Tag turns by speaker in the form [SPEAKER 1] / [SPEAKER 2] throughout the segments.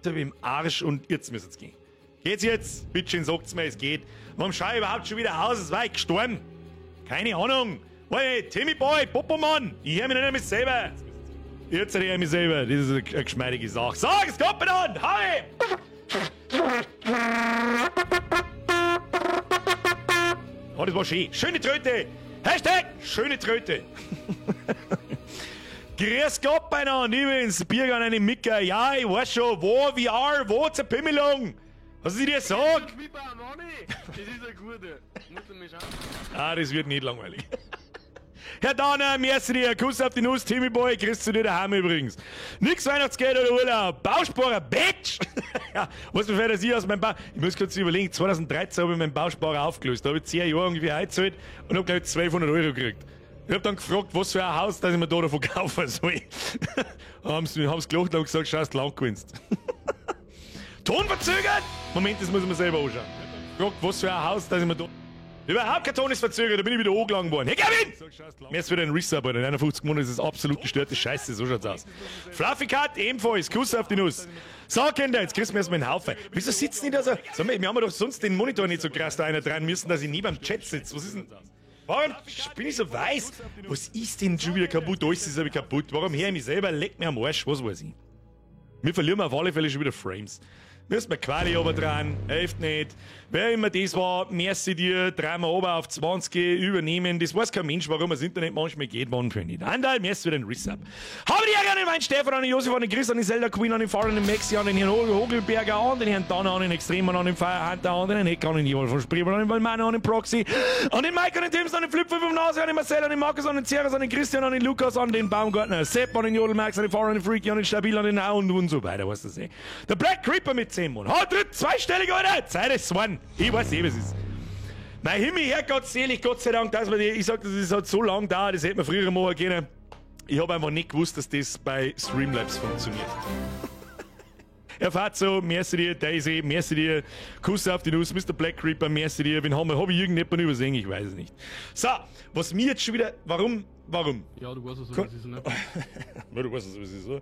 [SPEAKER 1] im Arsch und jetzt müsste es gehen. Geht's jetzt? Bitte schön, sagt's mir, es geht. Warum schau ich überhaupt schon wieder aus? Es war ich gestorben. Keine Ahnung. Hey, Timmy Boy, Popomann, ich hör mich nicht mehr selber. Jetzt höre ich mich selber. Das ist eine geschmeidige Sache. So, es kommt mir an! Hi! Oh, das war schön. Schöne Tröte. Hashtag schöne Tröte. Grüß Gott beieinander, übrigens, Birger an einem Micker. Ja, ich weiß schon, wo, VR, wo zur Pimmelung? Was ich dir sag?
[SPEAKER 2] Das ist eine gute. Musst du mich schauen.
[SPEAKER 1] Ah, das wird nicht langweilig. Herr Dahner, merci dir, Kuss auf die Nuss, Timmy Boy, grüß zu dir daheim übrigens. Nix Weihnachtsgeld oder Urlaub, Bausparer, Bitch! Ja, was mir fällt, dass ich aus meinem Bau, ich muss kurz überlegen, 2013 habe ich meinen Bausparer aufgelöst, da habe ich 10 Jahre ungefähr eingezahlt und habe, glaube ich, 1200 Euro gekriegt. Ich hab dann gefragt, was für ein Haus, dass ich mir da davon kaufen soll. Haben sie gelacht und gesagt, schau, dass du lang gewinnst. Ton verzögert? Moment, das muss ich mir selber anschauen. Gefragt, was für ein Haus, dass ich mir da... Überhaupt kein Ton ist verzögert, da bin ich wieder angelangt worden. Hey Gavin! Mir ist wieder ein Resub, Alter. In 51 Monaten ist es absolut gestörte Scheiße, so schaut's aus. Fluffy Cat ebenfalls, Kuss auf die Nuss. So, Kinder, jetzt kriegst du mir erstmal einen Haufen. Wieso sitzen die da so? Sag mal, wir haben doch sonst den Monitor nicht so krass da einer dran müssen, dass ich nie beim Chat sitze. Was ist denn... Warum bin ich so weiß? Was ist denn schon wieder kaputt? Alles ist aber kaputt. Warum höre ich mich selber? Leck mir am Arsch, was weiß ich. Wir verlieren auf alle Fälle schon wieder Frames. Müssen wir Quali oben dran, hilft nicht. Wer immer das war, merci dir, dreimal oben auf 20 übernehmen. Das weiß kein Mensch, warum das Internet manchmal geht, manchmal nicht. Andal, merci für den Resub. Habe die Ehre an den Wein Stefan, an den Josef, an den Chris, an den Zelda Queen, an den Fahrer, an den Maxi, an den Herrn Hogelberger, an den Herrn Danner, an den Extremann, an den Firehunter, an den Heck, an den Jeweil von Spreewald, an den Valmano, an den Proxy, an den Mike, an den Tims, an den Flip vom Nase, an den Marcel, an den Markus, an den Ceres, an den Christian, an den Lukas, an den Baumgartner, Sepp, an den Jodel Max, an den Fahrer, an den Freaky, an den Stabil, an den Au und so weiter, weißt du das eh. Der Black Creeper mit 10 Mann. Ha, dritt, zweistellig, Alter! Zeit ist Swan. Ich weiß eh, was ist. Mein Himmel, Herrgott, selig, Gott sei Dank, dass wir die, ich sag, das ist halt so lang da, das hätte man früher machen können. Ich hab einfach nicht gewusst, dass das bei Streamlabs funktioniert. Erfahrt so, merci dir, Daisy, merci dir, Kuss auf die Nuss, Mr. Black Creeper, merci dir, wen haben wir, hab ich irgendjemanden übersehen, ich weiß es nicht. So, was mir jetzt schon wieder, warum?
[SPEAKER 2] Ja, du weißt es, was ist, ne?
[SPEAKER 1] Ja, du weißt es, was ist, oder?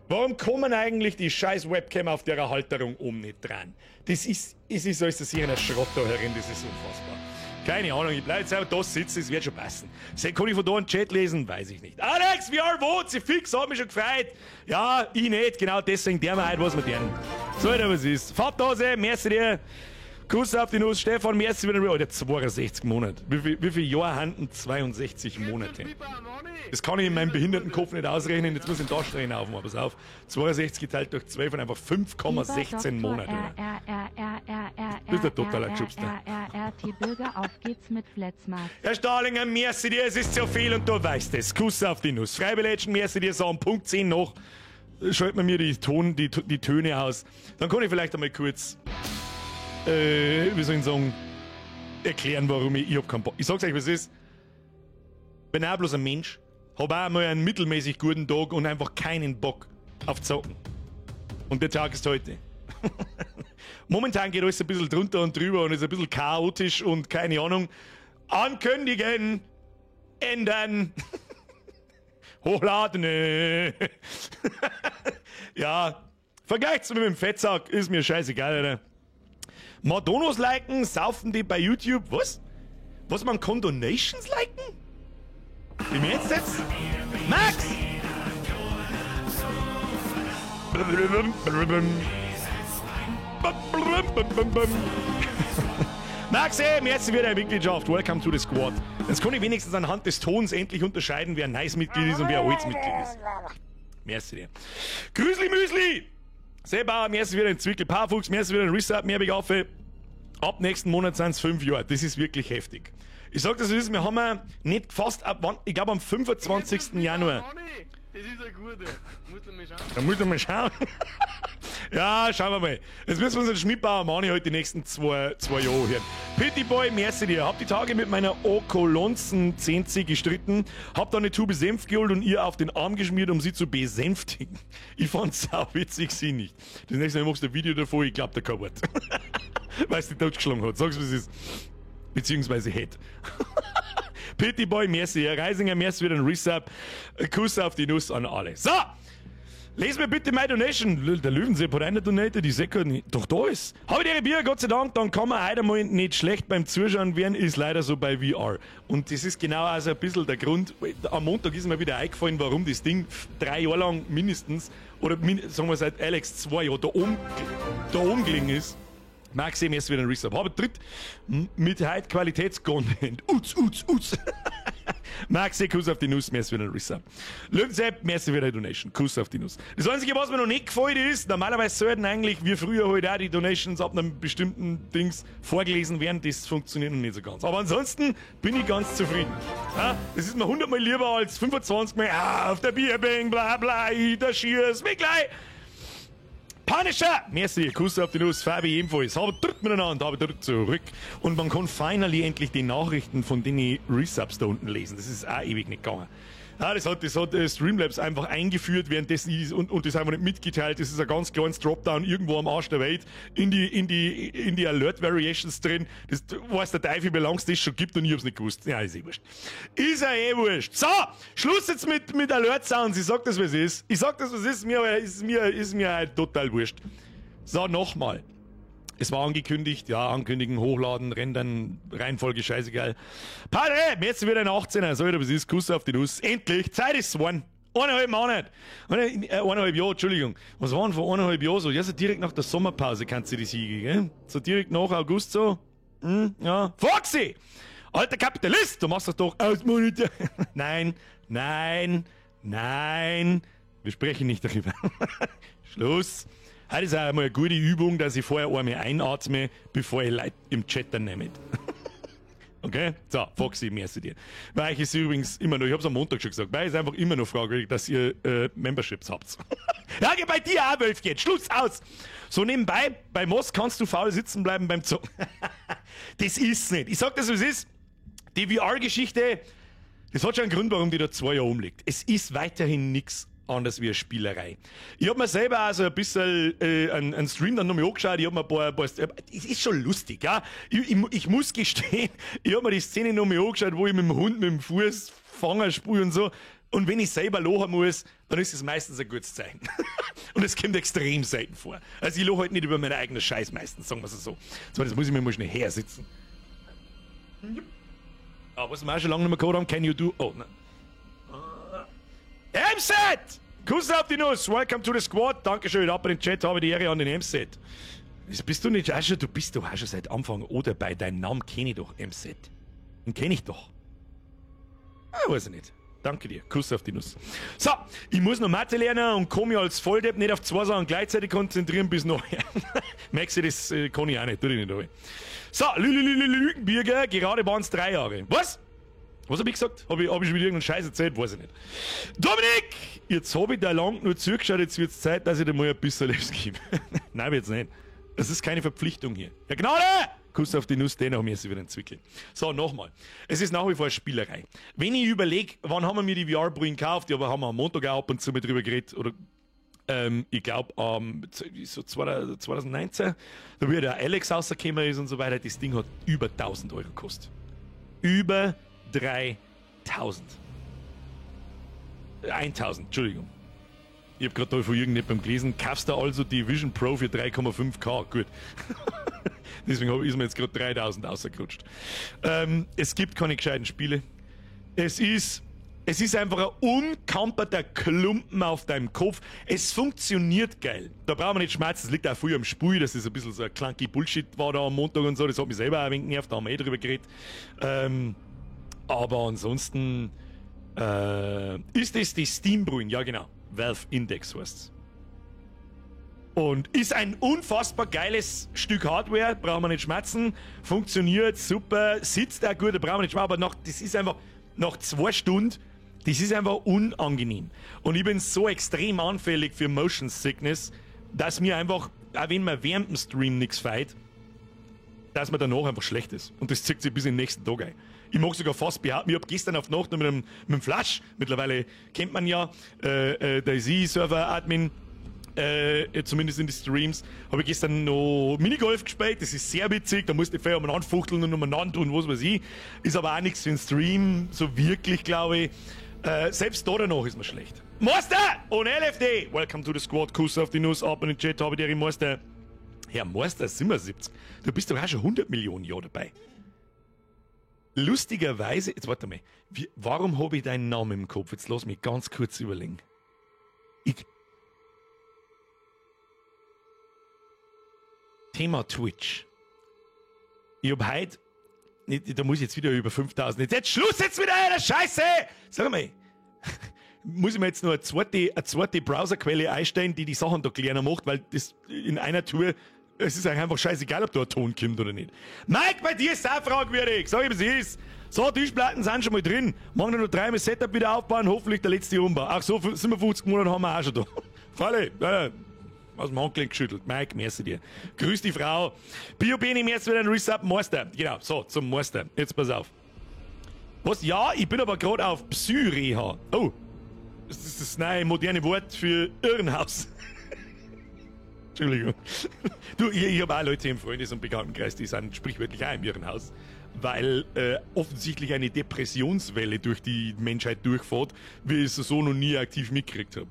[SPEAKER 1] Warum kommen eigentlich die scheiß Webcam auf der Halterung oben nicht dran? Das ist, es ist alles sicher ein Schrott da herin, das ist unfassbar. Keine Ahnung, ich bleib jetzt einfach da sitzen, es wird schon passen. Kann ich von da einen Chat lesen? Weiß ich nicht. Alex, VR, wo? Sie fix, hat mich schon gefreut. Ja, ich nicht, genau deswegen der wir heute was mit denen. So, Alter, was ist? Farbdose, merci dir. Kuss auf die Nuss, Stefan, merci wieder. Alter, 62 Monate. Wie viel Jahre handen 62 Monate? Das kann ich in meinem Behindertenkopf nicht ausrechnen. Jetzt muss ich den Taschenrechner aufmachen. Pass auf. 62 geteilt durch 12 und einfach 5,16 Monate.
[SPEAKER 3] R, R, R, R, R,
[SPEAKER 1] Du bist ein totaler Geschubster.
[SPEAKER 3] R, R, R, T, Bürger, auf geht's mit Fletzmark.
[SPEAKER 1] Herr Stahlinger, merci dir, es ist zu viel und du weißt es. Kuss auf die Nuss. Freibelätschen, merci dir, so am Punkt 10 noch. Schalten wir mir die Töne aus. Dann kann ich vielleicht einmal kurz, wie soll ich sagen, erklären, warum ich hab keinen Bock. Ich sag's euch, was es ist. Bin auch bloß ein Mensch, hab auch mal einen mittelmäßig guten Tag und einfach keinen Bock auf Zocken. Und der Tag ist heute. Momentan geht alles ein bisschen drunter und drüber und ist ein bisschen chaotisch und keine Ahnung. Ankündigen, ändern, hochladen. Ja, vergleicht's mit dem Fettsack, ist mir scheißegal, Alter. Madonos liken, saufen die bei YouTube, was? Was, man kann Donations liken? Wie meinst du jetzt? Max! Max, ey, merci für deine Mitgliedschaft. Welcome to the squad. Jetzt kann ich wenigstens anhand des Tons endlich unterscheiden, wer ein nice Mitglied ist und wer ein altes Mitglied ist. Merci dir. Grüßli Müsli! Seba, merci wieder ein Zwickel Parfuchs, merci wieder ein Resub, mehr Begaffe. Ab nächsten Monat sind's 5 Jahre. Das ist wirklich heftig. Ich sag das, wir haben ja nicht fast ab wann, ich glaub am 25. Januar.
[SPEAKER 2] Das ist eine gute. Muss man mal schauen.
[SPEAKER 1] Da muss man mal schauen. Ja, schauen wir mal. Jetzt müssen wir uns den Schmidbauer Mani heute die nächsten zwei Jahre hören. Pitty Boy, merci dir. Hab die Tage mit meiner Okolonzen 10C gestritten, hab da eine Tube Senf geholt und ihr auf den Arm geschmiert, um sie zu besänftigen. Ich fand's sau witzig, sie nicht. Das nächste Mal machst du ein Video davon, ich glaub dir kein Wort. Weil's die totgeschlagen hat. Sag's, wie es ist. Beziehungsweise hätt. Pitty Boy, merci. Herr Reisinger, merci wieder ein Resub. Kuss auf die Nuss an alle. So! Les mir bitte meine Donation. Der Löwensepp hat eine donated, ich seh grad nicht. Doch da ist. Hab ich die Bier, Gott sei Dank, dann kann man heute mal nicht schlecht beim Zuschauen werden, ist leider so bei VR. Und das ist genau also ein bisschen der Grund. Am Montag ist mir wieder eingefallen, warum das Ding 3 Jahre lang mindestens, oder sagen wir, seit Alex 2 Jahren da oben gelegen ist. Maxi, erst wieder ein Resub. Habe dritt mit heute Qualitätscontent. Uts, uts, uts. Maxi, Kuss auf die Nuss, merci für den Resub. Löwensepp, merci für die Donation. Kuss auf die Nuss. Das Einzige, was mir noch nicht gefällt, ist, normalerweise sollten eigentlich, wie früher halt auch, die Donations ab einem bestimmten Dings vorgelesen werden. Das funktioniert noch nicht so ganz. Aber ansonsten bin ich ganz zufrieden. Ja, das ist mir 100-mal lieber als 25 Mal ah, auf der Bierbank, bla bla, da schieß mich gleich. Punisher! Merci, Kuss auf die Nuss, Fabi ebenfalls. Habe dritt miteinander, habe dritt zurück. Und man kann finally endlich die Nachrichten von den Resubs da unten lesen. Das ist auch ewig nicht gegangen. Ja, das hat Streamlabs einfach eingeführt, währenddessen ich, und das einfach nicht mitgeteilt. Das ist ein ganz kleines Dropdown irgendwo am Arsch der Welt in die Alert Variations drin. Das weiß der Teufel, wie lange es das schon gibt, und ich hab's nicht gewusst. Ja, ist eh wurscht. Ist ja eh wurscht. So, Schluss jetzt mit Alert Sounds. Ich sag das, was ist. Ich sag das, was ist. Mir ist mir halt total wurscht. So, nochmal. Es war angekündigt, ja, ankündigen, hochladen, rendern, Reihenfolge, scheißegal. Padre, jetzt wieder ein 18er, so, was ist, Kuss auf die Nuss. Endlich, Zeit ist geworden. 1,5 Monat. 1,5 Jahr, Entschuldigung. Was waren vor 1,5 Jahren so? Ja, so direkt nach der Sommerpause kannst du die siege, gell? So direkt nach August so. Ja. Foxy! Alter Kapitalist, du machst das doch aus Monitor. Nein, nein, nein. Wir sprechen nicht darüber. Schluss. Heute ist auch einmal eine gute Übung, dass ich vorher einmal einatme, bevor ich Leute im Chat dann nehme. Okay? So, Foxy, merci dir. Weil ich ist übrigens immer noch, ich hab's am Montag schon gesagt, weil es einfach immer noch fragwürdig, dass ihr Memberships habt. Ja, bei dir auch, Wölfchen. Schluss aus. So nebenbei, bei Moss kannst du faul sitzen bleiben beim Zocken. Das ist's nicht. Ich sag das, was es ist. Die VR-Geschichte, das hat schon einen Grund, warum die da 2 Jahre umliegt. Es ist weiterhin nichts anders wie eine Spielerei. Ich hab mir selber also ein bisschen einen Stream dann nochmal angeschaut, ich hab mir ein paar, es ist schon lustig, ja. Ich muss gestehen, ich hab mir die Szene nochmal angeschaut, wo ich mit dem Hund mit dem Fuß Fanger spiele und so. Und wenn ich selber lachen muss, dann ist es meistens ein gutes Zeichen. Und es kommt extrem selten vor. Also ich lache halt nicht über meinen eigenen Scheiß meistens, sagen wir es so. So, das muss ich mir mal schnell hersitzen. Aber was wir auch schon lange nicht mehr gehabt haben, can you do... Oh, nein. MZ! Kuss auf die Nuss, welcome to the squad. Dankeschön, ab in den Chat, habe die Ehre an den MZ. Das bist du nicht auch schon, du bist doch auch schon seit Anfang oder bei deinem Namen kenne ich doch MZ. Den kenne ich doch. Ah, weiß ich nicht. Danke dir. Kuss auf die Nuss. So, ich muss noch Mathe lernen und komme mich als Volldepp nicht auf zwei Sachen gleichzeitig konzentrieren bis nachher. Merkst du, das kann ich auch nicht, tu ich nicht. Aber. So, Lügenbürger, gerade waren es 3 Jahre. Was? Was hab ich gesagt? Hab ich schon wieder irgendeinen Scheiß erzählt? Weiß ich nicht. Dominik! Jetzt hab ich da lang nur zugeschaut, jetzt wird's Zeit, dass ich dir mal ein bisschen Lives gebe. Nein, wird's nicht. Das ist keine Verpflichtung hier. Ja, Gnade! Kuss auf die Nuss, den haben wir sie wieder entwickelt. So, nochmal. Es ist nach wie vor Spielerei. Wenn ich überlege, wann haben wir mir die VR-Brillen gekauft? Ja, aber haben wir am Montag auch ab und zu mal drüber geredet. Oder ich glaube, so 2019, da wie der Alyx rausgekommen ist und so weiter, das Ding hat über 1000 Euro gekostet. Über 3000. 1000, Entschuldigung. Ich habe gerade da von irgendjemandem gelesen, kaufst du also die Vision Pro für 3,5K. Gut. Deswegen ist mir jetzt gerade 3000 ausgerutscht. Es gibt keine gescheiten Spiele. Es ist einfach ein unkamperter Klumpen auf deinem Kopf. Es funktioniert geil. Da brauchen wir nicht schmatzen. Es liegt auch früher am Spiel, dass es ein bisschen so ein clunky Bullshit war da am Montag und so. Das hat mich selber auch ein wenig genervt, da haben wir eh drüber geredet. Aber ansonsten ist es die Steam-Brillen, ja genau. Valve Index heißt's. Und ist ein unfassbar geiles Stück Hardware, brauchen wir nicht schmatzen. Funktioniert super, sitzt auch gut, da brauchen wir nicht schmatzen, aber das ist einfach, nach 2 Stunden, das ist einfach unangenehm. Und ich bin so extrem anfällig für Motion Sickness, dass mir einfach, auch wenn mir während dem Stream nichts feit, dass mir danach einfach schlecht ist. Und das zieht sich bis in den nächsten Tag ein. Ich mag sogar fast behaupten, ich habe gestern auf die Nacht noch mit dem Flash, mittlerweile kennt man ja, der Z-Server-Admin, zumindest in die Streams, habe ich gestern noch Minigolf gespielt. Das ist sehr witzig. Da musst du vorher umeinander fuchteln und umeinander und was weiß ich. Ist aber auch nichts für den Stream, so wirklich, glaube ich. Selbst da danach ist mir schlecht. Meister! Und LFD! Welcome to the squad. Kuss auf die Nuss, ab in den Chat, habe die Meister. Herr Meister 77, du bist doch auch schon 100 Millionen Jahre dabei. Lustigerweise, jetzt warte mal, warum habe ich deinen Namen im Kopf? Jetzt lass mich ganz kurz überlegen. Ich, Thema Twitch. Ich hab heute, da muss ich jetzt wieder über 5000. Jetzt Schluss jetzt mit einer Scheiße! Sag mal, muss ich mir jetzt noch eine zweite Browserquelle einstellen, die die Sachen da kleiner macht, weil das in einer Tour, es ist einfach scheißegal, ob da ein Ton kommt oder nicht. Mike, bei dir ist auch fragwürdig. Sag ich, was ist. So, Tischplatten sind schon mal drin. Morgen noch dreimal Setup wieder aufbauen, hoffentlich der letzte Umbau. Ach so, 57 Monate haben wir auch schon da. Falle, aus dem Handgelenk geschüttelt. Mike, merci dir. Grüß die Frau. Bio Beni, merci wieder ein Resub. Meister. Genau, so, zum Meister. Jetzt pass auf. Was? Ja, ich bin aber gerade auf Psyreha. Oh, das ist das neue moderne Wort für Irrenhaus. Entschuldigung. Du, ich habe auch Leute im Freundes- und Bekanntenkreis, die sind sprichwörtlich auch im Irrenhaus, weil offensichtlich eine Depressionswelle durch die Menschheit durchfährt, wie ich es so noch nie aktiv mitgekriegt habe.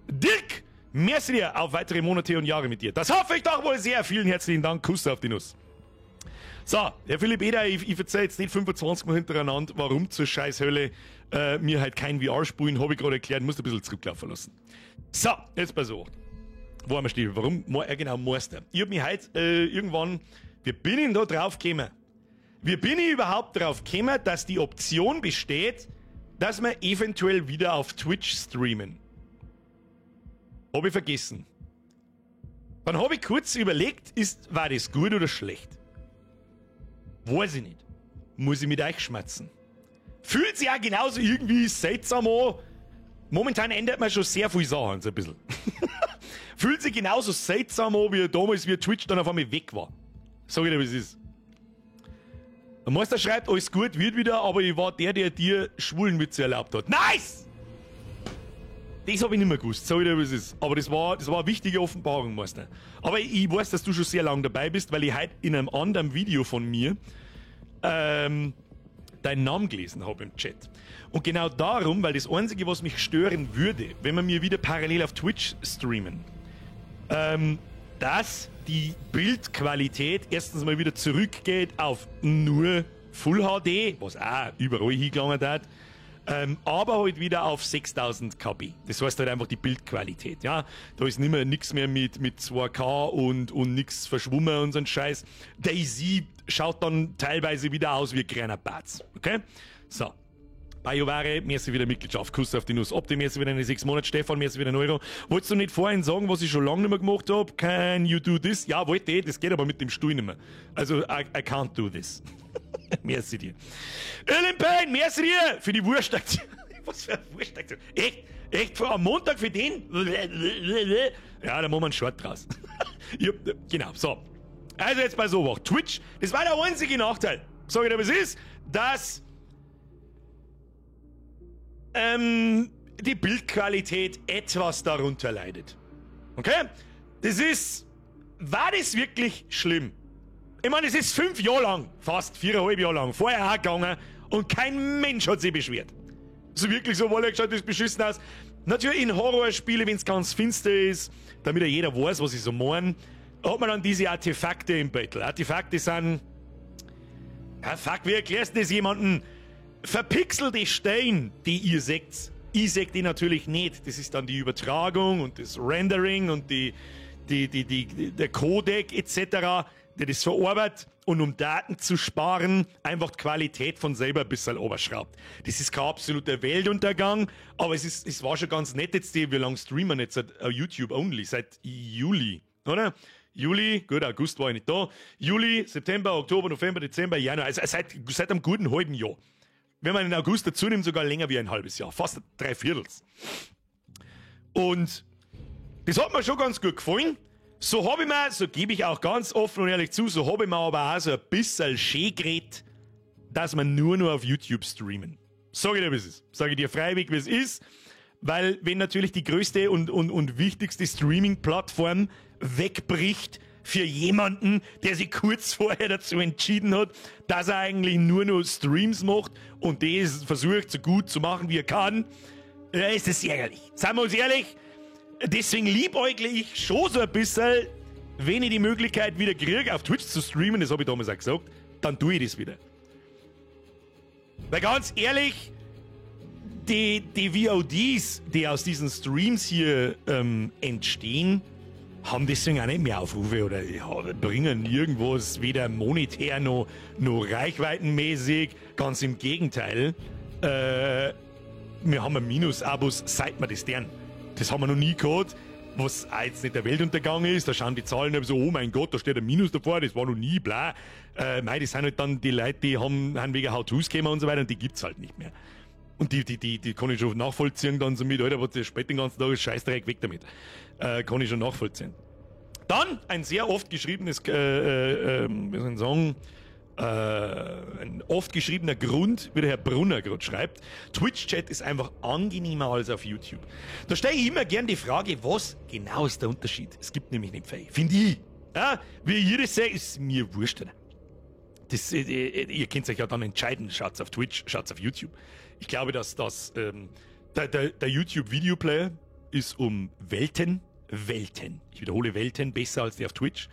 [SPEAKER 1] Dirk, merci dir auf weitere Monate und Jahre mit dir. Das hoffe ich doch wohl sehr. Vielen herzlichen Dank. Kuss auf die Nuss. So, Herr Philipp Eder, ich erzähle jetzt nicht 25 Mal hintereinander, warum zur Scheißhölle mir halt kein VR spielen, habe ich gerade erklärt, muss ein bisschen zurücklaufen lassen. So, jetzt pass auf. Wo haben wir stehen? Warum? Genau, Meister. Ich hab mich heute irgendwann, wie bin ich denn da drauf gekommen? Wie bin ich überhaupt drauf gekommen, dass die Option besteht, dass wir eventuell wieder auf Twitch streamen? Hab ich vergessen. Dann habe ich kurz überlegt, war das gut oder schlecht? Weiß ich nicht. Muss ich mit euch schmatzen. Fühlt sich auch genauso irgendwie seltsam an. Momentan ändert man schon sehr viel Sachen, so ein bisschen. Fühlt sich genauso seltsam an, wie damals, wie Twitch dann auf einmal weg war. Sag ich dir, wie es ist. Der Meister schreibt, alles gut, wird wieder, aber ich war der, der dir Schwulenwitze erlaubt hat. Nice! Das habe ich nicht mehr gewusst, sag ich dir, wie es ist. Aber das war eine wichtige Offenbarung, Meister. Aber ich weiß, dass du schon sehr lange dabei bist, weil ich heute in einem anderen Video von mir deinen Namen gelesen habe im Chat. Und genau darum, weil das Einzige, was mich stören würde, wenn wir mir wieder parallel auf Twitch streamen, dass die Bildqualität erstens mal wieder zurückgeht auf nur Full HD, was auch überall hingelangt hat, aber halt wieder auf 6000 KB. Das heißt halt einfach die Bildqualität, ja. Da ist nicht mehr nichts mehr mit 2K und nichts verschwommen und so ein Scheiß. DayZ schaut dann teilweise wieder aus wie ein kleiner Batz. Okay? So. BioWare, merci wieder Mitgliedschaft, Kuss auf die Nuss. Opti, merci wieder eine 6 Monate, Stefan, merci wieder 1 Euro. Wolltest du nicht vorhin sagen, was ich schon lange nicht mehr gemacht habe? Can you do this? Ja, wollte ich, das geht aber mit dem Stuhl nicht mehr. Also, I can't do this. Merci dir. Ellen Payne, merci dir für die Wurstaktion. Was für eine Wurstaktion? Echt? Echt? Am Montag für den? Ja, da machen wir einen Short draus. Genau, so. Also jetzt bei so was. Twitch, das war der einzige Nachteil. Sag ich dir, was ist, dass die Bildqualität etwas darunter leidet. Okay? War das wirklich schlimm? Ich meine, es ist 5 Jahre lang, fast 4,5 Jahre lang, vorher auch gegangen und kein Mensch hat sich beschwert. So wirklich so, weil er geschaut, das beschissen aus. Natürlich in Horrorspielen, wenn es ganz finster ist, damit ja jeder weiß, was ich so meine, hat man dann diese Artefakte im Battle. Artefakte sind, ja, fuck, wie erklärst du das jemandem? Verpixelte Stellen, die ihr seht. Ich seh die natürlich nicht. Das ist dann die Übertragung und das Rendering und der Codec etc., der das verarbeitet und um Daten zu sparen, einfach die Qualität von selber ein bisschen oberschraubt. Das ist kein absoluter Weltuntergang, aber es war schon ganz nett jetzt, wie lange streamen jetzt seit YouTube only? Seit Juli, oder? Juli, gut, August war ich nicht da. Juli, September, Oktober, November, Dezember, Januar, also seit einem guten halben Jahr. Wenn man den August dazu nimmt, sogar länger wie ein halbes Jahr, fast drei Viertels. Und das hat mir schon ganz gut gefallen. So habe ich mir, so gebe ich auch ganz offen und ehrlich zu, so habe ich mir aber auch so ein bisschen schön geredet, dass man nur noch auf YouTube streamen. Sag ich dir, wie es ist. Sag ich dir freiwillig, wie es ist. Weil, wenn natürlich die größte und wichtigste Streaming-Plattform wegbricht, für jemanden, der sich kurz vorher dazu entschieden hat, dass er eigentlich nur noch Streams macht und das versucht, so gut zu machen, wie er kann. Ja, ist das ärgerlich. Seien wir uns ehrlich, deswegen liebäugle ich schon so ein bisschen, wenn ich die Möglichkeit wieder kriege, auf Twitch zu streamen, das habe ich damals auch gesagt, dann tue ich das wieder. Weil ganz ehrlich, die VODs, die aus diesen Streams hier entstehen, haben deswegen auch nicht mehr Aufrufe oder, ja, bringen irgendwas, weder monetär noch reichweitenmäßig. Ganz im Gegenteil. Wir haben ein Minus-Abos, seit wir das deren. Das haben wir noch nie gehabt, was auch jetzt nicht der Weltuntergang ist. Da schauen die Zahlen immer so, oh mein Gott, da steht ein Minus davor, das war noch nie, bla. Mei, das sind halt dann die Leute, die haben wegen How-Tos gekommen und so weiter und die gibt's halt nicht mehr. Und die kann ich schon nachvollziehen dann so mit, Alter, was der spät den ganzen Tag ist, Scheißdreck, weg damit. Kann ich schon nachvollziehen. Dann ein sehr oft geschriebenes, wie soll ich sagen, ein oft geschriebener Grund, wie der Herr Brunner gerade schreibt, Twitch-Chat ist einfach angenehmer als auf YouTube. Da stelle ich immer gern die Frage, was genau ist der Unterschied? Es gibt nämlich nicht viel, finde ich. Ja, wie ihr das seht, ist mir wurscht. Oder? Ihr könnt euch ja dann entscheiden, schaut's auf Twitch, schaut's auf YouTube. Ich glaube, dass das der YouTube Video Player ist um Welten, Welten, ich wiederhole Welten, besser als der auf Twitch.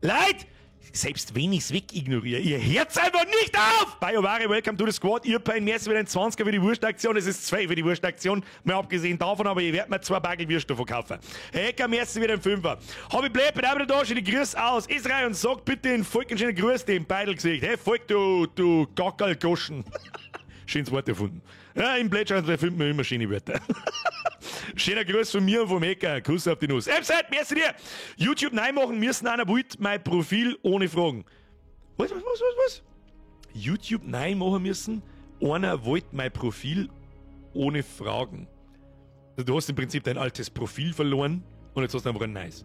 [SPEAKER 1] Leute, selbst wenn ich's wegignoriere, ihr hört's einfach nicht auf! BioWare, welcome to the squad. Ihr Pain, merci wieder ein 20er für die Wurstaktion. Es ist 2 für die Wurstaktion. Mal abgesehen davon, aber ihr werdet mir 2 Bagel Würste davon kaufen. Hecker, merci wieder ein 5er. Hab ich blöd, bin auch wieder da, schöne Grüß aus Israel und sag bitte den Volk einen schönen Gruß, dem Beidelgesicht. Hey, Volk, du Gackerlgoschen. Schönes Wort erfunden. Ja, im Plätschern finden wir immer schöne Wörter. Schöner Gruß von mir und vom Hecker. Kuss auf die Nuss. Website, merci dir. YouTube neu machen müssen, einer wollte mein Profil ohne Fragen. Was, was, was, was, was? YouTube neu machen müssen, einer wollte mein Profil ohne Fragen. Also du hast im Prinzip dein altes Profil verloren und jetzt hast du einfach ein neues.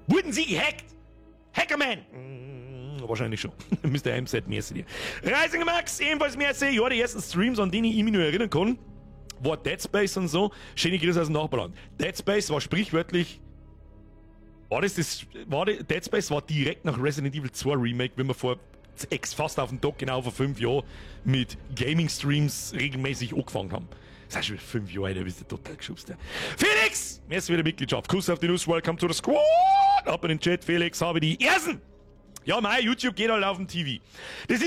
[SPEAKER 1] Wurden sie gehackt? Hackerman! Wahrscheinlich schon. Mr. MZ, merci dir. Reisinger Max, ebenfalls merci. Ja, die ersten Streams, an die ich mich nur erinnern kann, war Dead Space und so. Schöne Grüße aus dem Nachbarland. Dead Space war sprichwörtlich. War das das. War die, Dead Space war direkt nach Resident Evil 2 Remake, wenn wir vor ex fast auf den Tag genau vor 5 Jahren mit Gaming-Streams regelmäßig angefangen haben. Das ist schon 5 Jahre, da bist du total geschubst. Ja. Felix! Merci wieder Mitgliedschaft. Kuss auf die Nuss, welcome to the squad! Ab in den Chat, Felix, habe die Ersen! Ja, mein YouTube geht halt auf dem TV. Es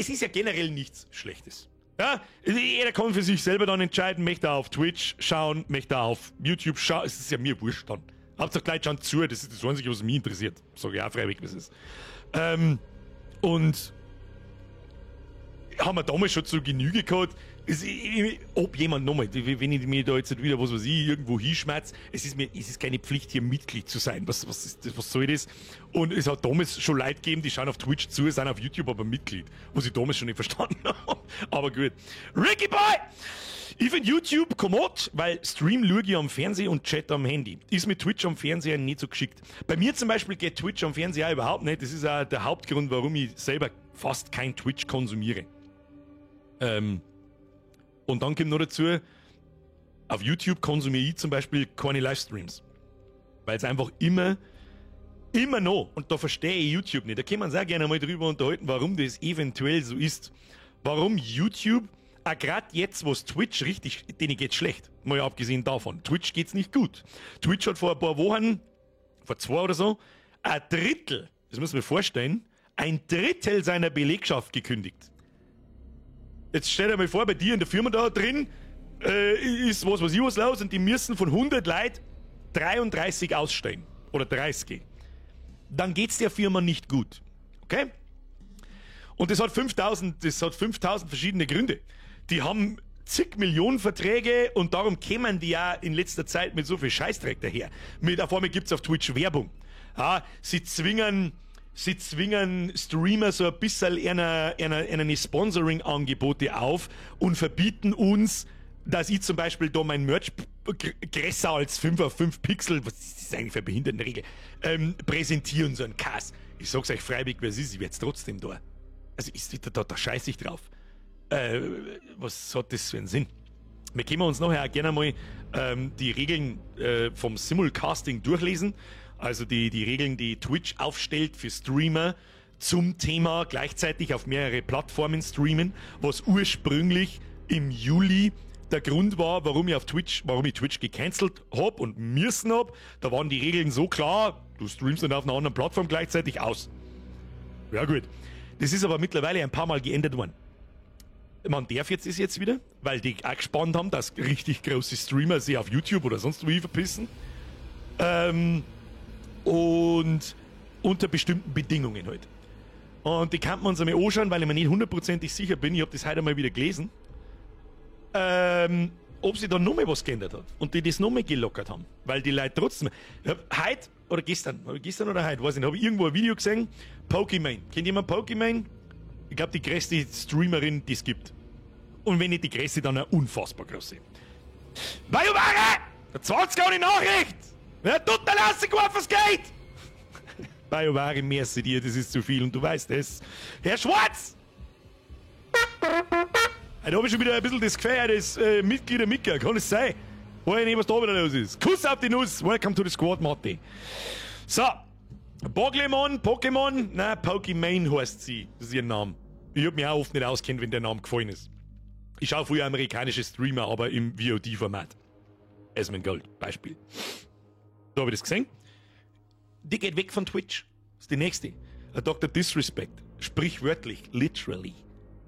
[SPEAKER 1] ist ja generell nichts Schlechtes. Ja, jeder kann für sich selber dann entscheiden, möchte er auf Twitch schauen, möchte er auf YouTube schauen. Es ist ja mir wurscht dann. Hauptsache gleich schauen zu, das ist das Einzige, was mich interessiert. Sag ich auch freiwillig, was es ist. Und haben wir damals schon zu Genüge gehabt, ob jemand nochmal, wenn ich mir da jetzt wieder, was weiß ich, irgendwo hinschmerz, es ist keine Pflicht, hier Mitglied zu sein. Was ist das, was soll das? Und es hat damals schon Leute gegeben, die schauen auf Twitch zu, sind auf YouTube aber Mitglied. Was ich damals schon nicht verstanden habe. Aber gut. Ricky Boy! Ich find YouTube kommod, weil Stream schaue ich am Fernseher und Chat am Handy. Ist mit Twitch am Fernseher nicht so geschickt. Bei mir zum Beispiel geht Twitch am Fernseher überhaupt nicht. Das ist auch der Hauptgrund, warum ich selber fast kein Twitch konsumiere. Und dann kommt noch dazu, auf YouTube konsumiere ich zum Beispiel keine Livestreams. Weil es einfach immer noch, und da verstehe ich YouTube nicht, da können wir uns auch gerne mal drüber unterhalten, warum das eventuell so ist. Warum YouTube, auch grad jetzt, wo es Twitch richtig, denen geht's schlecht, mal abgesehen davon. Twitch geht's nicht gut. Twitch hat vor ein paar Wochen, vor 2 oder so, ein Drittel, das muss man sich vorstellen, ein Drittel seiner Belegschaft gekündigt. Jetzt stell dir mal vor, bei dir in der Firma da drin ist was weiß ich was los und die müssen von 100 Leuten 33 ausstellen. Oder 30. Dann geht's der Firma nicht gut. Okay? Und das hat 5000 verschiedene Gründe. Die haben zig Millionen Verträge und darum kämen die ja in letzter Zeit mit so viel Scheißdreck daher. Mit auf einmal gibt's auf Twitch Werbung. Ja, sie zwingen Streamer so ein bisschen einer Sponsoring-Angebote auf und verbieten uns, dass ich zum Beispiel da mein Merch größer als 5 auf 5 Pixel, was ist das eigentlich für eine Behindertenregel, präsentieren, so ein Kass. Ich sag's euch freiwillig, wer es ist, ich werd's trotzdem da. Also ist, da scheiß ich drauf. Was hat das für einen Sinn? Wir können uns nachher auch gerne mal die Regeln vom Simulcasting durchlesen. Also die Regeln, die Twitch aufstellt für Streamer zum Thema gleichzeitig auf mehrere Plattformen streamen, was ursprünglich im Juli der Grund war, warum ich Twitch gecancelt hab und müssen hab. Da waren die Regeln so klar, du streamst dann auf einer anderen Plattform gleichzeitig aus. Ja gut. Das ist aber mittlerweile ein paar Mal geändert worden. Man darf jetzt es jetzt wieder, weil die auch gespannt haben, dass richtig große Streamer sich auf YouTube oder sonst wo verpissen. Und unter bestimmten Bedingungen halt. Und die kann man uns einmal anschauen, weil ich mir nicht hundertprozentig sicher bin. Ich habe das heute einmal wieder gelesen. Ob sich da noch mal was geändert hat und die das noch mal gelockert haben. Weil die Leute trotzdem. Ich hab heute oder gestern, gestern oder heute, weiß ich nicht, habe ich irgendwo ein Video gesehen. Pokimane. Kennt jemand Pokimane? Ich glaube, die größte Streamerin, die es gibt. Und wenn nicht die größte, dann eine unfassbar große. BioWare! Der 20 ohne Nachricht! Wer tut der Lasse was geht? BioWare, merci dir, das ist zu viel und du weißt es. Herr Schwarz! Da habe ich schon wieder ein bisschen das Gefühl, das Mitglieder Micker, kann es sein? Weiß ich nicht, was da wieder los ist. Kuss auf die Nuss, welcome to the squad, Matti. So, Pokemon, Pokémon, nein, Pokimane heißt sie, das ist ihr Name. Ich hab mich auch oft nicht auskennt, wenn der Name gefallen ist. Ich schaue früher amerikanische Streamer, aber im VOD-Format. Asmongold, Beispiel. So habe ich das gesehen. Die geht weg von Twitch. Das ist die nächste. A Dr. Disrespect. Sprichwörtlich, literally.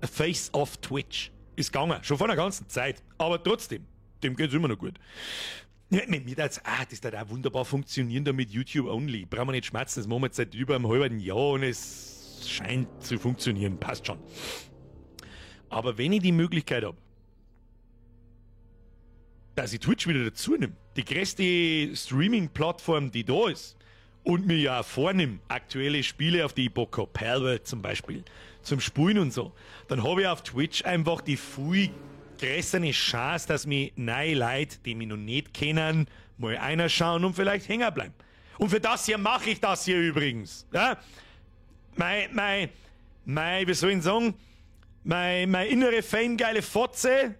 [SPEAKER 1] A Face of Twitch. Ist gegangen. Schon vor einer ganzen Zeit. Aber trotzdem, dem geht's immer noch gut. Ja, mit mir das, das hat auch wunderbar funktionieren da mit YouTube Only. Brauchen wir nicht schmerzen, das machen wir jetzt seit über einem halben Jahr und es scheint zu funktionieren. Passt schon. Aber wenn ich die Möglichkeit habe, dass ich Twitch wieder dazu nehme, die größte Streaming-Plattform, die da ist, und mir ja auch vornehme, aktuelle Spiele, auf die ich Bock hab, Palworld zum Beispiel, zum Spielen und so, dann habe ich auf Twitch einfach die viel größere Chance, dass mich neue Leute, die mich noch nicht kennen, mal einer schauen und vielleicht hängen bleiben. Und für das hier mache ich das hier übrigens. Ja? Mein, wie soll ich sagen, mein innere famegeile Fotze,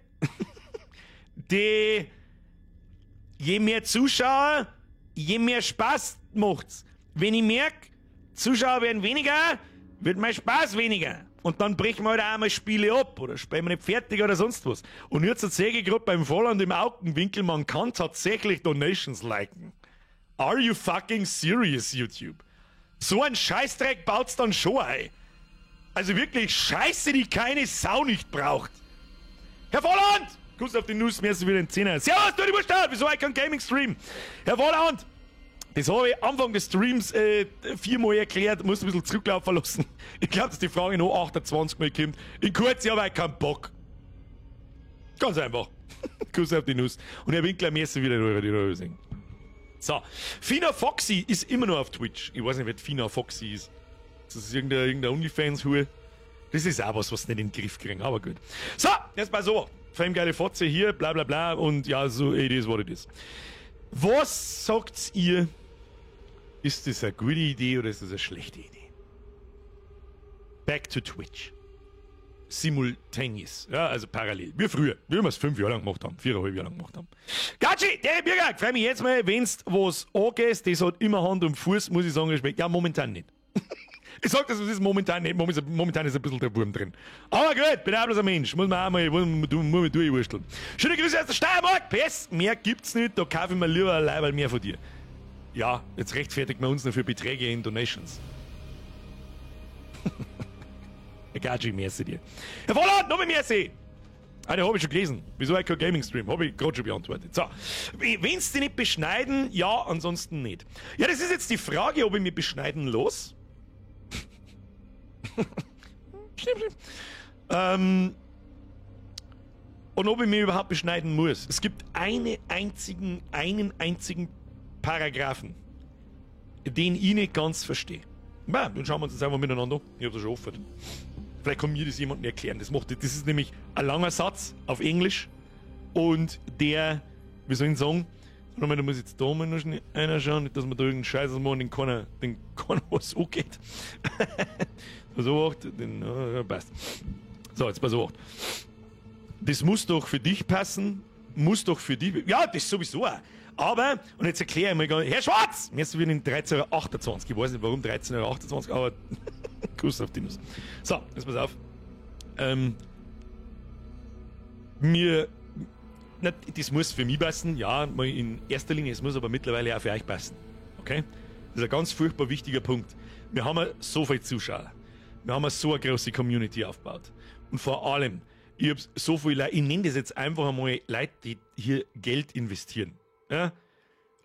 [SPEAKER 1] die je mehr Zuschauer, je mehr Spaß macht's. Wenn ich merk, Zuschauer werden weniger, wird mein Spaß weniger. Und dann brechen wir halt auch einmal Spiele ab oder spielen wir nicht fertig oder sonst was. Und jetzt sehe ich gerade beim Volland im Augenwinkel, man kann tatsächlich Donations liken. Are you fucking serious, YouTube? So ein Scheißdreck baut's dann schon ein. Also wirklich Scheiße, die keine Sau nicht braucht. Herr Volland! Kuss auf die Nuss, mir ist wieder ein Zehner. Servus, du die Wurst, wieso ich kein Gaming Stream? Herr Volland! Das habe ich Anfang des Streams viermal erklärt, muss ein bisschen zurücklaufen lassen. Ich glaube, dass die Frage noch 28 Mal kommt. In kurz, ich habe keinen Bock. Ganz einfach. Kuss auf die Nuss. Und Herr Winkler, mir ist wieder die Röhre. So, Fina Foxy ist immer noch auf Twitch. Ich weiß nicht, wer Fina Foxy ist. Das ist irgendeine Onlyfans-Hure. Das ist auch was, was sie nicht in den Griff kriegen, aber gut. So, jetzt mal so. Fame geile Fotze hier, bla bla bla und ja, so, it is what it is. Was sagt ihr? Ist das eine gute Idee oder ist das eine schlechte Idee? Back to Twitch. Simultaneous. Ja, also parallel. Wie früher. Wie wir es 5 Jahre lang gemacht haben. 4,5 Jahre lang gemacht haben. Gatschi, der Bürger, freu mich jetzt mal, wenn's was angehst, das hat immer Hand und Fuß, muss ich sagen, Respekt. Ja, momentan nicht. Ich sag das, es ist momentan nicht. Momentan ist ein bisschen der Wurm drin. Aber gut, bin auch bloß ein Mensch. Muss man auch mal, muss man durchwursteln. Schöne Grüße aus der Steiermark. PS, mehr gibt's nicht. Da kaufe ich mir lieber ein Leiberl mehr von dir. Ja, jetzt rechtfertigt man uns noch für Beträge in Donations. Gaji, merci dir. Herr Volland, noch mehr merci. Ah, den habe ich schon gelesen. Wieso ich kein Gaming Stream? Habe ich gerade schon beantwortet. So. Wenn's die nicht beschneiden, ja, ansonsten nicht. Ja, das ist jetzt die Frage, ob ich mich beschneiden los. Und ob ich mich überhaupt beschneiden muss. Es gibt einen einzigen Paragraphen, den ich nicht ganz verstehe. Na, dann schauen wir uns das einfach miteinander an. Ich habe das schon offen. Vielleicht kann mir das jemand erklären. Das ist nämlich ein langer Satz auf Englisch und der, wie soll ich sagen, da muss ich jetzt da mal noch schnell einer schauen, nicht, dass man da irgendeinen Scheiß machen, den keiner was angeht. So acht, den, ja, passt. So, jetzt pass auf. Das muss doch für dich passen, muss doch für dich. Ja, das sowieso auch. Aber, und jetzt erkläre ich mal ganz, Herr Schwarz! Mir ist wieder in 13,28 Euro. Ich weiß nicht warum 13,28 Euro, aber Kuss auf die Nuss. So, jetzt pass auf. Mir, na, das muss für mich passen, ja, mal in erster Linie, es muss aber mittlerweile auch für euch passen. Okay? Das ist ein ganz furchtbar wichtiger Punkt. Wir haben ja so viele Zuschauer. Wir haben ja so eine große Community aufgebaut. Und vor allem, ich hab so viele Leute, ich nenne das jetzt einfach einmal Leute, die hier Geld investieren. Ja?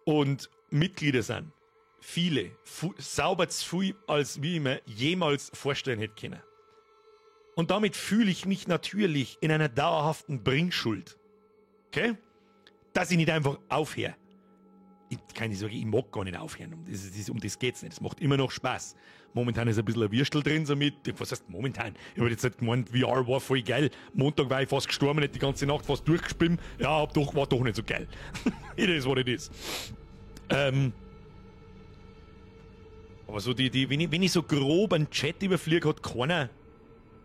[SPEAKER 1] Und Mitglieder sind. Viele. Sauber zu viel, als wie ich mir jemals vorstellen hätte können. Und damit fühle ich mich natürlich in einer dauerhaften Bringschuld. Okay? Dass ich nicht einfach aufhöre. Ich kann nicht sagen, ich mag gar nicht aufhören. Um das geht's nicht. Es macht immer noch Spaß. Momentan ist ein bisschen ein Würstel drin, so mit. Was heißt momentan? Ich hab jetzt halt gemeint, VR war voll geil. Montag war ich fast gestorben, nicht die ganze Nacht fast durchgespielt. Ja, war doch nicht so geil. It is what it is. Aber so wenn ich so grob einen Chat überfliege, hat keiner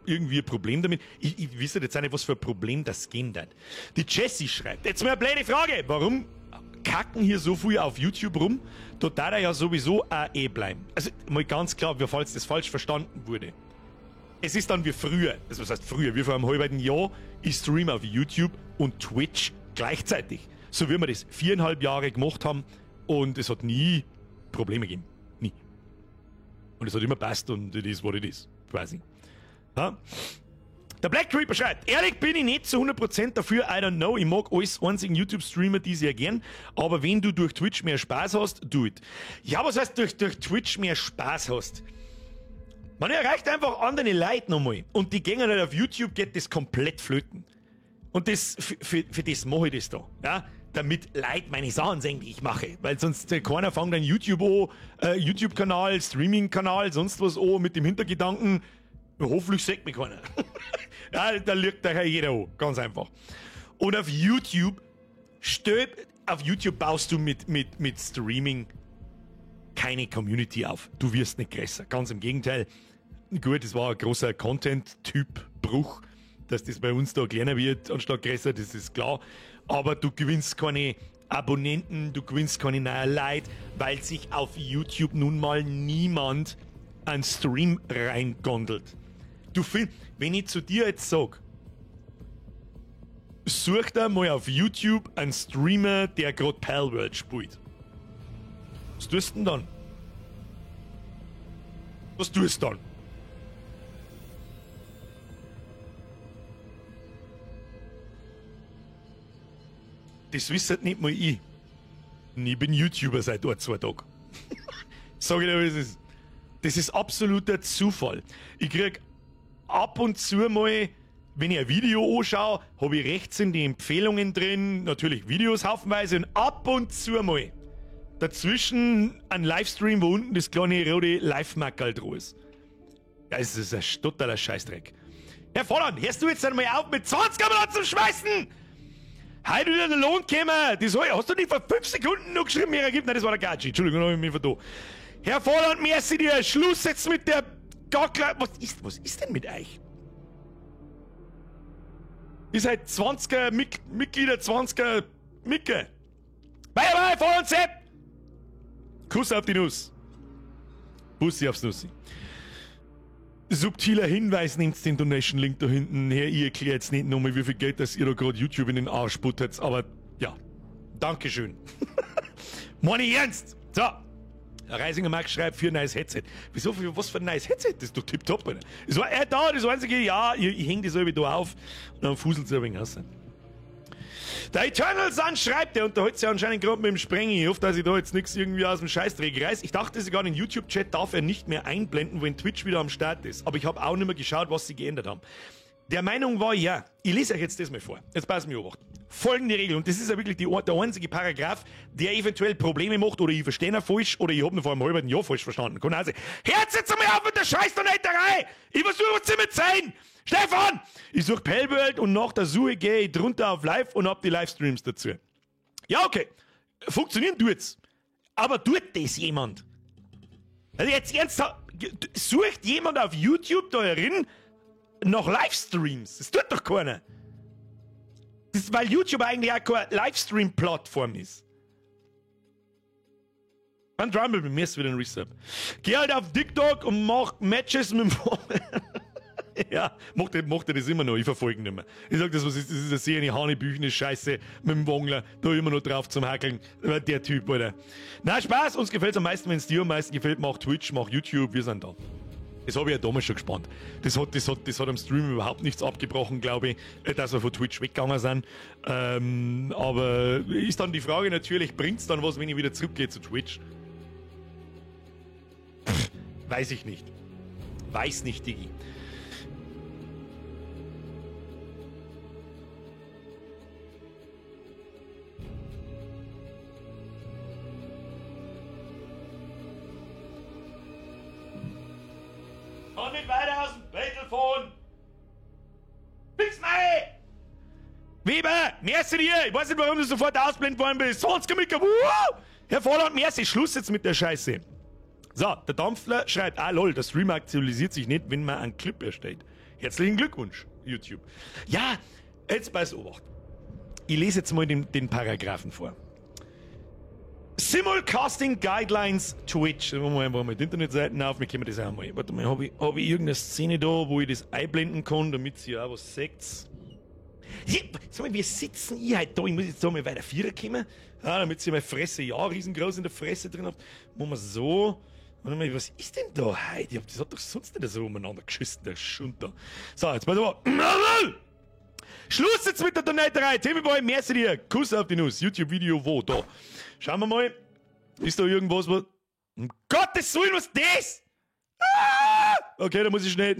[SPEAKER 1] irgendwie ein Problem damit. Ich wüsste jetzt auch nicht, was für ein Problem das gehen hat. Die Jessie schreibt, jetzt mal eine blöde Frage. Warum kacken hier so viel auf YouTube rum? Da darf er ja sowieso auch eh bleiben. Also mal ganz klar, falls das falsch verstanden wurde. Es ist dann wie früher, also was heißt früher, wie vor einem halben Jahr, ich streame auf YouTube und Twitch gleichzeitig. So wie wir das 4,5 Jahre gemacht haben und es hat nie Probleme gegeben. Nie. Und es hat immer passt und it is what it is, quasi. Ha? Der Black Creeper schreibt, ehrlich bin ich nicht zu 100% dafür, I don't know, ich mag alles einzigen YouTube-Streamer, die sehr gern, aber wenn du durch Twitch mehr Spaß hast, do it. Ja, was heißt durch Twitch mehr Spaß hast? Man erreicht einfach andere Leute nochmal und die gehen halt auf YouTube, geht das komplett flöten. Und das, für das mache ich das da, ja? Damit Leute meine Sachen sehen, die ich mache. Weil sonst keiner fängt einen YouTube an, YouTube-Kanal, Streaming-Kanal, sonst was an mit dem Hintergedanken, hoffentlich sieht mich keiner. Ja, da liegt daher jeder an. Ganz einfach. Und auf YouTube, baust du mit Streaming keine Community auf. Du wirst nicht größer. Ganz im Gegenteil. Gut, es war ein großer Content-Typ-Bruch, dass das bei uns da kleiner wird, anstatt größer, das ist klar. Aber du gewinnst keine Abonnenten, du gewinnst keine neuen Leute, weil sich auf YouTube nun mal niemand einen Stream reingondelt. Wenn ich zu dir jetzt sag, such da mal auf YouTube einen Streamer, der grad Palworld spielt. Was tust du denn dann? Was tust du dann? Das wisst nicht mal ich. Und ich bin YouTuber seit 2 Tagen. Sag ich dir, wie es ist. Das ist absoluter Zufall. Ich krieg ab und zu mal, wenn ich ein Video anschaue, habe ich rechts in die Empfehlungen drin, natürlich Videos haufenweise und ab und zu mal dazwischen ein Livestream, wo unten das kleine rote Live-Mackerl dran ist. Ja, es ist ein totaler Scheißdreck. Herr Volland, hörst du jetzt einmal auf mit 20 Mal zum Schmeißen? Heute wieder der Lohn gekommen. Das hast du nicht vor 5 Sekunden noch geschrieben, mir ergibt? Nein, das war der Gatschi. Entschuldigung, hab ich mich vertan. Herr Volland, merci dir. Schluss jetzt mit der Gackler. Was ist denn mit euch? Ihr seid 20er Mitglieder, 20er Micke. Bye bye, Volland Sepp! Kuss auf die Nuss. Bussi aufs Nussi. Subtiler Hinweis, nehmt den Donation-Link da hinten her. Ich erkläre jetzt nicht nochmal, wie viel Geld das ihr da gerade YouTube in den Arsch buttert, aber ja, Dankeschön. Meine ich ernst. So. Der Reisinger Max schreibt für ein neues Headset. Wieso, für was für ein neues Headset? Das ist doch tipptopp, Alter. Das war er da, das einzige, ja, ich häng das irgendwie da auf und dann fuselt es ein wenig raus. Der Eternal Sun schreibt, der unterhält sich anscheinend gerade mit dem Sprengi. Ich hoffe, dass ich da jetzt nichts irgendwie aus dem Scheißdreck reiß. Ich dachte sogar, den YouTube-Chat darf er nicht mehr einblenden, wenn Twitch wieder am Start ist. Aber ich habe auch nicht mehr geschaut, was sie geändert haben. Der Meinung war ja, ich lese euch jetzt das mal vor. Jetzt passt mir auf. Folgende Regel, und das ist ja wirklich der einzige Paragraph, der eventuell Probleme macht, oder ich verstehe ihn falsch, oder ich hab ihn vor einem halben Jahr falsch verstanden. Kann auch sein. Hört jetzt einmal auf mit der Scheißdonaterei! Ich versuche was mit sein! Stefan! Ich suche Palworld und nach der Suche gehe ich drunter auf Live und hab die Livestreams dazu. Ja, okay. Funktionieren tut's. Aber tut das jemand? Also jetzt ernsthaft, sucht jemand auf YouTube da herin nach Livestreams? Das tut doch keiner. Das ist, weil YouTube eigentlich auch keine Livestream-Plattform ist. Beim Drumble, bei mir ist wieder ein Resub. Geh halt auf TikTok und mach Matches mit dem Vorbild. Ja, macht er das immer noch, ich verfolge ihn nicht mehr. Ich sag das, was ist, das ist eine sehr eine hanebüchene Scheiße mit dem Wongler, da immer noch drauf zum Hackeln. Der Typ, Alter. Na, Spaß, uns gefällt's am meisten, wenn's dir am meisten gefällt, mach Twitch, mach YouTube, wir sind da. Das habe ich ja damals schon gespannt. Das hat am Stream überhaupt nichts abgebrochen, glaube ich, dass wir von Twitch weggegangen sind. Aber ist dann die Frage natürlich, bringt's dann was, wenn ich wieder zurückgehe zu Twitch? Pff, weiß ich nicht. Weiß nicht, Digi. Komm nicht weiter aus dem Bettelfon! Fix mei! Weber, merci dir! Ich weiß nicht, warum du sofort ausblenden worden bist. Sonst komm ich kaputt! Herr Volland, merci, Schluss jetzt mit der Scheiße. So, der Dampfler schreibt, ah lol, der Stream aktualisiert sich nicht, wenn man einen Clip erstellt. Herzlichen Glückwunsch, YouTube. Ja, jetzt pass Obacht. Ich lese jetzt mal den Paragraphen vor. Simulcasting Guidelines Twitch. Da machen wir einfach mal die Internetseiten auf, wir können das auch mal. Warte mal, hab ich irgendeine Szene da, wo ich das einblenden kann, damit ihr auch was seht? Ja, sag mal, wir sitzen hier halt da, ich muss jetzt da mal weiter Vierer kommen, ja, damit ihr meine Fresse, ja, riesengroß in der Fresse drin habt. Machen wir so. Warte mal, was ist denn da heute? Das hat doch sonst nicht so umeinander geschissen, der Schund da. So, jetzt pass auf. Schluss jetzt mit der Donaterei. Timmy Boy, merci dir. Kuss auf die Nuss. YouTube-Video wo? Da. Schauen wir mal. Ist da irgendwas, was... Um Gottes Willen, was ist das? Ah! Okay, da muss ich schnell...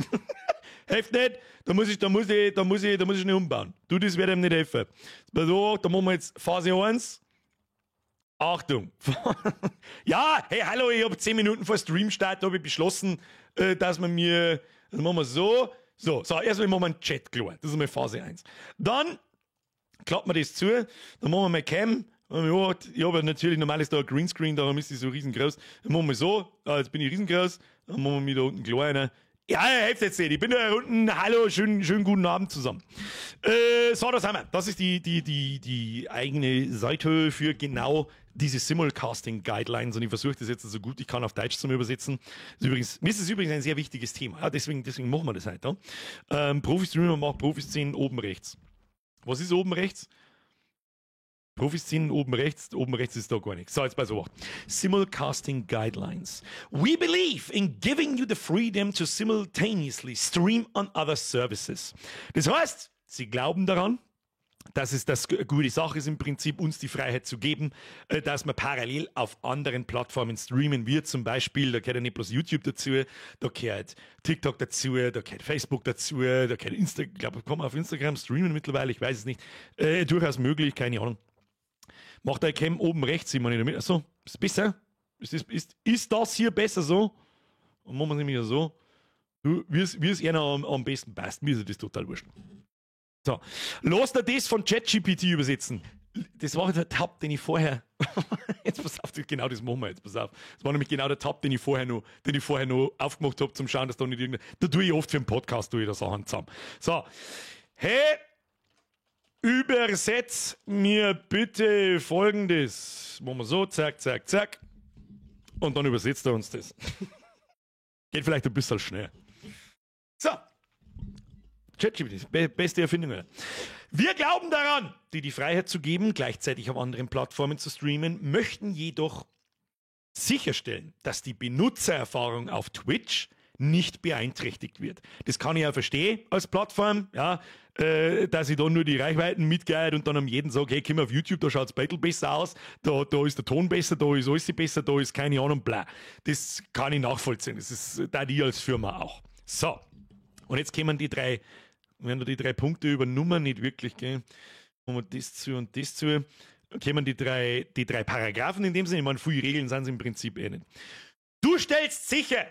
[SPEAKER 1] Hilft nicht. Da muss ich schnell umbauen. Du, das wird ihm nicht helfen. So, da machen wir jetzt Phase 1. Achtung. Ja, hey, hallo, ich hab 10 Minuten vor Streamstart, hab ich beschlossen, dass man mir... Das machen wir so. So, erstmal machen wir einen Chat klar. Das ist mal Phase 1. Dann klappen wir das zu. Dann machen wir mal Cam. Ich habe natürlich, normal ist da ein Greenscreen, darum ist sie so riesengroß. Dann machen wir so. Ah, jetzt bin ich riesengroß. Dann machen wir mich da unten kleiner. Ja, helft jetzt nicht. Ich bin da unten. Hallo, schönen guten Abend zusammen. So, das haben wir. Das ist die eigene Seite für genau diese Simulcasting Guidelines, und ich versuche das jetzt so gut ich kann auf Deutsch zu übersetzen. Das ist übrigens, mir ist das übrigens ein sehr wichtiges Thema. Ja, deswegen machen wir das heute. Ja. Profi-Streamer macht Profi-Szenen oben rechts. Was ist oben rechts? Profi-Szenen oben rechts ist da gar nichts. So, jetzt pass auf. Simulcasting Guidelines. We believe in giving you the freedom to simultaneously stream on other services. Das heißt, sie glauben daran, dass es das gute Sache ist, im Prinzip uns die Freiheit zu geben, dass man parallel auf anderen Plattformen streamen wird. Zum Beispiel, da gehört ja nicht bloß YouTube dazu, da gehört TikTok dazu, da gehört Facebook dazu, da gehört Instagram, ich glaube, kann man auf Instagram streamen mittlerweile, ich weiß es nicht. Durchaus möglich, keine Ahnung. Macht der Cam oben rechts immer nicht damit. Achso, ist besser? Ist das hier besser so? Und machen wir es nämlich so. Du, wie es einer am besten passt, mir ist das total wurscht. So, lass dir das von ChatGPT übersetzen. Das war der Tab, den ich vorher... Jetzt pass auf, genau das machen wir jetzt, pass auf. Das war nämlich genau der Tab, den ich vorher noch aufgemacht habe, zum Schauen, dass da nicht irgendein... Da tue ich oft für einen Podcast, tue ich da Sachen zusammen. So, hey, übersetz mir bitte Folgendes. Machen wir so, zack, zack, zack. Und dann übersetzt er uns das. Geht vielleicht ein bisschen schnell. So. ChatGPT, beste Erfindung. Wir glauben daran, dir die Freiheit zu geben, gleichzeitig auf anderen Plattformen zu streamen, möchten jedoch sicherstellen, dass die Benutzererfahrung auf Twitch nicht beeinträchtigt wird. Das kann ich ja verstehen als Plattform, ja, dass ich da nur die Reichweiten mitgehe und dann am jeden sage, hey, komm auf YouTube, da schaut's Battle besser aus, da ist der Ton besser, da ist alles besser, da ist keine Ahnung, bla. Das kann ich nachvollziehen. Das ist da die als Firma auch. So. Und jetzt kommen die drei, wenn du die drei Punkte übernommen, nicht wirklich, gell? Und das zu und das zu, kommen die drei Paragraphen in dem Sinne, ich meine, viele Regeln sind es im Prinzip eh nicht. Du stellst sicher,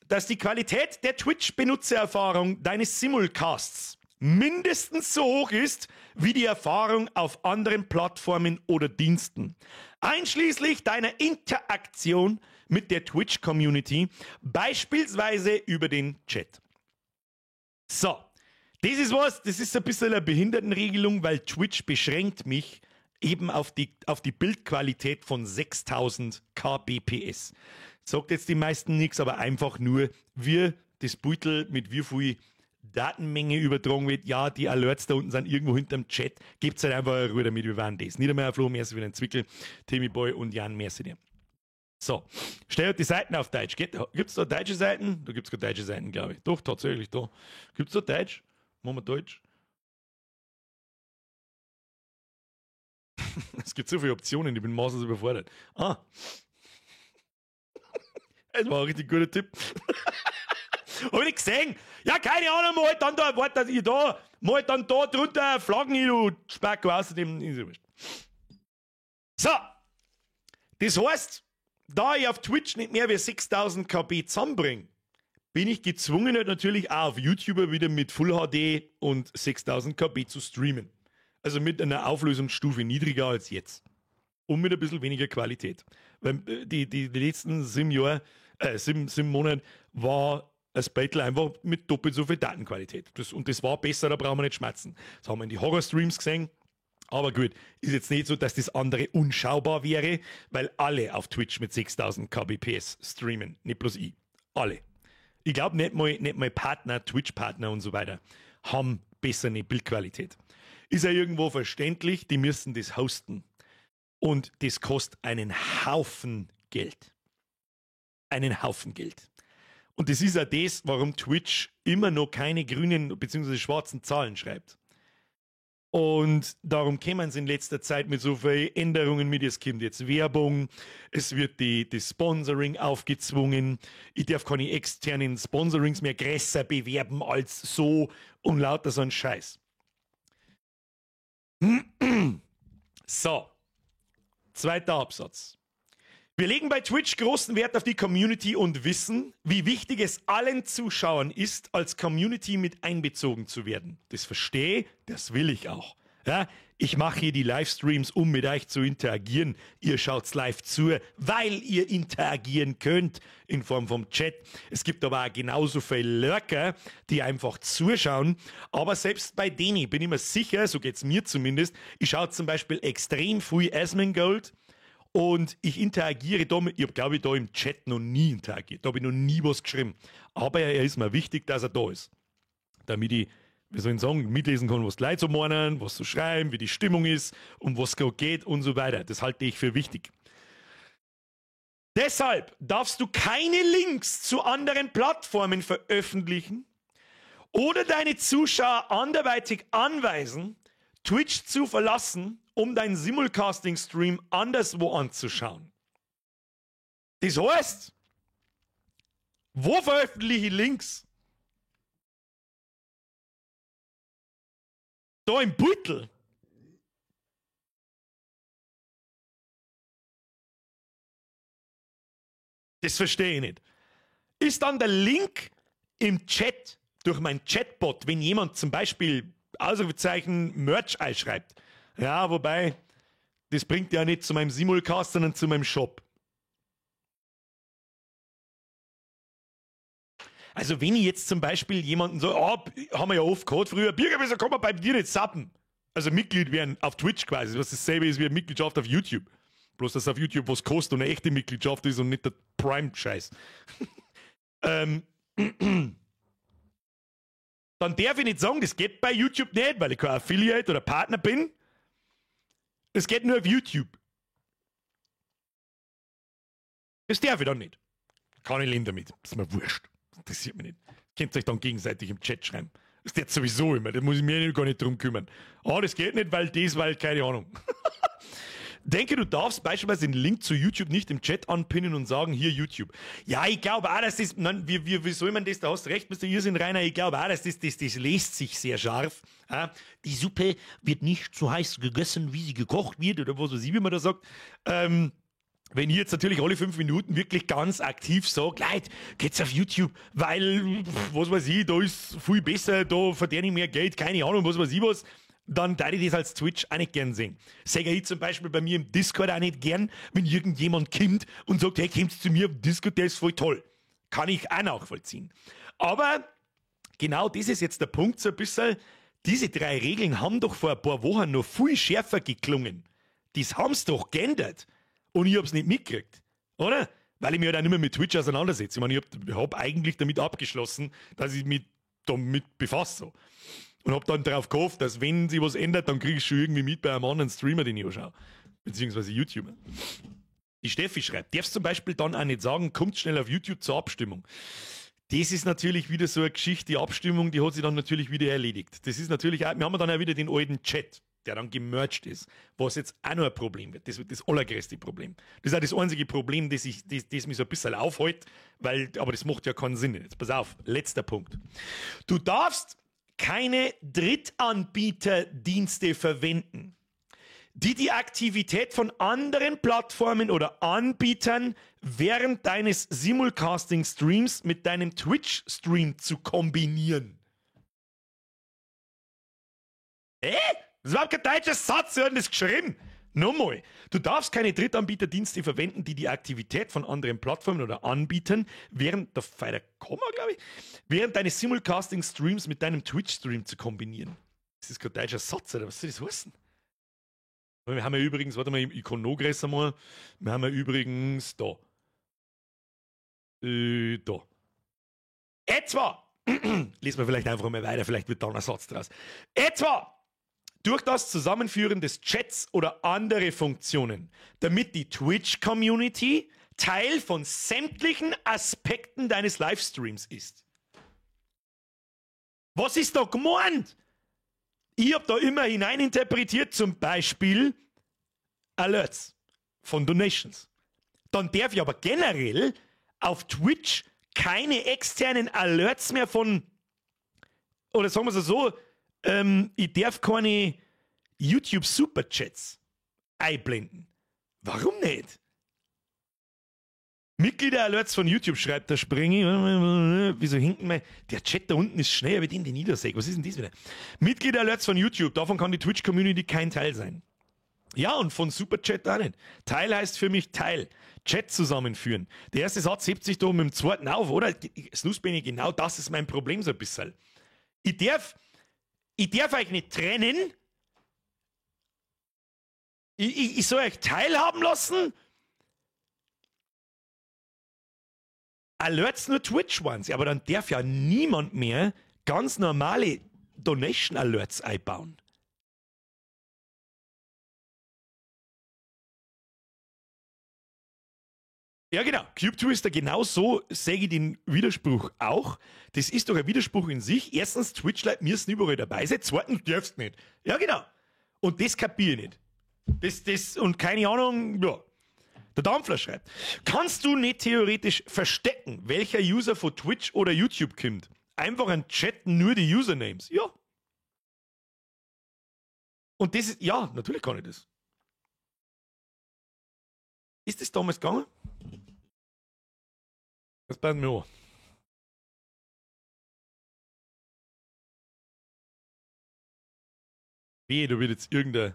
[SPEAKER 1] dass die Qualität der Twitch-Benutzererfahrung deines Simulcasts mindestens so hoch ist, wie die Erfahrung auf anderen Plattformen oder Diensten, einschließlich deiner Interaktion mit der Twitch-Community, beispielsweise über den Chat. So, das ist was, das ist ein bisschen eine Behindertenregelung, weil Twitch beschränkt mich Eben auf die Bildqualität von 6000 kbps. Sagt jetzt die meisten nichts, aber einfach nur, wie das Beutel mit wie viel Datenmenge übertragen wird. Ja, die Alerts da unten sind irgendwo hinterm Chat. Gebt halt einfach eine Ruhe damit, wir waren das. Niedermeyer Flo, merci für den Zwickel, Timmy Boy und Jan, merci dir. So, stell die Seiten auf Deutsch. Gibt es da deutsche Seiten? Da gibt es keine deutsche Seiten, glaube ich. Doch, tatsächlich, da. Gibt es da Deutsch? Machen wir Deutsch. Es gibt so viele Optionen, ich bin maßlos überfordert. Ah. Das war ein richtig guter Tipp. Hab ich nicht gesehen? Ja, keine Ahnung, mal halt dann da, warte, dass ich da, mal halt dann da drunter Flaggen, du Spacko, außerdem ist ja wurscht. So. Das heißt, da ich auf Twitch nicht mehr wie 6000 KB zusammenbringe, bin ich gezwungen, halt natürlich auch auf YouTube wieder mit Full HD und 6000 KB zu streamen. Also mit einer Auflösungsstufe niedriger als jetzt. Und mit ein bisschen weniger Qualität. Weil die letzten 7 Jahre, 7 Monate war das Battle einfach mit doppelt so viel Datenqualität. Und das war besser, da brauchen wir nicht schmatzen. Das haben wir in die Horror-Streams gesehen. Aber gut, ist jetzt nicht so, dass das andere unschaubar wäre, weil alle auf Twitch mit 6000 kbps streamen, nicht bloß ich. Alle. Ich glaube, nicht mal Partner, Twitch-Partner und so weiter haben bessere Bildqualität. Ist ja irgendwo verständlich, die müssen das hosten. Und das kostet einen Haufen Geld. Einen Haufen Geld. Und das ist ja das, warum Twitch immer noch keine grünen bzw. schwarzen Zahlen schreibt. Und darum kämen sie in letzter Zeit mit so vielen Änderungen mit. Es kommt jetzt Werbung, es wird die Sponsoring aufgezwungen. Ich darf keine externen Sponsorings mehr größer bewerben als so und lauter so ein Scheiß. So, zweiter Absatz. Wir legen bei Twitch großen Wert auf die Community und wissen, wie wichtig es allen Zuschauern ist, als Community mit einbezogen zu werden. Das verstehe, das will ich auch. Ja, ich mache hier die Livestreams, um mit euch zu interagieren. Ihr schaut live zu, weil ihr interagieren könnt in Form vom Chat. Es gibt aber auch genauso viele Lurker, die einfach zuschauen. Aber selbst bei denen bin ich mir sicher, so geht's mir zumindest, ich schaue zum Beispiel extrem viel Asmongold und ich interagiere da mit, ich habe, glaube ich, da im Chat noch nie interagiert. Da habe ich noch nie was geschrieben. Aber er ist mir wichtig, dass er da ist. Damit ich, wie soll ich sagen, mitlesen kann, was die Leute so meinen, was so schreiben, wie die Stimmung ist, um was gerade geht und so weiter. Das halte ich für wichtig. Deshalb darfst du keine Links zu anderen Plattformen veröffentlichen oder deine Zuschauer anderweitig anweisen, Twitch zu verlassen, um deinen Simulcasting-Stream anderswo anzuschauen. Das heißt, wo veröffentliche ich Links? Da im Beutel. Das verstehe ich nicht. Ist dann der Link im Chat durch mein Chatbot, wenn jemand zum Beispiel Ausrufezeichen Merch einschreibt? Ja, wobei, das bringt ja nicht zu meinem Simulcast, sondern zu meinem Shop. Also wenn ich jetzt zum Beispiel jemanden so, oh, haben wir ja oft gehabt früher, Birger, wieso kann man bei dir nicht zappen? Also Mitglied werden auf Twitch quasi, was dasselbe ist wie eine Mitgliedschaft auf YouTube. Bloß, dass auf YouTube was kostet und eine echte Mitgliedschaft ist und nicht der Prime-Scheiß. Dann darf ich nicht sagen, das geht bei YouTube nicht, weil ich kein Affiliate oder Partner bin. Das geht nur auf YouTube. Das darf ich dann nicht. Kann ich leben damit. Das ist mir wurscht. Das interessiert mich nicht. Könnt ihr euch dann gegenseitig im Chat schreiben. Das ist jetzt sowieso immer. Da muss ich mir gar nicht drum kümmern. Ah, das geht nicht, weil das, weil keine Ahnung. Denke, du darfst beispielsweise den Link zu YouTube nicht im Chat anpinnen und sagen, hier YouTube. Ja, ich glaube auch, dass das, nein, wie soll man das, da hast du recht, Mr. Irrsinn Rainer, ich glaube auch, dass das liest sich sehr scharf. Ja, die Suppe wird nicht so heiß gegessen, wie sie gekocht wird, oder was weiß ich, wie man da sagt. Wenn ich jetzt natürlich alle 5 Minuten wirklich ganz aktiv sage, Leute, geht's auf YouTube, weil, was weiß ich, da ist viel besser, da verdiene ich mehr Geld, keine Ahnung, was weiß ich was, dann darf ich das als Twitch auch nicht gern sehen. Sage ich zum Beispiel bei mir im Discord auch nicht gern, wenn irgendjemand kommt und sagt, hey, kommst zu mir im Discord, der ist voll toll. Kann ich auch nachvollziehen. Aber genau das ist jetzt der Punkt so ein bisschen, diese drei Regeln haben doch vor ein paar Wochen noch viel schärfer geklungen. Das haben's doch geändert. Und ich hab's nicht mitgekriegt. Oder? Weil ich mich halt auch nicht mehr mit Twitch auseinandersetze. Ich meine, ich hab eigentlich damit abgeschlossen, dass ich mich damit befasse. So. Und hab dann darauf gehofft, dass wenn sich was ändert, dann krieg ich schon irgendwie mit bei einem anderen Streamer, den ich anschaue. Beziehungsweise YouTuber. Die Steffi schreibt, darfst zum Beispiel dann auch nicht sagen, kommt schnell auf YouTube zur Abstimmung. Das ist natürlich wieder so eine Geschichte, die Abstimmung, die hat sich dann natürlich wieder erledigt. Das ist natürlich auch, wir haben dann auch wieder den alten Chat, der dann gemerged ist, was jetzt auch noch ein Problem wird. Das wird das allergrößte Problem. Das ist auch das einzige Problem, das mich so ein bisschen aufhält, weil, aber das macht ja keinen Sinn. Jetzt pass auf, letzter Punkt. Du darfst keine Drittanbieterdienste verwenden, die die Aktivität von anderen Plattformen oder Anbietern während deines Simulcasting-Streams mit deinem Twitch-Stream zu kombinieren. Hä? Das war kein deutscher Satz, sie haben das geschrieben. Nochmal, du darfst keine Drittanbieterdienste verwenden, die die Aktivität von anderen Plattformen oder Anbietern während der Feier Komma, glaube ich, während deines Simulcasting-Streams mit deinem Twitch-Stream zu kombinieren. Das ist kein deutscher Satz, oder was soll das heißen? Wir haben ja übrigens, warte mal, ich kann noch größer mal. Wir haben ja übrigens da. Da. Etwa! Lesen wir vielleicht einfach mal weiter, vielleicht wird da ein Satz draus. Etwa! Durch das Zusammenführen des Chats oder andere Funktionen, damit die Twitch-Community Teil von sämtlichen Aspekten deines Livestreams ist. Was ist da gemeint? Ich hab da immer hineininterpretiert, zum Beispiel Alerts von Donations. Dann darf ich aber generell auf Twitch keine externen Alerts mehr von, oder sagen wir es so, ich darf keine YouTube Superchats einblenden. Warum nicht? Mitglieder-Alerts von YouTube, schreibt der Springi. Wieso hinken mein... Der Chat da unten ist schneller wie den, den ich da sehe. Was ist denn das wieder? Mitglieder-Alerts von YouTube, davon kann die Twitch-Community kein Teil sein. Ja, und von Superchat auch nicht. Teil heißt für mich Teil. Chat zusammenführen. Der erste Satz hebt sich da mit dem zweiten auf, oder? Snusbeni, genau das ist mein Problem so ein bisschen. Ich darf euch nicht trennen. Ich soll euch teilhaben lassen. Alerts nur Twitch Ones. Aber dann darf ja niemand mehr ganz normale Donation Alerts einbauen. Ja, genau. Cube Twister, genau so sehe ich den Widerspruch auch. Das ist doch ein Widerspruch in sich. Erstens, Twitch-Leute müssen überall dabei sein. Zweitens, darfst nicht. Ja, genau. Und das kapiere ich nicht. Das, und keine Ahnung, ja. Der Dampfler schreibt, kannst du nicht theoretisch verstecken, welcher User von Twitch oder YouTube kommt? Einfach ein Chat nur die Usernames. Ja. Und das ist, ja, natürlich kann ich das. Ist das damals gegangen? Das bleibt mir an. Wehe, da wird jetzt irgendein...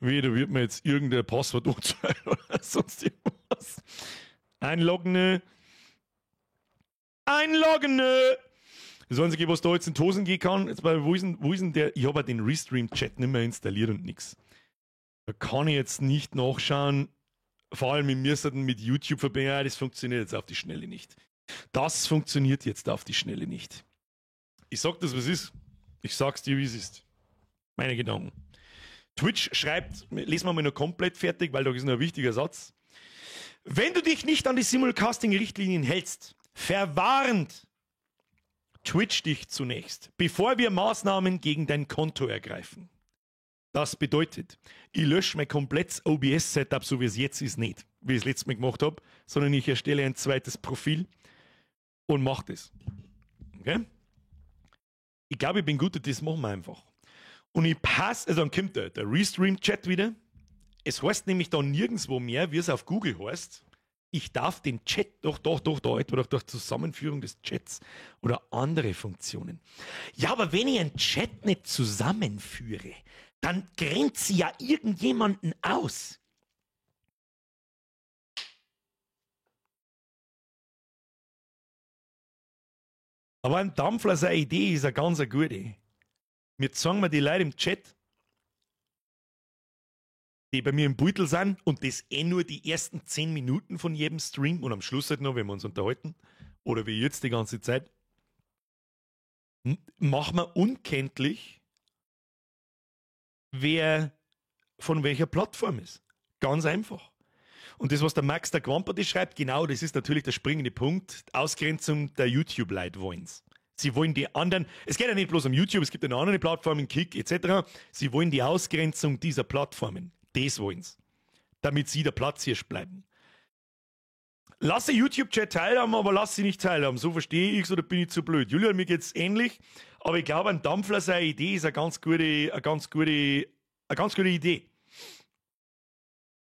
[SPEAKER 1] Wehe, da wird mir jetzt irgendein Passwort anzeigen oder sonst irgendwas. Einloggen. Einloggen! Das Einzige, was da jetzt in die Hosen gehen kann, jetzt mal, wo ist denn der? Ich habe ja den Restream-Chat nicht mehr installiert und nix. Da kann ich jetzt nicht nachschauen. Vor allem im Mirsaden mit YouTube verbinden. Ja, das funktioniert jetzt auf die Schnelle nicht. Das funktioniert jetzt auf die Schnelle nicht. Ich sag das, was ist. Ich sag's dir, wie es ist. Meine Gedanken. Twitch schreibt, lesen wir mal noch komplett fertig, weil da ist noch ein wichtiger Satz. Wenn du dich nicht an die Simulcasting-Richtlinien hältst, verwarnt Twitch dich zunächst, bevor wir Maßnahmen gegen dein Konto ergreifen. Das bedeutet, ich lösche mein komplettes OBS-Setup, so wie es jetzt ist, nicht, wie ich es letztes Mal gemacht habe, sondern ich erstelle ein zweites Profil und mache das. Okay? Ich glaube, ich bin gut, das machen wir einfach. Und ich passe, also dann kommt der Restream-Chat wieder. Es heißt nämlich da nirgendwo mehr, wie es auf Google heißt. Ich darf den Chat, doch, da, etwa durch Zusammenführung des Chats oder andere Funktionen. Ja, aber wenn ich einen Chat nicht zusammenführe, dann grenzt sie ja irgendjemanden aus. Aber ein Dampfler, seine Idee ist eine ganz gute. Mir zeigen wir die Leute im Chat. Die bei mir im Beutel sind und das eh nur die ersten 10 Minuten von jedem Stream und am Schluss halt noch, wenn wir uns unterhalten oder wie jetzt die ganze Zeit, machen wir unkenntlich, wer von welcher Plattform ist. Ganz einfach. Und das, was der Max der Quampati schreibt, genau, das ist natürlich der springende Punkt. Ausgrenzung der YouTube-Leute wollen's. Sie wollen die anderen, es geht ja nicht bloß um YouTube, es gibt ja noch andere Plattformen, Kick etc. Sie wollen die Ausgrenzung dieser Plattformen. Das wollen's. Damit sie der Platzhirsch bleiben. Lass sie YouTube-Chat teilhaben, aber lass sie nicht teilhaben. So verstehe ich's oder bin ich zu blöd? Julian, mir geht's ähnlich, aber ich glaube, ein Dampfler seine Idee ist eine ganz gute Idee.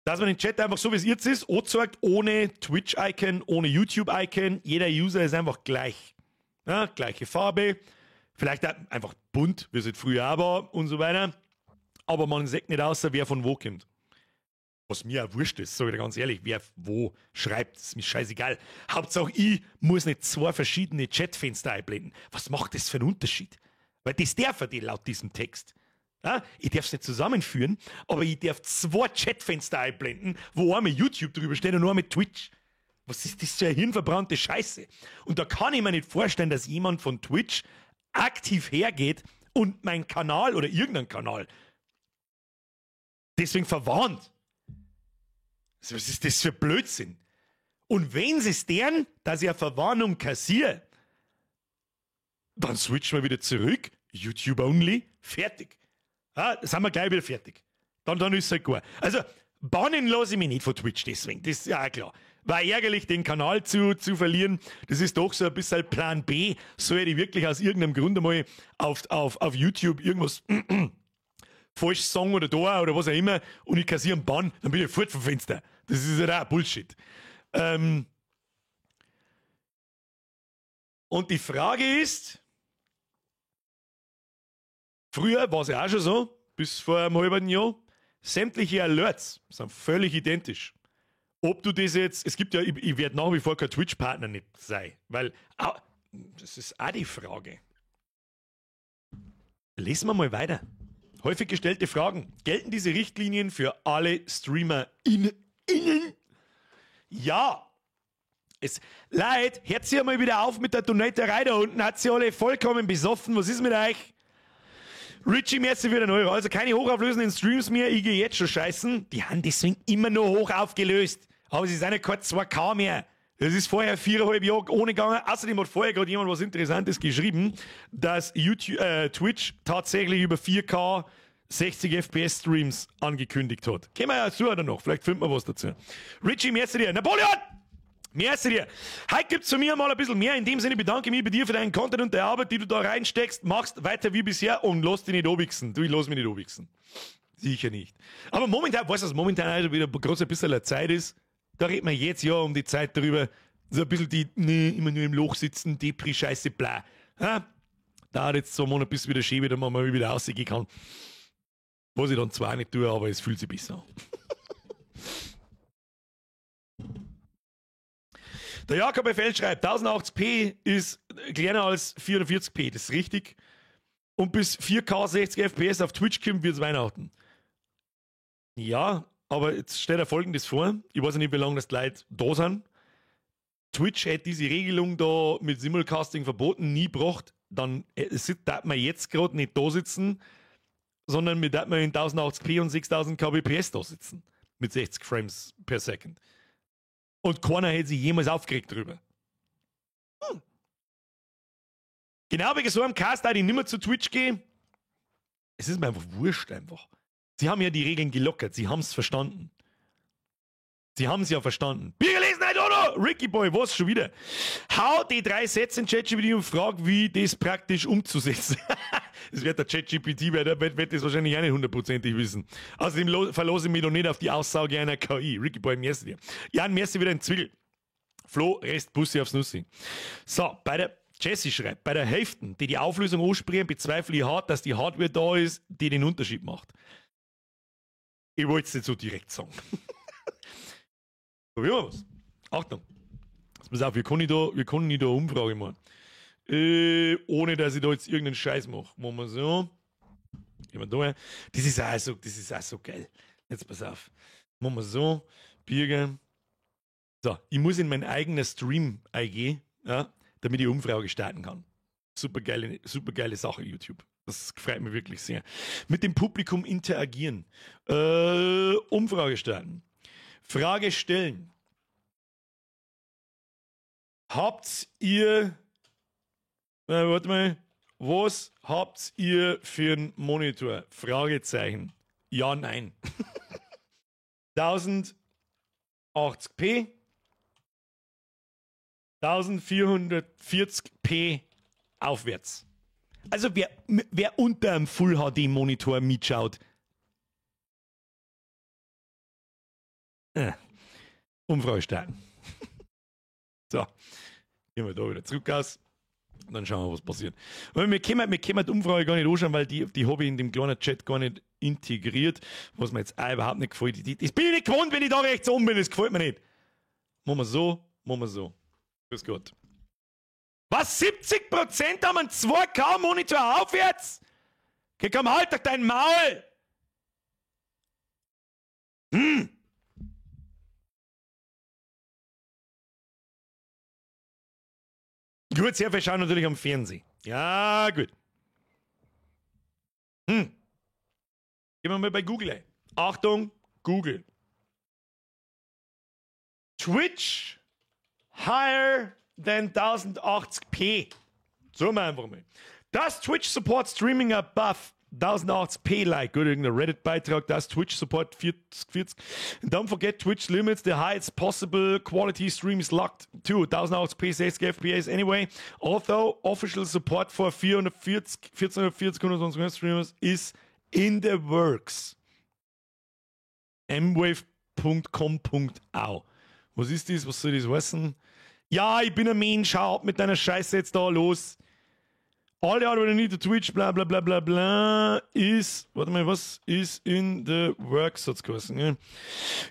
[SPEAKER 1] Dass man den Chat einfach so, wie es jetzt ist, anzeigt, ohne Twitch-Icon, ohne YouTube-Icon. Jeder User ist einfach gleich. Ja, gleiche Farbe, vielleicht auch einfach bunt, wie es halt früher auch war und so weiter. Aber man sieht nicht außer, wer von wo kommt. Was mir auch wurscht ist, sage ich dir ganz ehrlich, wer wo schreibt, ist mir scheißegal. Hauptsache, ich muss nicht zwei verschiedene Chatfenster einblenden. Was macht das für einen Unterschied? Weil das darf er die laut diesem Text. Ja, ich darf es nicht zusammenführen, aber ich darf zwei Chatfenster einblenden, wo einmal YouTube drüber steht und einmal Twitch. Was ist das für eine hirnverbrannte Scheiße? Und da kann ich mir nicht vorstellen, dass jemand von Twitch aktiv hergeht und mein Kanal oder irgendein Kanal deswegen verwarnt. Was ist das für Blödsinn? Und wenn sie es deren, dass ich eine Verwarnung kassiere, dann switchen wir wieder zurück, YouTube only, fertig. Ja, sind wir gleich wieder fertig. Dann ist es halt gut. Also, bannen lasse ich mich nicht von Twitch deswegen, das ist ja auch klar. War ärgerlich, den Kanal zu verlieren. Das ist doch so ein bisschen Plan B. Sollte ich wirklich aus irgendeinem Grund einmal auf YouTube irgendwas falsch sagen oder da oder was auch immer und ich kassiere einen Bann, dann bin ich fort vom Fenster. Das ist ja auch Bullshit. Und die Frage ist, früher war es ja auch schon so, bis vor einem halben Jahr, sämtliche Alerts sind völlig identisch. Ob du das jetzt, es gibt ja, ich werde nach wie vor kein Twitch-Partner nicht sein, weil, das ist auch die Frage. Lesen wir mal weiter. Häufig gestellte Fragen. Gelten diese Richtlinien für alle Streamer innen? Ja. Es, Leute, hört ihr mal wieder auf mit der Donaterei da unten. Hat sie alle vollkommen besoffen? Was ist mit euch? Richie, merci für den Euro. Also keine hochauflösenden Streams mehr. Ich gehe jetzt schon scheißen. Die haben deswegen immer noch hoch aufgelöst. Aber sie sind ja kein 2K mehr. Das ist vorher 4,5 Jahre ohne gegangen. Außerdem hat vorher gerade jemand was Interessantes geschrieben, dass YouTube, Twitch tatsächlich über 4K 60 FPS Streams angekündigt hat. Kommen wir ja zu oder noch? Vielleicht finden wir was dazu. Richie, merci dir. Napoleon! Merci dir. Heute gibt's von mir mal ein bisschen mehr. In dem Sinne bedanke ich mich bei dir für deinen Content und die Arbeit, die du da reinsteckst. Machst weiter wie bisher und lass dich nicht obichsen. Du, ich lass mich nicht obichsen. Sicher nicht. Aber momentan, weißt du, was momentan also wieder groß ein bisschen Zeit ist? Da redet man jetzt ja um die Zeit darüber. So ein bisschen die, nee, immer nur im Loch sitzen, Depri, Scheiße, bla. Ja? Da hat jetzt 2 Monate, bis wieder schön wieder mal wieder rausgehen kann. Was ich dann zwar nicht tue, aber es fühlt sich besser an. Der Jakob FL schreibt, 1080p ist kleiner als 440p, das ist richtig. Und bis 4K 60 FPS auf Twitch kommt, wird es Weihnachten. Ja, aber jetzt stellt er Folgendes vor. Ich weiß nicht, wie lange das die Leute da sind. Twitch hätte diese Regelung da mit Simulcasting verboten, nie gebracht. Dann darf man jetzt gerade nicht da sitzen, sondern wir darf man in 1080p und 6000 kbps da sitzen. Mit 60 Frames per Second. Und keiner hätte sich jemals aufgeregt drüber. Genau wegen so einem Cast, da ich nicht mehr zu Twitch gehe. Es ist mir einfach wurscht einfach. Sie haben ja die Regeln gelockert, sie haben es verstanden. Sie haben es ja verstanden. Bier gelesen, I don't know! Ricky Boy, was schon wieder? Hau die drei Sätze in ChatGPT und frag, wie das praktisch umzusetzen. Das wird der ChatGPT, wird das wahrscheinlich auch nicht hundertprozentig wissen. Außerdem verlasse ich mich doch nicht auf die Aussage einer KI. Ricky Boy, merci dir. Jan, merci wieder ein Zwickel. Flo, Rest Bussi aufs Nussi. So, bei der Jesse schreibt, bei der Hälfte, die die Auflösung ansprechen, bezweifle ich hart, dass die Hardware da ist, die den Unterschied macht. Ich wollte es nicht so direkt sagen. Probieren wir was. Achtung. Jetzt pass auf, wir können nicht da Umfrage machen. Ohne dass ich da jetzt irgendeinen Scheiß mache. Machen wir so. Gehen wir da her. Das ist auch so, das ist auch so geil. Jetzt pass auf. Machen wir so. Birger. So, ich muss in mein eigener Stream eingehen, ja, damit ich Umfrage starten kann. Supergeile, supergeile Sache, YouTube. Das freut mich wirklich sehr. Mit dem Publikum interagieren. Umfrage starten. Frage stellen. Habt ihr, warte mal, was habt ihr für einen Monitor? Fragezeichen. Ja, nein. 1080p, 1440p aufwärts. Also wer unter einem Full HD Monitor mitschaut, Umfrage starten. So, gehen wir da wieder zurück aus. Und dann schauen wir, was passiert. Und wir können die Umfrage gar nicht anschauen, weil die habe ich in dem kleinen Chat gar nicht integriert, was mir jetzt auch überhaupt nicht gefällt. Das bin ich nicht gewohnt, wenn ich da rechts oben bin, das gefällt mir nicht. Machen wir so, machen wir so. Grüß Gott. Was? 70% haben einen 2K-Monitor aufwärts? Okay, komm, halt doch dein Maul! Gut, sehr viel schauen natürlich am Fernsehen. Ja, gut. Gehen wir mal bei Google ein. Achtung, Google. Twitch higher than 1080p. So mal einfach mal. Does Twitch support streaming above 1080p like? Gut, irgendein Reddit-Beitrag. Does Twitch support 40? And don't forget Twitch limits the highest possible quality stream is locked to 1080p 60 FPS anyway. Although official support for 440, 1440 120 streamers is in the works. mwave.com.au. Was ist das? Was soll das heißen? Ja, ich bin ein Mensch, schau ab mit deiner Scheiße jetzt da los. All the hardware need to Twitch, bla bla bla bla bla, is, warte mal, was is in the works, hat's geheißen, gell?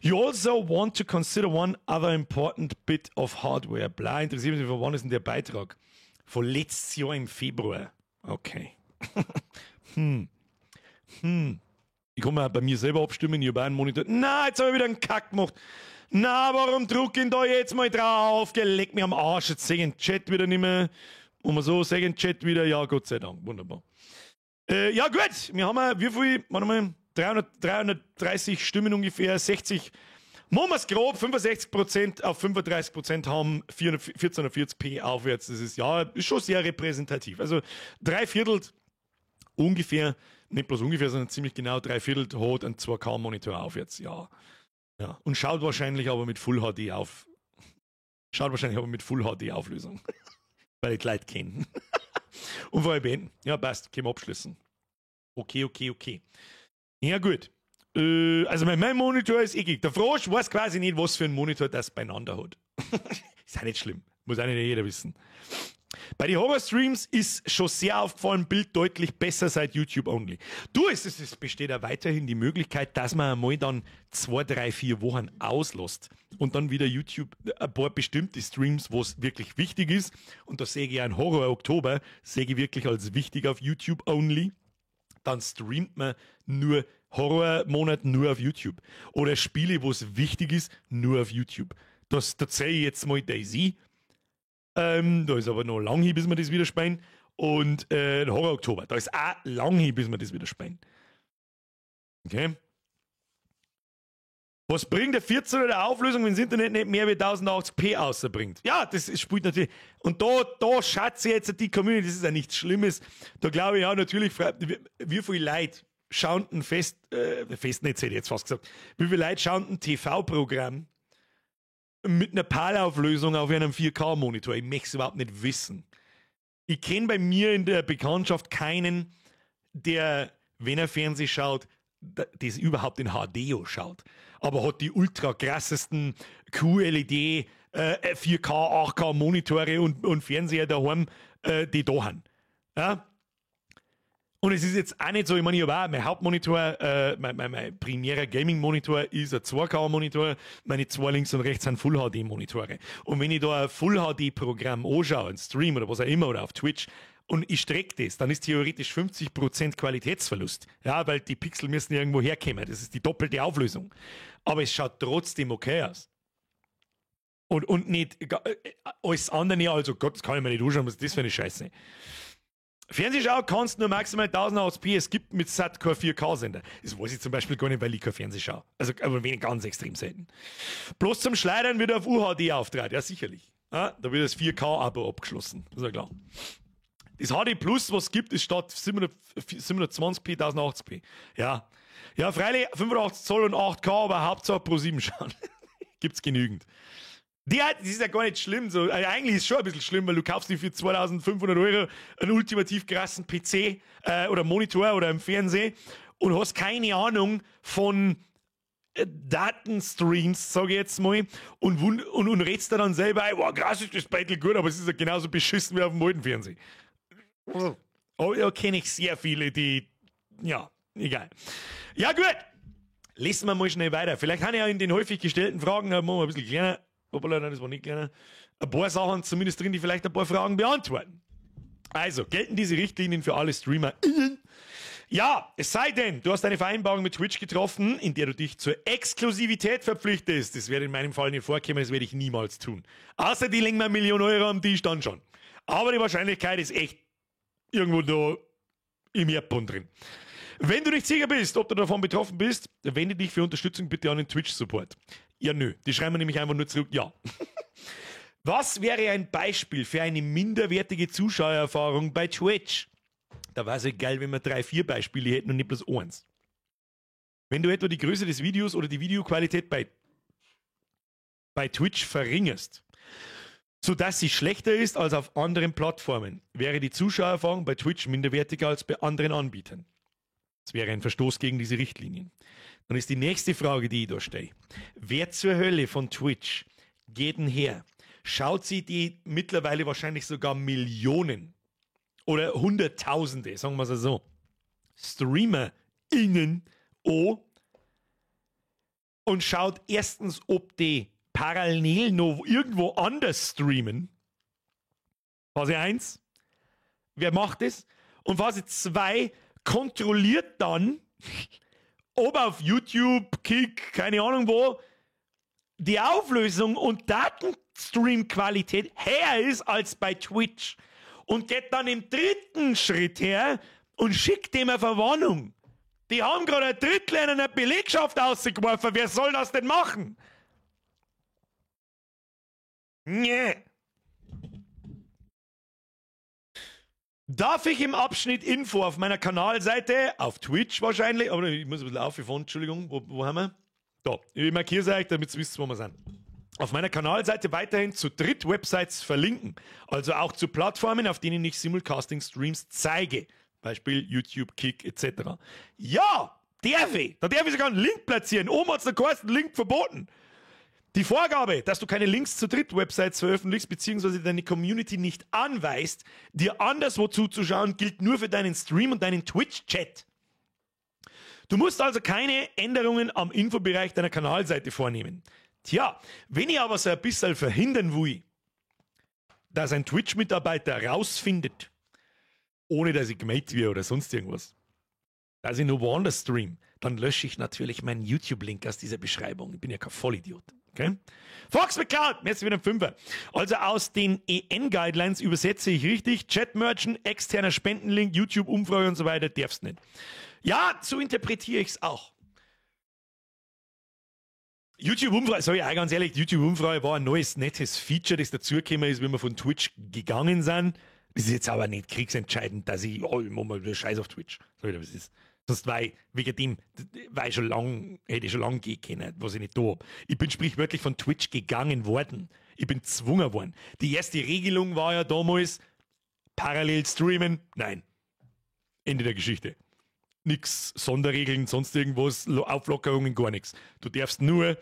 [SPEAKER 1] You also want to consider one other important bit of hardware. Bla, interessiert mich, von wann ist denn der Beitrag? Von letztes Jahr im Februar. Okay. Ich kann mal bei mir selber abstimmen, ich habe einen Monitor. Na, jetzt habe ich wieder einen Kack gemacht. Na, warum druck ich da jetzt mal drauf? Geh, leck mich am Arsch, jetzt sehe ich den Chat wieder nicht mehr. Und wir so sehen den Chat wieder, ja, Gott sei Dank, wunderbar. Ja, gut, wir haben ja, wie viel, warte mal, 330 Stimmen ungefähr, 60, machen wir's grob, 65% auf 35% haben 1440p aufwärts. Das ist, ja, ist schon sehr repräsentativ. Also 3/4 ungefähr, nicht bloß ungefähr, sondern ziemlich genau 3/4 hat ein 2K-Monitor aufwärts, ja. Ja. Und schaut wahrscheinlich aber mit Full HD auf. Schaut wahrscheinlich aber mit Full HD Auflösung. Weil ich die Leute kenne. Und vorher beenden. Ja, passt. Können wir abschließen. Okay. Ja, gut. Also mein Monitor ist eckig. Der Frosch weiß quasi nicht, was für ein Monitor das beieinander hat. Ist auch nicht schlimm. Muss auch nicht jeder wissen. Bei den Horror-Streams ist schon sehr aufgefallen, Bild deutlich besser seit YouTube only. Du, es besteht ja weiterhin die Möglichkeit, dass man einmal dann 2, 3, 4 Wochen auslässt und dann wieder YouTube ein paar bestimmte Streams, wo es wirklich wichtig ist. Und da sehe ich einen Horror-Oktober, sehe ich wirklich als wichtig auf YouTube only. Dann streamt man nur Horror-Monat nur auf YouTube. Oder Spiele, wo es wichtig ist, nur auf YouTube. Da zähle ich jetzt mal DayZ. Da ist aber noch lang hin, bis wir das wieder spielen. Und Horror Oktober, da ist auch lang hin, bis wir das wieder spielen. Okay. Was bringt der 14er der Auflösung, wenn das Internet nicht mehr wie 1080p außerbringt? Ja, das spielt natürlich. Und da schätze ich jetzt die Community, das ist ja nichts Schlimmes. Da glaube ich ja natürlich, wie viel Leute schauen ein Festnetz hätte ich jetzt fast gesagt, wie viele Leute schauen ein T V-Programm mit einer PAL-Auflösung auf einem 4K-Monitor? Ich möchte es überhaupt nicht wissen. Ich kenn bei mir in der Bekanntschaft keinen, der, wenn er Fernseh schaut, das überhaupt in HD schaut. Aber hat die ultra krassesten QLED 4K, 8K Monitore und Fernseher daheim, die da haben. Ja? Und es ist jetzt auch nicht so, ich meine, ich habe auch mein Hauptmonitor, mein primärer Gaming-Monitor ist ein 2K-Monitor, meine zwei links und rechts sind Full H D-Monitore. Und wenn ich da ein Full H D-Programm anschaue, ein Stream oder was auch immer, oder auf Twitch, und ich strecke das, dann ist theoretisch 50% Qualitätsverlust. Ja, weil die Pixel müssen irgendwo herkommen. Das ist die doppelte Auflösung. Aber es schaut trotzdem okay aus. Und nicht alles andere, also Gott, das kann ich mir nicht anschauen, was ist das für eine Scheiße. Fernsehschau kannst nur maximal 1080p, es gibt mit SAT kein 4K-Sender. Das weiß ich zum Beispiel gar nicht, weil ich kein Fernseh schaue. Also, aber wenig, ganz extrem selten. Bloß zum Schleudern wird auf UHD auftreten, ja sicherlich. Ja, da wird das 4K-Abo abgeschlossen, das ist ja klar. Das HD Plus, was es gibt, ist statt 720p 1080p. Ja. Ja, freilich 85 Zoll und 8K, aber Hauptsache Pro 7 schauen. Gibt's genügend. Das ist ja gar nicht schlimm. So. Also eigentlich ist es schon ein bisschen schlimm, weil du kaufst dir für 2500 Euro einen ultimativ krassen PC oder Monitor oder einen Fernseher und hast keine Ahnung von Datenstreams, sage ich jetzt mal, und redst da dann selber ein, wow, krass ist das Battle gut, aber es ist ja genauso beschissen wie auf dem alten Fernseher. Oh, da kenne ich sehr viele, die, ja, egal. Ja, gut. Lesen wir mal schnell weiter. Vielleicht habe ich ja in den häufig gestellten Fragen, machen wir ein bisschen kleiner, hoppala, nein, das war nicht kleiner, ein paar Sachen zumindest drin, die vielleicht ein paar Fragen beantworten. Also, gelten diese Richtlinien für alle Streamer? Ja, es sei denn, du hast eine Vereinbarung mit Twitch getroffen, in der du dich zur Exklusivität verpflichtest. Das werde in meinem Fall nicht vorkommen, das werde ich niemals tun. Außer die legen mir 1 Million Euro am Tisch, dann schon. Aber die Wahrscheinlichkeit ist echt irgendwo da im Erdboden drin. Wenn du nicht sicher bist, ob du davon betroffen bist, wende dich für Unterstützung bitte an den Twitch-Support. Ja, nö. Die schreiben mir nämlich einfach nur zurück, ja. Was wäre ein Beispiel für eine minderwertige Zuschauererfahrung bei Twitch? Da wäre es ja geil, wenn wir 3, 4 Beispiele hätten und nicht bloß eins. Wenn du etwa die Größe des Videos oder die Videoqualität bei Twitch verringerst, sodass sie schlechter ist als auf anderen Plattformen, wäre die Zuschauererfahrung bei Twitch minderwertiger als bei anderen Anbietern. Das wäre ein Verstoß gegen diese Richtlinien. Dann ist die nächste Frage, die ich da stelle. Wer zur Hölle von Twitch geht denn her? Schaut sie die mittlerweile wahrscheinlich sogar Millionen oder Hunderttausende, sagen wir es so, StreamerInnen an und schaut erstens, ob die parallel noch irgendwo anders streamen. Phase 1. Wer macht das? Und Phase 2 kontrolliert dann, ob auf YouTube, Kick, keine Ahnung wo, die Auflösung und Datenstream-Qualität höher ist als bei Twitch. Und geht dann im dritten Schritt her und schickt dem eine Verwarnung. Die haben gerade ein Drittel einer Belegschaft rausgeworfen. Wer soll das denn machen? Nee. Darf ich im Abschnitt Info auf meiner Kanalseite, auf Twitch wahrscheinlich, aber ich muss ein bisschen aufgefahren, Entschuldigung, wo haben wir? Da, ich markiere es euch, damit ihr wisst, wo wir sind. Auf meiner Kanalseite weiterhin zu Dritt-Websites verlinken, also auch zu Plattformen, auf denen ich Simulcasting-Streams zeige. Beispiel YouTube, Kick etc. Ja, darf ich. Da darf ich sogar einen Link platzieren. Oben hat's noch geheißen, Link verboten. Die Vorgabe, dass du keine Links zu Dritt-Websites veröffentlichst beziehungsweise deine Community nicht anweist, dir anderswo zuzuschauen, gilt nur für deinen Stream und deinen Twitch-Chat. Du musst also keine Änderungen am Infobereich deiner Kanalseite vornehmen. Tja, wenn ich aber so ein bisschen verhindern will, dass ein Twitch-Mitarbeiter rausfindet, ohne dass ich gemeldet werde oder sonst irgendwas, dass ich nur woanders stream, dann lösche ich natürlich meinen YouTube-Link aus dieser Beschreibung. Ich bin ja kein Vollidiot. Okay? Fox McCloud, jetzt wieder ein Fünfer. Also aus den EN-Guidelines übersetze ich richtig, Chat-Merchant, externer Spendenlink, YouTube-Umfrage und so weiter, darfst nicht. Ja, so interpretiere ich's auch. YouTube-Umfrage, sag ich auch ganz ehrlich, YouTube-Umfrage war ein neues, nettes Feature, das dazugekommen ist, wenn wir von Twitch gegangen sind. Das ist jetzt aber nicht kriegsentscheidend, dass ich, oh, ich mach mal Scheiß auf Twitch. Sag ich, was ist. Sonst war ich, wegen dem, war ich schon lang, hätte ich schon lang gehen können, was ich nicht da hab. Ich bin sprichwörtlich von Twitch gegangen worden. Ich bin gezwungen worden. Die erste Regelung war ja damals, parallel streamen, nein. Ende der Geschichte. Nix Sonderregeln, sonst irgendwas, Auflockerungen, gar nichts. Du darfst nur,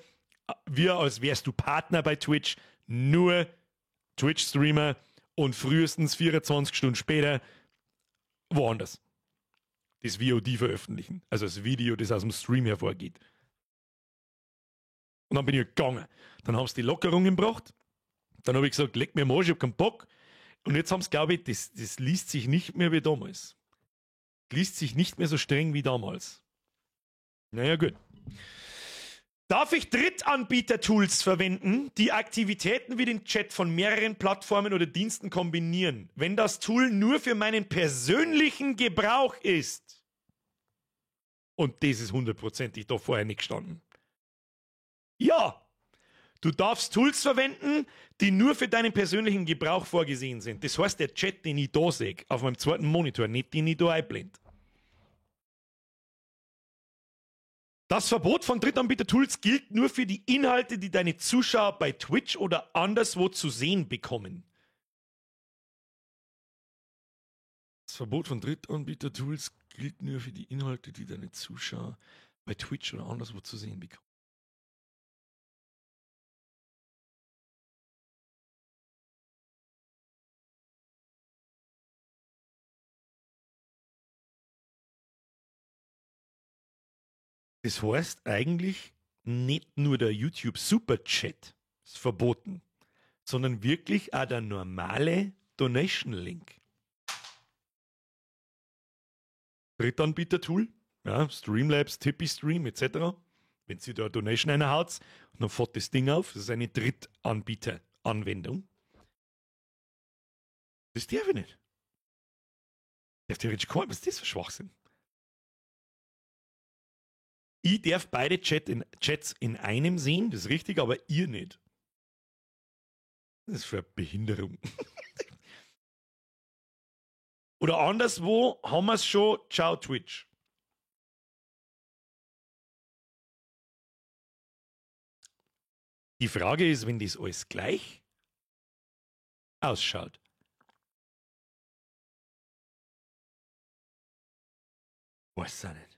[SPEAKER 1] wir als wärst du Partner bei Twitch, nur Twitch-Streamer und frühestens 24 Stunden später woanders. Das VOD veröffentlichen. Also das Video, das aus dem Stream hervorgeht. Und dann bin ich gegangen. Dann haben sie die Lockerungen gebracht. Dann habe ich gesagt, leck mir am Arsch, ich hab keinen Bock. Und jetzt haben sie, glaube ich, das liest sich nicht mehr wie damals. Liest sich nicht mehr so streng wie damals. Naja, gut. Darf ich Drittanbieter-Tools verwenden, die Aktivitäten wie den Chat von mehreren Plattformen oder Diensten kombinieren, wenn das Tool nur für meinen persönlichen Gebrauch ist? Und das ist hundertprozentig da vorher nicht gestanden. Ja, du darfst Tools verwenden, die nur für deinen persönlichen Gebrauch vorgesehen sind. Das heißt, der Chat, den ich da sehe, auf meinem zweiten Monitor, nicht den ich da einblende. Das Verbot von Drittanbieter-Tools gilt nur für die Inhalte, die deine Zuschauer bei Twitch oder anderswo zu sehen bekommen. Das Verbot von Drittanbieter-Tools gilt nur für die Inhalte, die deine Zuschauer bei Twitch oder anderswo zu sehen bekommen. Das heißt eigentlich, nicht nur der YouTube Super Chat ist verboten, sondern wirklich auch der normale Donation Link. Drittanbieter-Tool, ja, Streamlabs, TipeeeStream etc. Wenn sie da Donation reinhaut, dann fährt das Ding auf. Das ist eine Drittanbieter-Anwendung. Das darf ich nicht. Darf theoretisch keiner. Was ist das für Schwachsinn? Ich darf beide Chats in einem sehen, das ist richtig, aber ihr nicht. Das ist für eine Behinderung. Oder anderswo haben wir's schon. Ciao, Twitch. Die Frage ist, wenn das alles gleich ausschaut. Weiß auch nicht.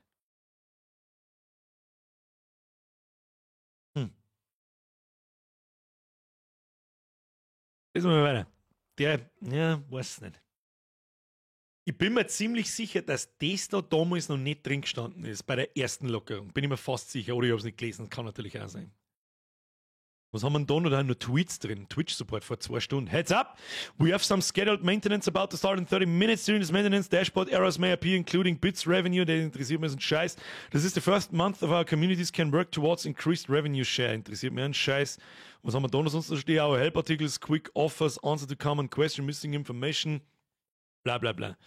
[SPEAKER 1] Lesen wir mal weiter. Der, ja, weiß nicht. Ich bin mir ziemlich sicher, dass das da damals noch nicht drin gestanden ist, bei der ersten Lockerung. Bin ich mir fast sicher. Oder ich hab's nicht gelesen, kann natürlich auch sein. Was haben wir denn da noch? Da haben nur Tweets drin. Twitch-Support vor 2 Stunden. Heads up! We have some scheduled maintenance about to start in 30 minutes. During this maintenance, dashboard errors may appear, including bits revenue. Der interessiert mich ein Scheiß. This is the first month of our communities can work towards increased revenue share. Interessiert mich ein Scheiß. Was haben wir da noch sonst noch stehen? Our help articles, quick offers, answer to common question, missing information. Bla bla bla.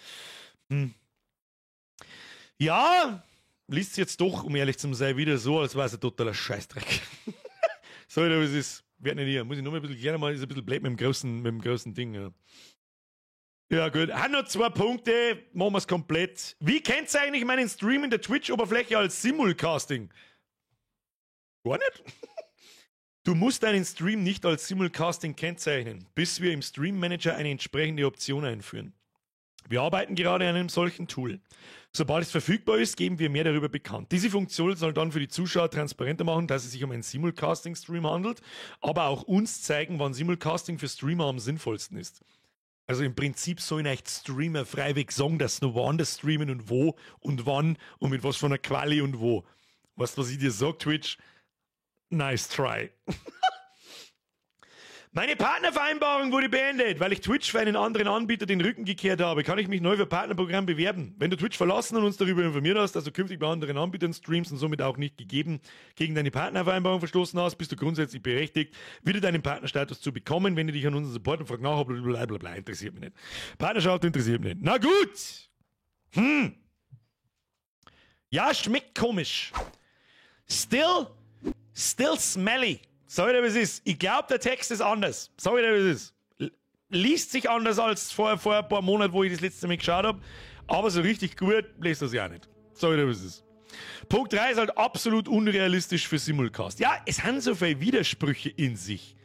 [SPEAKER 1] Ja, liest jetzt doch, um ehrlich zu sein, wieder so, als wäre es ein totaler Scheißdreck. Sorry, aber es ist, werd nicht hier. Muss ich noch mal ein bisschen klären, mal ist ein bisschen blöd mit dem großen Ding. Ja, ja gut. Haben noch 2 Punkte, machen wir's komplett. Wie kennzeichne ich meinen Stream in der Twitch-Oberfläche als Simulcasting? Gar nicht. Du musst deinen Stream nicht als Simulcasting kennzeichnen, bis wir im Stream Manager eine entsprechende Option einführen. Wir arbeiten gerade an einem solchen Tool. Sobald es verfügbar ist, geben wir mehr darüber bekannt. Diese Funktion soll dann für die Zuschauer transparenter machen, dass es sich um einen Simulcasting-Stream handelt, aber auch uns zeigen, wann Simulcasting für Streamer am sinnvollsten ist. Also im Prinzip sollen echt Streamer freiwillig sagen, dass sie noch woanders streamen und wo und wann und mit was von einer Quali und wo. Weißt du, was ich dir sag, Twitch? Nice try. Meine Partnervereinbarung wurde beendet, weil ich Twitch für einen anderen Anbieter den Rücken gekehrt habe. Kann ich mich neu für Partnerprogramm bewerben? Wenn du Twitch verlassen und uns darüber informiert hast, dass du künftig bei anderen Anbietern streamst und somit auch nicht gegeben gegen deine Partnervereinbarung verstoßen hast, bist du grundsätzlich berechtigt, wieder deinen Partnerstatus zu bekommen. Wende dich an unseren Support und frag nach, bla bla bla, interessiert mich nicht. Partnerschaft interessiert mich nicht. Na gut! Ja, schmeckt komisch. Still smelly. Sag ich dir, wie es ist. Ich glaub, der Text ist anders. Sag ich dir, wie es ist. Liest sich anders als vor ein paar Monaten, wo ich das letzte Mal geschaut hab. Aber so richtig gut liest das ja auch nicht. Sag ich dir, wie es ist. Punkt 3 ist halt absolut unrealistisch für Simulcast. Ja, es haben so viele Widersprüche in sich.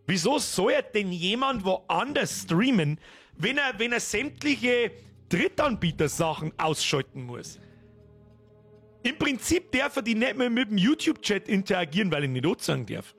[SPEAKER 1] Wieso soll er denn jemand woanders streamen, wenn er sämtliche Drittanbieter-Sachen ausschalten muss? Im Prinzip darf er die nicht mehr mit dem YouTube-Chat interagieren, weil ich nicht anzeigen darf.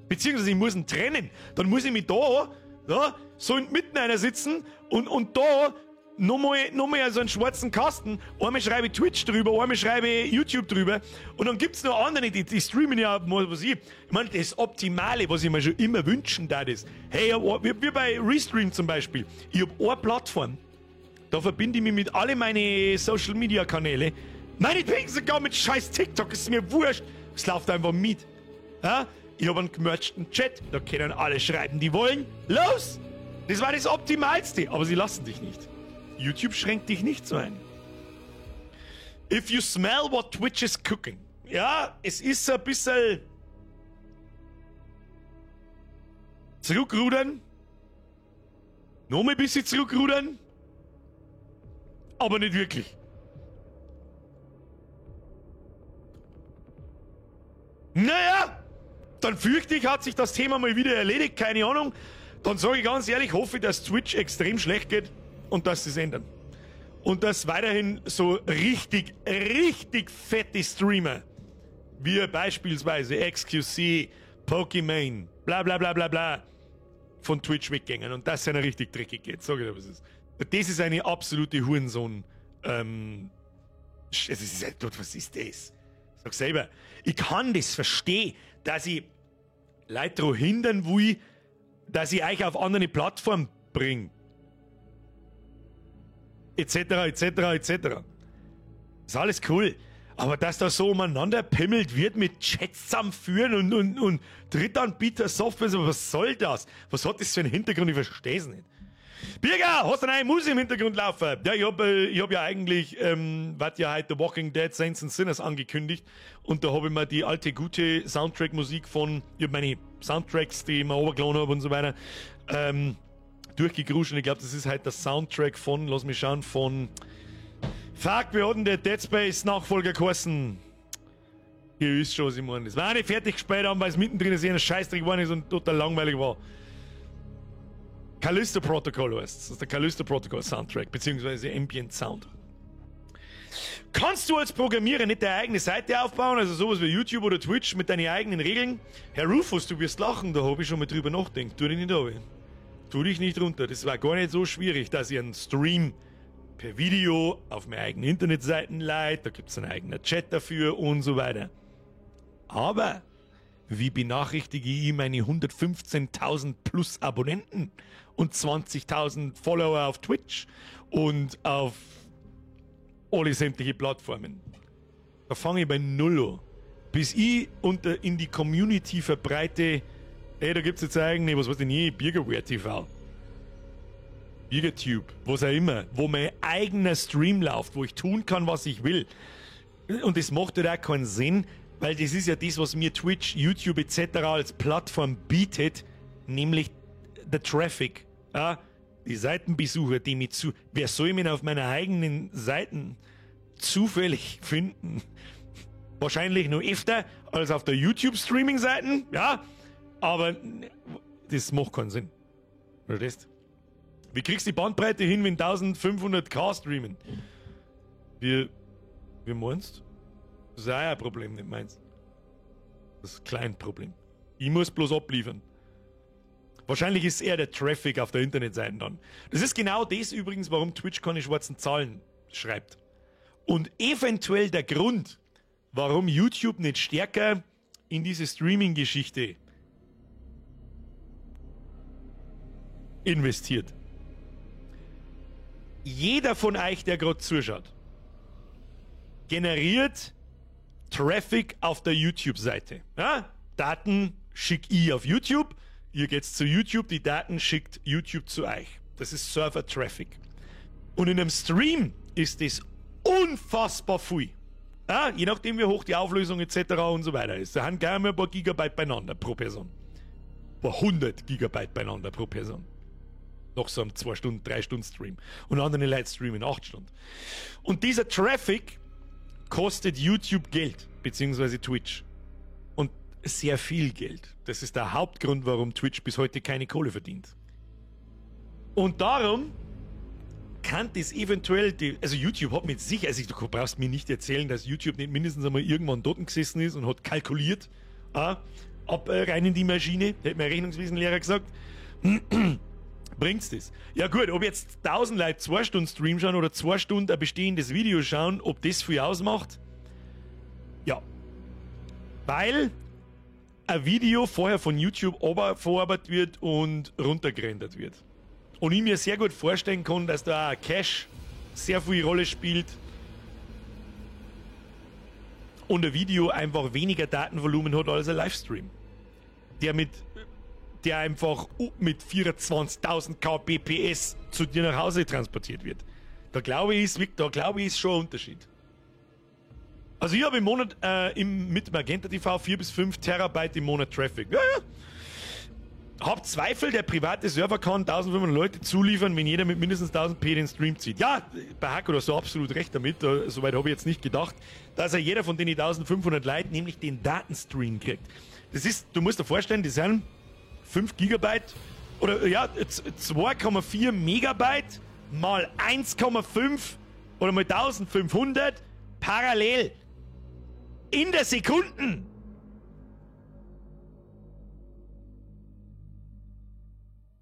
[SPEAKER 1] Beziehungsweise ich muss ihn trennen. Dann muss ich mich da, ja, so in mitten einer sitzen und da Nochmal so einen schwarzen Kasten. Einmal schreibe ich Twitch drüber, einmal schreibe ich YouTube drüber. Und dann gibt's noch andere, die streamen ja, was ich. Ich meine, das Optimale, was ich mir schon immer wünschen darf, ist, hey, wie bei Restream zum Beispiel. Ich hab eine Plattform, da verbinde ich mich mit alle meine Social Media Kanäle. Meinetwegen sogar mit scheiß TikTok, ist mir wurscht. Es läuft einfach mit. Ja? Ich hab einen gemergten Chat, da können alle schreiben, die wollen. Los! Das war das Optimalste, aber sie lassen dich nicht. YouTube schränkt dich nicht so ein. If you smell what Twitch is cooking. Ja, es ist ein bisschen zurückrudern. Noch mal ein bisschen zurückrudern. Aber nicht wirklich. Naja, dann fürchte ich, hat sich das Thema mal wieder erledigt, keine Ahnung. Dann sage ich ganz ehrlich, hoffe ich, dass Twitch extrem schlecht geht und dass sie es ändern. Und dass weiterhin so richtig, richtig fette Streamer, wie beispielsweise XQC, Pokimane, bla bla bla bla bla, von Twitch weggehen und dass es einer richtig dreckig geht. Sag ich dir, was es ist. Das ist eine absolute Hurensohn. Es ist, was ist das? Sag selber, ich kann das verstehen, dass ich Leute daran hindern will, dass ich euch auf andere Plattformen bringe. Etc., etc., etc. Ist alles cool. Aber dass da so umeinander pimmelt wird mit Chats zusammenführen und Drittanbieter-Software, was soll das? Was hat das für einen Hintergrund? Ich verstehe es nicht. Birger, hast du eine Musik im Hintergrund laufen? Ja, ich hab ja eigentlich, was ja heute The Walking Dead Saints and Sinners angekündigt und da habe ich mir die alte gute Soundtrack-Musik von, ich hab meine Soundtracks, die ich mir runtergeladen habe und so weiter, durchgegruscht und ich glaube, das ist halt der Soundtrack von, lass mich schauen, von fuck, wir hatten der Dead Space Nachfolger geheißen. Ihr wisst schon, was ich meine. Das war auch nicht fertig gespielt haben, weil es mittendrin so ein Scheißdreck geworden ist und total langweilig war. Callisto Protocol heißt es. Das ist der Callisto Protocol Soundtrack, beziehungsweise Ambient Sound. Kannst du als Programmierer nicht deine eigene Seite aufbauen, also sowas wie YouTube oder Twitch mit deinen eigenen Regeln? Herr Rufus, du wirst lachen, da hab ich schon mal drüber nachgedacht. Tu dich nicht runter. Tu dich nicht runter. Das war gar nicht so schwierig, dass ich einen Stream per Video auf meine eigenen Internetseiten leite, da gibt's einen eigenen Chat dafür und so weiter. Aber wie benachrichtige ich meine 115.000 plus Abonnenten und 20.000 Follower auf Twitch und auf alle sämtliche Plattformen? Da fange ich bei Null an. Bis ich in die Community verbreite, ey, da gibt's jetzt eigentlich, was weiß ich nicht, Birgerware TV, BirgerTube, was auch immer, wo mein eigener Stream läuft, wo ich tun kann, was ich will. Und das macht halt auch keinen Sinn, weil das ist ja das, was mir Twitch, YouTube etc. als Plattform bietet, nämlich der Traffic. Ja, die Seitenbesucher, die mich zu... Wer soll mich auf meiner eigenen Seiten zufällig finden? Wahrscheinlich nur öfter als auf der YouTube-Streaming-Seiten, ja, aber das macht keinen Sinn. Verstehst? Wie kriegst du die Bandbreite hin, wenn 1500k streamen? Wie meinst du? Das ist auch ein Problem, nicht meins. Das ist ein kleines Problem. Ich muss bloß abliefern. Wahrscheinlich ist eher der Traffic auf der Internetseite dann. Das ist genau das übrigens, warum Twitch keine schwarzen Zahlen schreibt. Und eventuell der Grund, warum YouTube nicht stärker in diese Streaming-Geschichte investiert. Jeder von euch, der gerade zuschaut, generiert Traffic auf der YouTube-Seite. Ja? Daten schick ich auf YouTube, ihr geht's zu YouTube, die Daten schickt YouTube zu euch. Das ist Server-Traffic. Und in einem Stream ist das unfassbar viel. Ja, je nachdem, wie hoch die Auflösung etc. und so weiter ist. Da haben gleich mal ein paar Gigabyte beieinander pro Person. Ein paar 100 Gigabyte beieinander pro Person. Noch so einem 2 Stunden, 3 Stunden Stream. Und andere Leute streamen 8 Stunden. Und dieser Traffic kostet YouTube Geld, beziehungsweise Twitch. Und sehr viel Geld. Das ist der Hauptgrund, warum Twitch bis heute keine Kohle verdient. Und darum kann das eventuell, also YouTube hat mit sich, also du brauchst mir nicht erzählen, dass YouTube nicht mindestens einmal irgendwann dort gesessen ist und hat kalkuliert, ab rein in die Maschine, hätte mein Rechnungswesenlehrer gesagt. Bringt's das? Ja gut, ob jetzt 1000 Leute 2 Stunden Stream schauen oder 2 Stunden ein bestehendes Video schauen, ob das viel ausmacht? Ja. Weil ein Video vorher von YouTube verarbeitet wird und runtergerendert wird. Und ich mir sehr gut vorstellen kann, dass da auch Cache sehr viel Rolle spielt und ein Video einfach weniger Datenvolumen hat als ein Livestream. Der einfach mit 24.000 kbps zu dir nach Hause transportiert wird. Da glaube ich, ist schon ein Unterschied. Also ich habe im Monat mit Magenta TV 4 bis 5 Terabyte im Monat Traffic. Ja, ja. Hab Zweifel, der private Server kann 1500 Leute zuliefern, wenn jeder mit mindestens 1000 P den Stream zieht. Ja, bei Hacko, da hast du absolut recht damit, soweit habe ich jetzt nicht gedacht, dass er jeder von den 1500 Leuten nämlich den Datenstream kriegt. Das ist, du musst dir vorstellen, das sind 5 Gigabyte oder ja, 2,4 Megabyte mal 1,5 oder mal 1500 parallel in der Sekunden.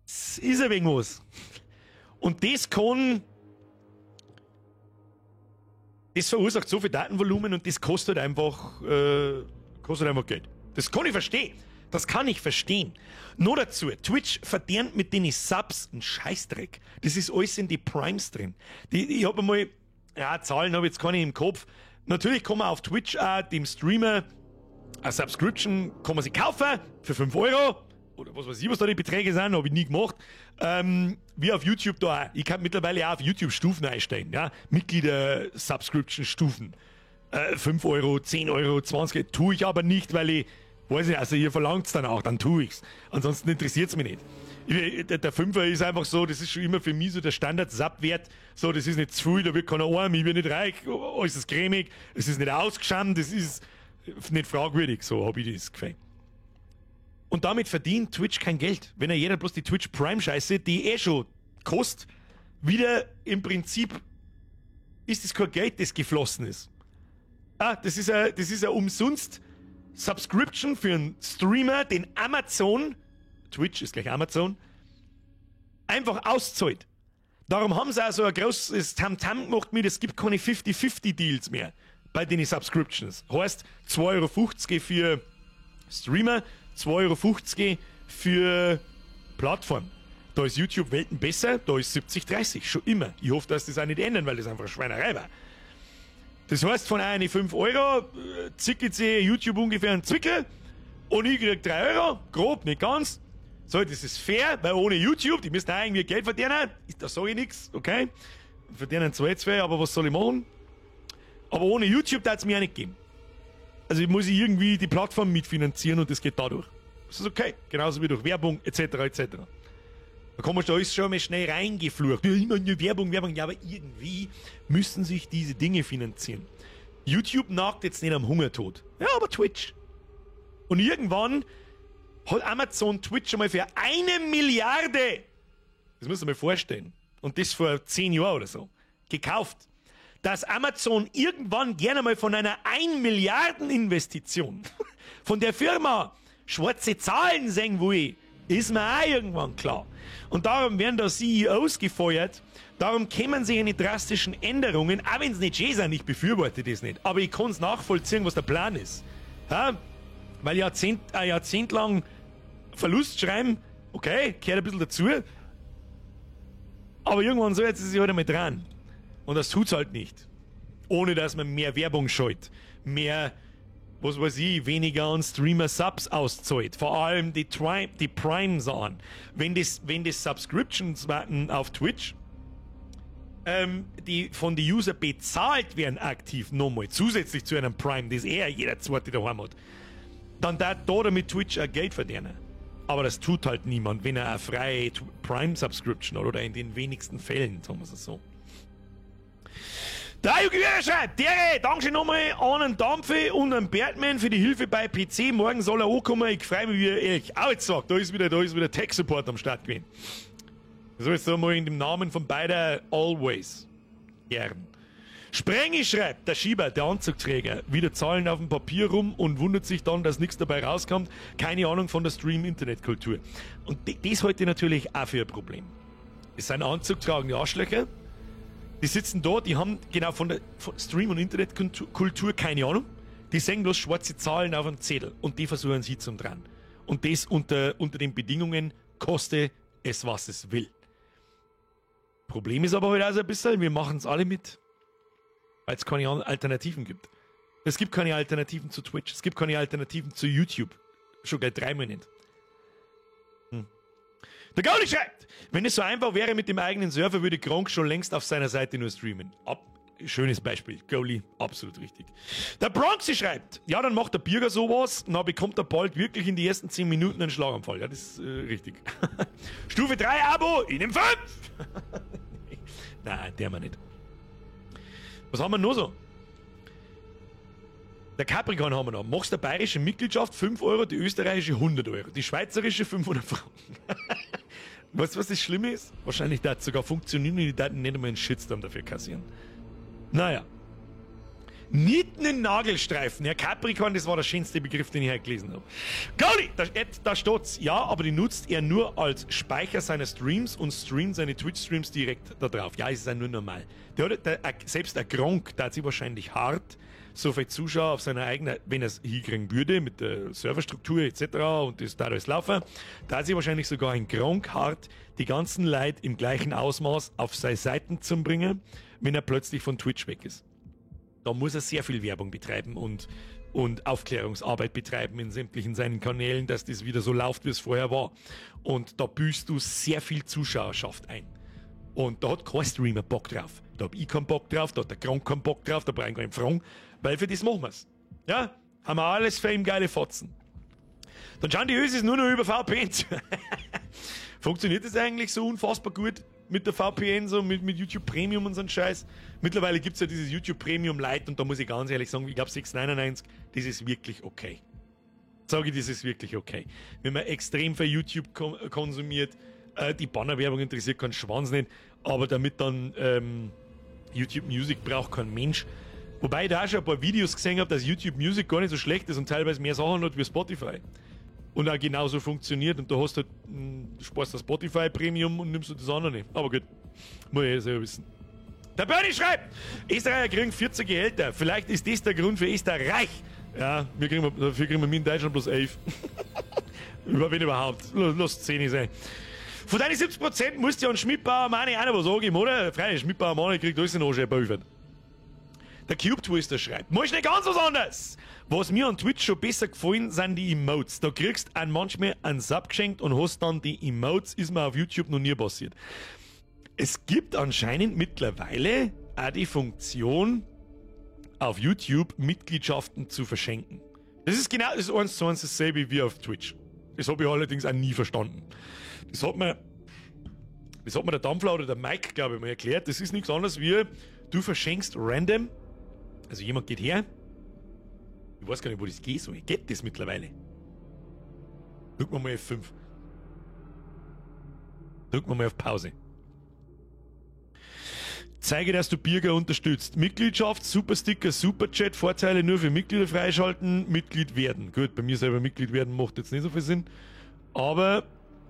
[SPEAKER 1] Das ist ein wenig was. Und das kann, das verursacht so viel Datenvolumen und das kostet einfach Geld. Das kann ich verstehen. Das kann ich verstehen. Nur dazu, Twitch verdient mit den Subs einen Scheißdreck. Das ist alles in die Primes drin. Ich habe einmal, ja, Zahlen habe ich jetzt keine im Kopf. Natürlich kann man auf Twitch auch dem Streamer eine Subscription kann man sich kaufen für 5 Euro. Oder was weiß ich, was da die Beträge sind, habe ich nie gemacht. Wie auf YouTube da auch. Ich kann mittlerweile auch auf YouTube Stufen einstellen. Ja? Mitglieder-Subscription-Stufen. 5 Euro, 10 Euro, 20 Euro. Tue ich aber nicht, weil ich, weiß nicht, also ihr verlangt es dann auch, dann tue ich's. Ansonsten interessiert es mich nicht. Der Fünfer ist einfach so, das ist schon immer für mich so der Standard-Sub-Wert. So, das ist nicht zu viel, da wird keiner arm, ich bin nicht reich, alles ist cremig, es ist nicht ausgeschammt, das ist nicht fragwürdig, so habe ich das gefällt. Und damit verdient Twitch kein Geld. Wenn er jeder bloß die Twitch Prime-Scheiße, die eh schon kostet, wieder im Prinzip ist es kein Geld, das geflossen ist. Ah, das ist eine umsonst Subscription für einen Streamer, den Amazon, Twitch ist gleich Amazon, einfach auszahlt. Darum haben sie auch so ein großes Tamtam gemacht mit, es gibt keine 50-50 Deals mehr bei den Subscriptions. Heißt 2,50 Euro für Streamer, 2,50 Euro für Plattform. Da ist YouTube Welten besser, da ist 70-30, schon immer. Ich hoffe, dass das auch nicht ändern, weil das einfach eine Schweinerei war. Das heißt, von einem 5 Euro zickelt sich YouTube ungefähr einen Zwickel und ich krieg 3 Euro, grob, nicht ganz. So, das ist fair, weil ohne YouTube, die müssen auch irgendwie Geld verdienen, da sage ich nichts, okay? Verdienen 2,2, aber was soll ich machen? Aber ohne YouTube darf es mir auch nicht geben. Also ich muss irgendwie die Plattform mitfinanzieren und das geht dadurch. Das ist okay, genauso wie durch Werbung etc. etc. Da kann man da alles schon mal schnell reingeflucht. Ja, immer nur Werbung, Werbung. Ja, aber irgendwie müssen sich diese Dinge finanzieren. YouTube nagt jetzt nicht am Hungertod. Ja, aber Twitch. Und irgendwann hat Amazon Twitch schon mal für 1 Milliarde, das muss man mal vorstellen, und das vor 10 Jahren oder so, gekauft. Dass Amazon irgendwann gerne mal von einer 1 Milliarden Investition von der Firma schwarze Zahlen sehen will, ist mir auch irgendwann klar. Und darum werden da CEOs gefeuert, darum kämen sich eine drastischen Änderungen, auch wenn es nicht schön sind, ich befürworte das nicht, aber ich kann es nachvollziehen, was der Plan ist. Ja? Weil ein Jahrzehnt lang Verlust schreiben, okay, gehört ein bisschen dazu, aber irgendwann soll jetzt sich halt einmal dran. Und das tut's halt nicht. Ohne dass man mehr Werbung scheut, mehr, was weiß ich, weniger an Streamer-Subs auszahlt. Vor allem die Primes an. Wenn das Subscriptions warten auf Twitch, die von den User bezahlt werden aktiv nochmal, zusätzlich zu einem Prime, das jeder zweite daheim hat, dann darf da damit Twitch auch Geld verdienen. Aber das tut halt niemand, wenn er eine freie Prime-Subscription hat, oder in den wenigsten Fällen, sagen wir es so. Der Jugendlicher schreibt, Dere, Dankeschön nochmal an den Dampfe und an Bertman für die Hilfe bei PC. Morgen soll er ankommen, ich freue mich wie ein Elch. Auch jetzt sagt, da ist wieder Tech-Support am Start gewesen. So jetzt einmal in dem Namen von beider Always. Gern. Sprengi schreibt, der Schieber, der Anzugträger, wieder Zahlen auf dem Papier rum und wundert sich dann, dass nichts dabei rauskommt. Keine Ahnung von der Stream-Internetkultur. Und das heute natürlich auch für ein Problem. Das sind anzugtragende Arschlöcher. Die sitzen da, die haben genau von der von Stream- und Internetkultur keine Ahnung. Die sehen bloß schwarze Zahlen auf einem Zettel und die versuchen sie zum dran. Und das unter den Bedingungen, koste es, was es will. Problem ist aber heute halt auch so ein bisschen, wir machen es alle mit, weil es keine Alternativen gibt. Es gibt keine Alternativen zu Twitch, es gibt keine Alternativen zu YouTube. Schon gleich dreimal nicht. Der Gaudi schreibt, wenn es so einfach wäre mit dem eigenen Server, würde Gronkh schon längst auf seiner Seite nur streamen. Schönes Beispiel. Goalie, absolut richtig. Der Bronxy schreibt, ja, dann macht der Birger sowas, dann bekommt er bald wirklich in die ersten 10 Minuten einen Schlaganfall. Ja, das ist richtig. Stufe 3 Abo, in dem 5! Nein, der mal nicht. Was haben wir noch so? Der Capricorn haben wir noch. Machst der bayerische Mitgliedschaft 5 Euro, die österreichische 100 Euro, die schweizerische 500 Franken. Weißt du, was das Schlimme ist? Wahrscheinlich da sogar funktionieren und die Daten nicht einmal einen Shitstorm dafür kassieren. Naja. Nieten in Nagelstreifen. Herr Capricorn, das war der schönste Begriff, den ich heute gelesen habe. Gaudi, da steht's. Ja, aber die nutzt er nur als Speicher seiner Streams und streamt seine Twitch-Streams direkt da drauf. Ja, es ist ja nur normal. Selbst der Gronkh, der hat sich wahrscheinlich hart so viel Zuschauer auf seiner eigenen, wenn er es hinkriegen würde, mit der Serverstruktur etc. und das da alles laufen, da hat sich wahrscheinlich sogar ein Gronkh hart, die ganzen Leute im gleichen Ausmaß auf seine Seiten zu bringen, wenn er plötzlich von Twitch weg ist. Da muss er sehr viel Werbung betreiben und Aufklärungsarbeit betreiben in sämtlichen seinen Kanälen, dass das wieder so läuft, wie es vorher war. Und da büßt du sehr viel Zuschauerschaft ein. Und da hat kein Streamer Bock drauf. Da hab ich keinen Bock drauf, da hat der Gronkh keinen Bock drauf, da brauche ich keinen Fragen, weil für das machen wir's. Ja, haben wir alles für ihn geile Fotzen. Dann schauen die Ösis nur noch über VPN zu. Funktioniert das eigentlich so unfassbar gut mit der VPN, so mit YouTube Premium und so ein Scheiß? Mittlerweile gibt's ja dieses YouTube Premium Lite und da muss ich ganz ehrlich sagen, ich glaub 6,99, das ist wirklich okay. Sag ich, das ist wirklich okay. Wenn man extrem viel YouTube konsumiert, die Bannerwerbung interessiert keinen Schwanz nicht, aber damit dann YouTube Music braucht kein Mensch. Wobei ich da auch schon ein paar Videos gesehen hab, dass YouTube Music gar nicht so schlecht ist und teilweise mehr Sachen hat wie Spotify. Und auch genauso funktioniert und da hast du halt, du sparst das Spotify Premium und nimmst du das andere nicht. Aber gut, muss ich eh selber wissen. Der Bernie schreibt, Österreicher kriegen 14 Gehälter. Vielleicht ist das der Grund für Österreich. Ja, dafür kriegen wir in Deutschland bloß 11. Über wen überhaupt? Lass 10 sein. Von deinen 70% musst du ja an Schmidbauer Mani auch noch was angeben, oder? Freilich, Schmidbauer Mani kriegt alles in den Arsch gebölfert. Der Cube Twister schreibt, mach nicht ganz was anderes. Was mir an Twitch schon besser gefallen, sind die Emotes. Da kriegst du manchmal einen Sub geschenkt und hast dann die Emotes, ist mir auf YouTube noch nie passiert. Es gibt anscheinend mittlerweile auch die Funktion, auf YouTube Mitgliedschaften zu verschenken. Das ist genau das eins zu eins dasselbe wie auf Twitch. Das hab ich allerdings auch nie verstanden. Das hat mir der Dampfler oder der Mike, glaub ich, mal erklärt. Das ist nichts anderes wie, du verschenkst random, also jemand geht her, ich weiß gar nicht, wo das geht, so geht das mittlerweile. Drücken wir mal F5. Drücken wir mal auf Pause. Zeige, dass du Birger unterstützt. Mitgliedschaft, Supersticker, Superchat, Vorteile nur für Mitglieder freischalten, Mitglied werden. Gut, bei mir selber Mitglied werden macht jetzt nicht so viel Sinn. Aber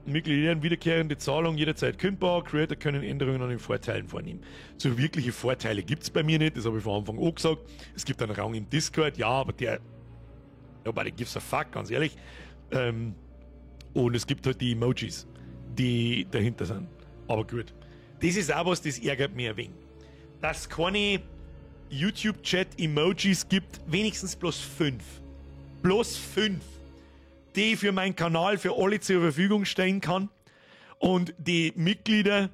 [SPEAKER 1] Mitglied werden, wiederkehrende Zahlung, jederzeit kündbar, Creator können Änderungen an den Vorteilen vornehmen. So wirkliche Vorteile gibt's bei mir nicht, das habe ich von Anfang an gesagt. Es gibt einen Rang im Discord, ja, aber der, nobody gives a fuck, ganz ehrlich. Und es gibt halt die Emojis, die dahinter sind. Aber gut. Das ist auch was, das ärgert mich ein wenig. Dass es keine YouTube-Chat-Emojis gibt, wenigstens bloß 5. Bloß 5. Die ich für meinen Kanal für alle zur Verfügung stellen kann. Und die Mitglieder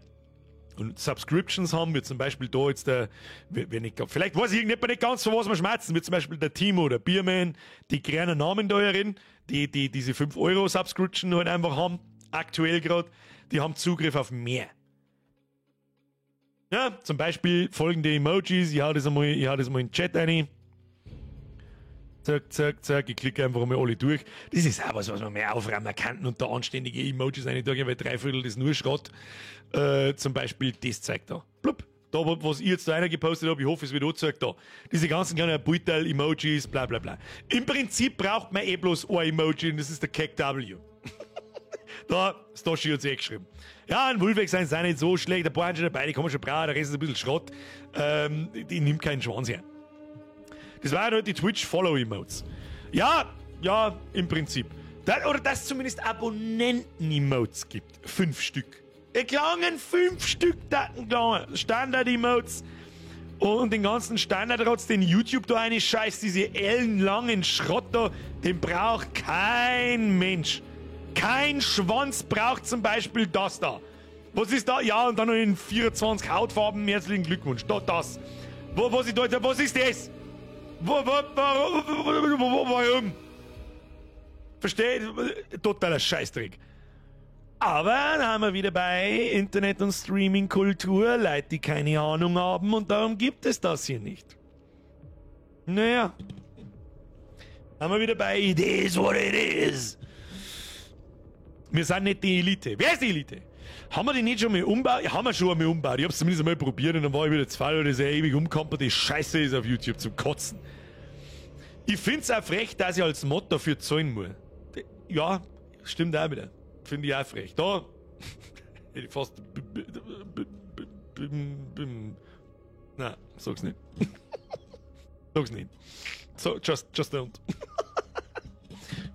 [SPEAKER 1] und Subscriptions haben, wie zum Beispiel da jetzt der, wenn ich, vielleicht weiß ich irgendjemand nicht ganz, von was wir schmerzen, wie zum Beispiel der Timo oder Bierman, die kleinen Namen da herin, die diese 5-Euro-Subscription halt einfach haben, aktuell grad, die haben Zugriff auf mehr. Ja, zum Beispiel folgende Emojis, ich hau das mal in den Chat rein. Zack, zack, zack, ich klicke einfach mal alle durch. Das ist auch was, was man mehr aufräumen kann und da anständige Emojis rein tun, weil 3/4 ist nur Schrott. Zum Beispiel das zeigt da. Blub. Da, was ich jetzt da einer gepostet hab, ich hoffe, es wird auch gezeigt da. Diese ganzen kleinen Beutel-Emojis, bla bla bla. Im Prinzip braucht man eh bloß ein Emoji und das ist der Keck W. Da, Stoshi hat eh geschrieben. Ja, ein Wulfeck sein sind nicht so schlecht, ein paar sind schon dabei, die kann man schon brauchen, der Rest ist ein bisschen Schrott. Die nimmt keinen Schwanz her. Das waren halt die Twitch-Follow-Emotes. Ja, ja, im Prinzip. Da, oder dass es zumindest Abonnenten-Emotes gibt. 5 Stück. Gelangen 5 Stück Daten, Standard-Emotes. Und den ganzen Standardrotz, den YouTube da eine scheißt, diese ellenlangen Schrott da, den braucht kein Mensch. Kein Schwanz braucht zum Beispiel das da. Was ist da? Ja, und dann noch in 24 Hautfarben. Herzlichen Glückwunsch. Da, das. Wo, was, ist da, was ist das? Wo, wo, warum? Versteht? Totaler Scheißdreck. Aber dann haben wir wieder bei Internet- und Streaming-Kultur, Leute, die keine Ahnung haben und darum gibt es das hier nicht. Naja. Haben wir wieder bei It is what it is. Wir sind nicht die Elite. Wer ist die Elite? Haben wir die nicht schon mal umgebaut? Ja, haben wir schon einmal umgebaut. Ich hab's zumindest einmal probiert und dann war ich wieder zu faul, weil das ja ewig umkampert. Die Scheiße ist auf YouTube zum Kotzen. Ich find's auch frech, dass ich als Mod dafür zahlen muss. Ja, stimmt auch wieder. Finde ich auch frech. Da hätte ich fast. Nein, sag's nicht. Sag's nicht. So, just don't.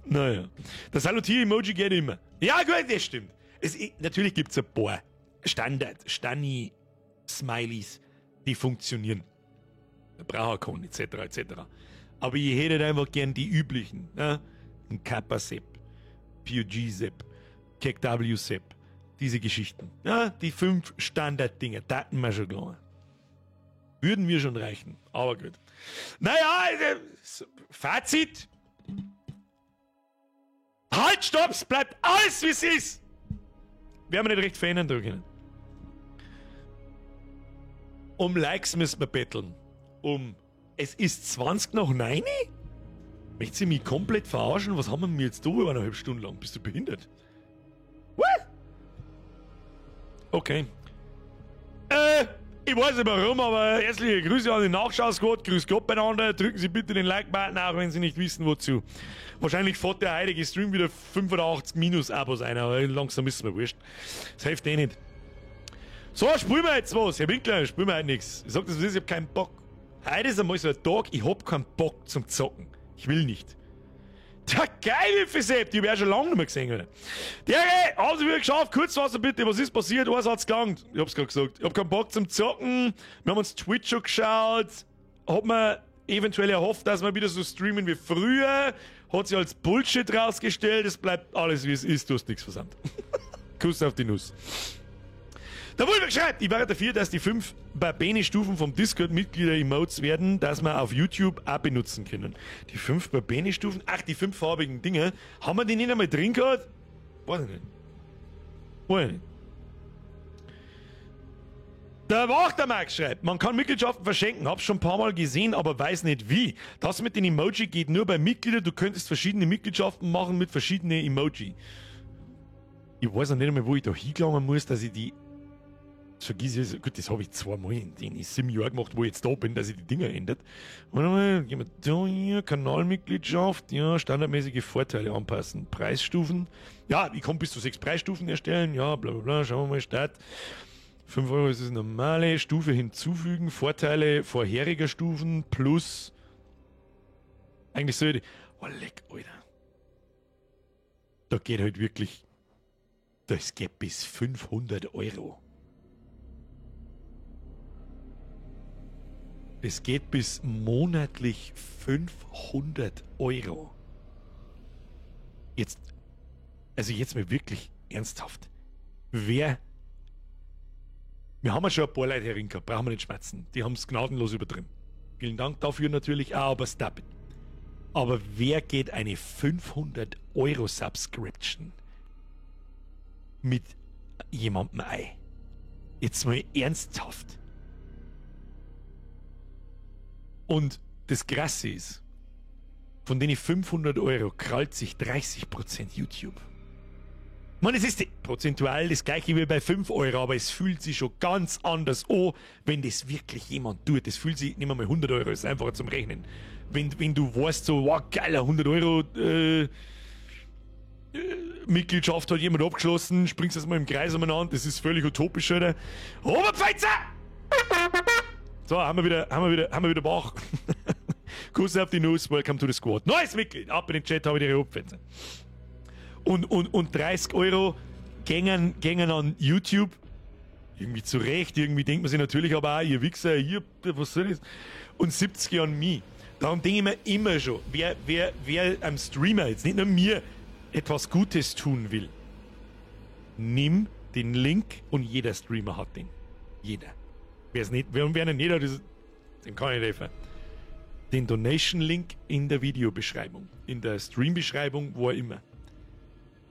[SPEAKER 1] Naja. Das Salutier-Emoji geht immer. Ja, gut, das stimmt. Natürlich gibt's ein paar Standard, Stani-Smileys, die funktionieren. Braucherkon, et cetera, et cetera. Aber ich hätte einfach gern die üblichen. Ne? Ein Kappa-Sepp, PUG-Sepp, KW-Sepp, diese Geschichten. Ja, die 5 Standard-Dinger, daten wir schon klar. Würden mir schon reichen, aber gut. Naja, Fazit. Halt, stopp, es bleibt alles, wie es ist. Werden wir nicht recht verändern können. Um Likes müssen wir betteln. Es ist 20 nach 9? Möchtest du mich komplett verarschen? Was haben wir denn jetzt da über eine halbe Stunde lang? Bist du behindert? What? Okay. Ich weiß nicht warum, aber herzliche Grüße an den Nachschau-Squad. Grüß Gott beieinander. Drücken Sie bitte den Like-Button, auch wenn Sie nicht wissen, wozu. Wahrscheinlich fährt der heutige Stream wieder 85 minus Abos ein, aber langsam ist es mir wurscht. Das hilft eh nicht. So, spielen wir jetzt was. Herr Winkler, spielen wir heute nichts. Ich sag das, ich hab keinen Bock. Heute ist einmal so ein Tag, ich hab keinen Bock zum Zocken. Ich will nicht. Der geile Sepp, die hab ich auch schon lange nicht mehr gesehen, Alter. Der, haben Sie wieder geschafft, kurz Wasser bitte, was ist passiert? Was hat's gelangt? Ich hab's grad gesagt. Ich hab keinen Bock zum Zocken. Wir haben uns Twitch schon geschaut. Hab mir eventuell erhofft, dass wir wieder so streamen wie früher. Hat sich als Bullshit rausgestellt. Es bleibt alles wie es ist, du hast nichts versandt. Kuss auf die Nuss. Der Wolfgang schreibt, ich wäre dafür, dass die 5 Barbene-Stufen vom Discord-Mitglieder-Emotes werden, dass wir auf YouTube auch benutzen können. Die 5 Barbene-Stufen? Ach, die 5 farbigen Dinge. Haben wir die nicht einmal drin gehabt? Weiß ich nicht. Weiß ich nicht. Der Wachtermax schreibt, man kann Mitgliedschaften verschenken, hab's schon ein paar Mal gesehen, aber weiß nicht wie. Das mit den Emoji geht nur bei Mitgliedern, du könntest verschiedene Mitgliedschaften machen mit verschiedenen Emoji. Ich weiß noch nicht einmal, wo ich da hingelangen muss, dass ich die... Das vergiss ich, gut, das habe ich zweimal in den 7 Jahren gemacht, wo ich jetzt da bin, dass ich die Dinger ändert. Warte mal, gehen wir da hier, Kanalmitgliedschaft, ja, standardmäßige Vorteile anpassen, Preisstufen, ja, ich kann bis zu 6 Preisstufen erstellen, ja, bla bla bla, schauen wir mal, Start. 5 Euro ist das normale, Stufe hinzufügen, Vorteile vorheriger Stufen plus, eigentlich sollte ich, oh leck, Alter. Da geht halt wirklich, das geht bis 500 Euro. Es geht bis monatlich 500 Euro. Jetzt, also jetzt mal wirklich ernsthaft. Wer, wir haben ja schon ein paar Leute herin gehabt, brauchen wir nicht schmerzen. Die haben's gnadenlos übertrieben. Vielen Dank dafür natürlich auch, aber stop it. Aber wer geht eine 500 Euro Subscription mit jemandem ein? Jetzt mal ernsthaft. Und das Krasse ist, von denen 500 Euro krallt sich 30% YouTube. Man, es ist prozentual das gleiche wie bei 5 Euro, aber es fühlt sich schon ganz anders an, wenn das wirklich jemand tut. Das fühlt sich, nehmen wir mal 100 Euro, ist einfacher zum Rechnen. Wenn du weißt, so, wow, geiler, 100 Euro, Mitgliedschaft hat jemand abgeschlossen, springst jetzt mal im Kreis umeinander, das ist völlig utopisch, oder? Oberpfeizer! So, haben wir wieder, haben wir wieder, haben wir wieder Bach. Kuss auf die Nuss, welcome to the squad. Neues Mitglied, ab in den Chat habe ich die Oberpfeizer. Und 30 Euro gängen an YouTube. Irgendwie zu Recht, irgendwie denkt man sich natürlich aber auch, ihr Wichser, hier, was soll das? Und 70 an mich. Darum denke ich mir immer schon, wer am Streamer, jetzt nicht nur mir, etwas Gutes tun will, nimm den Link und jeder Streamer hat den. Jeder. Wer es nicht, wer ihn nicht hat, dem kann ich nicht helfen. Den Donation-Link in der Videobeschreibung, in der Stream-Beschreibung, wo auch immer.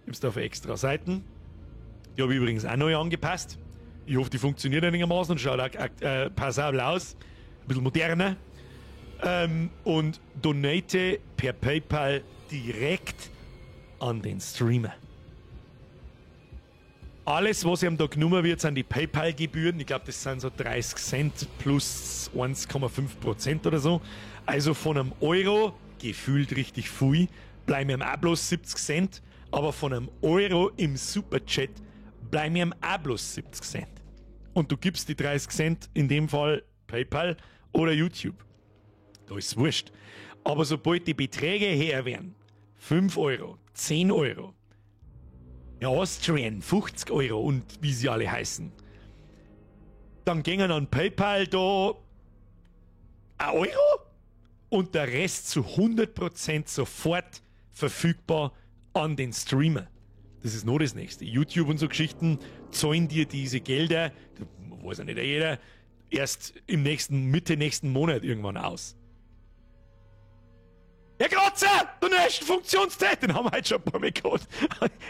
[SPEAKER 1] Gibt's da auf extra Seiten. Die habe ich übrigens auch neu angepasst. Ich hoffe, die funktioniert einigermaßen und schaut auch passabel aus. Ein bisschen moderner. Und donate per PayPal direkt an den Streamer. Alles, was ihm da genommen wird, sind die PayPal-Gebühren. Ich glaube, das sind so 30 Cent plus 1,5% oder so. Also von einem Euro, gefühlt richtig viel, bleiben ihm auch bloß 70 Cent. Aber von einem Euro im Superchat bleiben ihm auch bloß 70 Cent. Und du gibst die 30 Cent in dem Fall PayPal oder YouTube. Da ist es wurscht. Aber sobald die Beträge her werden, 5 Euro, 10 Euro, ja, Austrian, 50 Euro und wie sie alle heißen, dann gingen an PayPal da 1 Euro und der Rest zu 100% sofort verfügbar an den Streamer. Das ist nur das Nächste. YouTube und so Geschichten zahlen dir diese Gelder, da weiß ja nicht jeder, erst im nächsten, Mitte nächsten Monat irgendwann aus. Herr Kratzer, Donation Funktionstest, den haben wir heute schon ein paar Mal gehabt.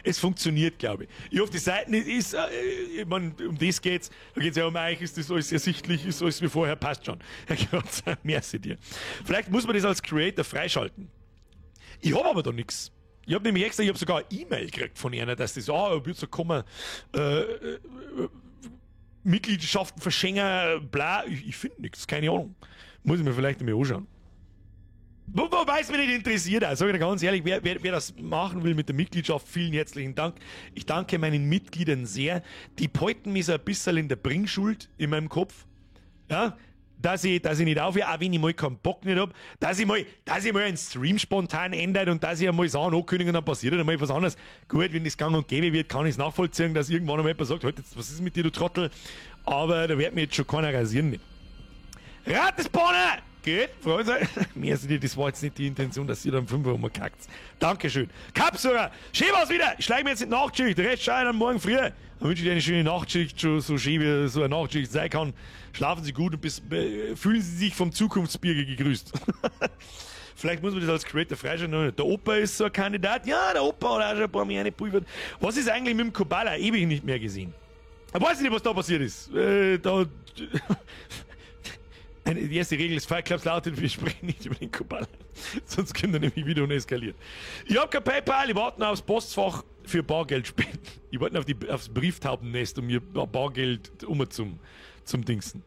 [SPEAKER 1] Es funktioniert, glaube ich. Ich hoffe, die Seiten ist, ich mein, um das geht's. Da geht's ja um euch, ist das alles ersichtlich, ist alles wie vorher, passt schon. Herr Kratzer, merci dir. Vielleicht muss man das als Creator freischalten. Ich hab aber da nix. Ich hab nämlich extra, ich hab sogar eine E-Mail gekriegt von einer, dass das, ah, wird so kommen, Mitgliedschaften verschenken, bla, ich finde nix, keine Ahnung. Muss ich mir vielleicht einmal anschauen. Wobei es mich nicht interessiert, also sag ich dir ganz ehrlich, wer das machen will mit der Mitgliedschaft, vielen herzlichen Dank. Ich danke meinen Mitgliedern sehr. Die behalten mich so ein bisschen in der Bringschuld in meinem Kopf. Ja, dass ich nicht aufhöre, auch wenn ich mal keinen Bock nicht hab, dass ich mal einen Stream spontan ändert und dass ich einmal Sachen ankündige und dann passiert einmal was anderes. Gut, wenn das gang und gäbe wird, kann ich es nachvollziehen, dass irgendwann einmal jemand sagt, halt jetzt, was ist mit dir, du Trottel? Aber da wird mir jetzt schon keiner rasieren mit. Rattespanne! Geht, Freunde. Mehr das war jetzt nicht die Intention, dass ihr da um 5 Uhr rumkackt. Dankeschön. Kapsurer, schön war's wieder. Ich schleich mir jetzt in die Nachtschicht. Der Rest schau ich dann morgen früh. Dann wünsche ich dir eine schöne Nachtschicht, schon so schön wie so eine Nachtschicht sein kann. Schlafen Sie gut und fühlen Sie sich vom Zukunftsbürger gegrüßt. Vielleicht muss man das als Creator freischalten. Der Opa ist so ein Kandidat. Ja, der Opa hat auch schon ein paar Mal reingepulvert. Was ist eigentlich mit dem Kubala? Ewig nicht mehr gesehen. Ich weiß nicht, was da passiert ist. Da Die erste Regel des Fight Clubs lautet, wir sprechen nicht über den Kubala. Sonst kommt er nämlich wieder und eskaliert. Ich hab kein PayPal, ich warte noch aufs Postfach für Bargeld spenden. Ich warte auf aufs Brieftaubennest, um mir Bargeld um zum Dingsen.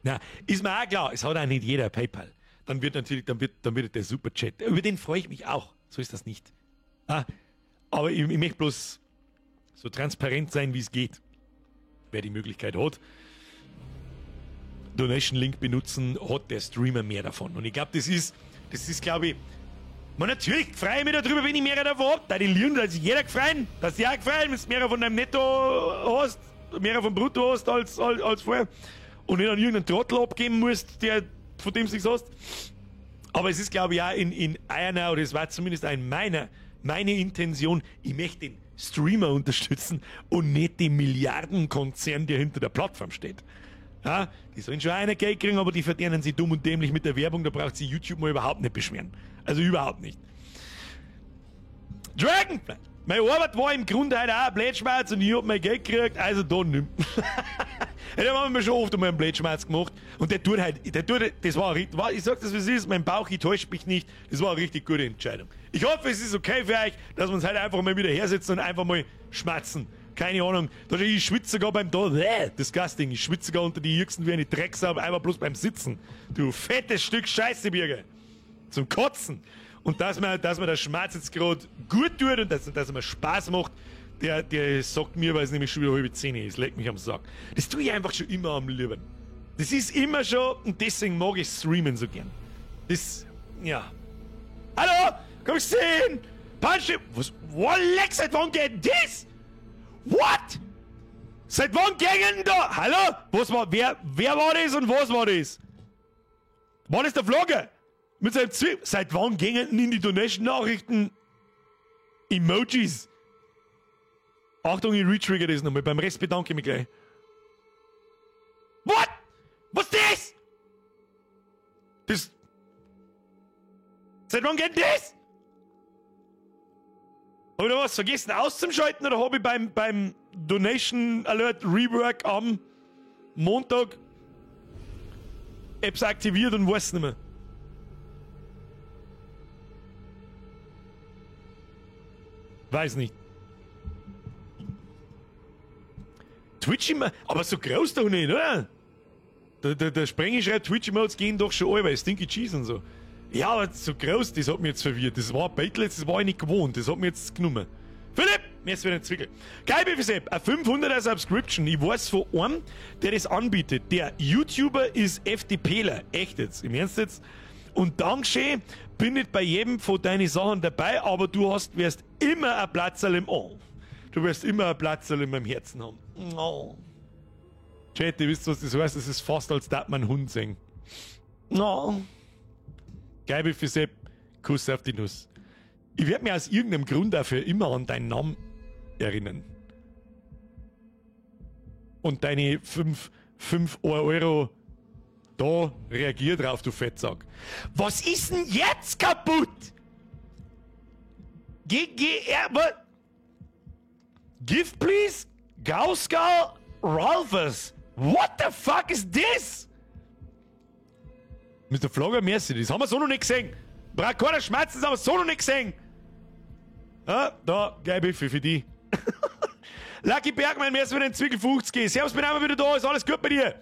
[SPEAKER 1] Na, ist mir auch klar, es hat auch nicht jeder PayPal. Dann wird natürlich, dann wird der Superchat, über den freue ich mich auch. So ist das nicht. Ah, aber ich möchte bloß so transparent sein, wie es geht. Wer die Möglichkeit hat, Donation-Link benutzen, hat der Streamer mehr davon. Und ich glaube, das ist, glaube ich, man, natürlich freue ich mich darüber, wenn ich mehr davon habe. Da die Lieren, da sich jeder gefreut, dass die auch gefreut, wenn du mehr von deinem Netto hast, mehr vom Brutto hast als vorher. Und nicht an irgendeinen Trottel abgeben musst, der, von dem du nichts hast. Aber es ist, glaube ich, auch in einer, oder es war zumindest auch in meine Intention, ich möchte den Streamer unterstützen und nicht den Milliardenkonzern, der hinter der Plattform steht. Ja, die sollen schon eine Geld kriegen, aber die verdienen sich dumm und dämlich mit der Werbung, da braucht sich YouTube mal überhaupt nicht beschweren. Also überhaupt nicht. Dragonfly! Meine Arbeit war im Grunde heute auch ein Blödschmerz und ich hab mein Geld gekriegt, also da nimm. Ja, da haben wir schon oft einmal einen Blödschmerz gemacht und der tut halt, der tut, das war, ich sag das, wie es ist, mein Bauch, ich täuscht mich nicht, das war eine richtig gute Entscheidung. Ich hoffe, es ist okay für euch, dass wir uns heute einfach mal wieder hersetzen und einfach mal schmatzen. Keine Ahnung. Da ich schwitze sogar beim da, disgusting. Ich schwitze sogar unter die Jüngsten wie eine Drecksau, einfach bloß beim Sitzen. Du fettes Stück Scheiße, Birger. Zum Kotzen. Und dass mir, dass mir der Schmerz jetzt gerade gut tut und dass, dass er mir Spaß macht, der, der sagt mir, weil es nämlich schon wieder halbe zehn ist, leckt mich am Sack. Das tue ich einfach schon immer am Lieben. Das ist immer schon, und deswegen mag ich Streamen so gern. Das, ja. Hallo! Komm ich sehen! Punch! Was? What, leck, seit wann geht das? What? Seit wann gängen da? Hallo? Was war, wer, wer war das und was war das? War das der Vlogger? Mit seinem Zwi Seit wann gängen denn in die Donation-Nachrichten Emojis? Achtung, ich retrigger das nochmal. Beim Rest bedanke ich mich gleich. What? Was ist das? Das. Seit wann geht das? Hab ich da was vergessen auszuschalten oder habe ich beim, beim Donation Alert Rework am Montag Apps aktiviert und weiß nicht mehr? Weiß nicht. Twitch immer, aber so groß doch nicht, oder? Der, der, der Sprengi schreibt, Twitch-Emotes gehen doch schon alle, weil Stinky Cheese und so. Ja, aber so groß, das hat mich jetzt verwirrt. Das war Battle, das war ich nicht gewohnt. Das hat mich jetzt genommen. Philipp, mir ist wieder ein Zwickel. Geil, BFSEP, eine 500er Subscription. Ich weiß von einem, der das anbietet. Der YouTuber ist FDPler. Echt jetzt, im Ernst jetzt? Und Dankeschön, bin nicht bei jedem von deinen Sachen dabei, aber du hast, wirst immer ein Platzerl im Oh. Du wirst immer ein Platzerl in meinem Herzen haben. Oh. Chat, ihr wisst, was das heißt? Das ist fast, als darf man einen Hund sehen. No. Geil, für Sepp. Kuss auf die Nuss. Ich werde mir aus irgendeinem Grund dafür immer an deinen Namen erinnern. Und deine 5, 5 Euro da reagier drauf, du Fettsack. Was ist denn jetzt kaputt? G, G, R, was? Give please? Gauskal Ralphus. What the fuck is this? Mr. Flogger, merci. Das haben wir so noch nicht gesehen. Braucht keiner Schmerzen, das haben wir so noch nicht gesehen. Ah, da, geil Biffi für die. Lucky Bergmann, merci für den Zwickel 50. Servus, bin einmal wieder da. Ist alles gut bei dir?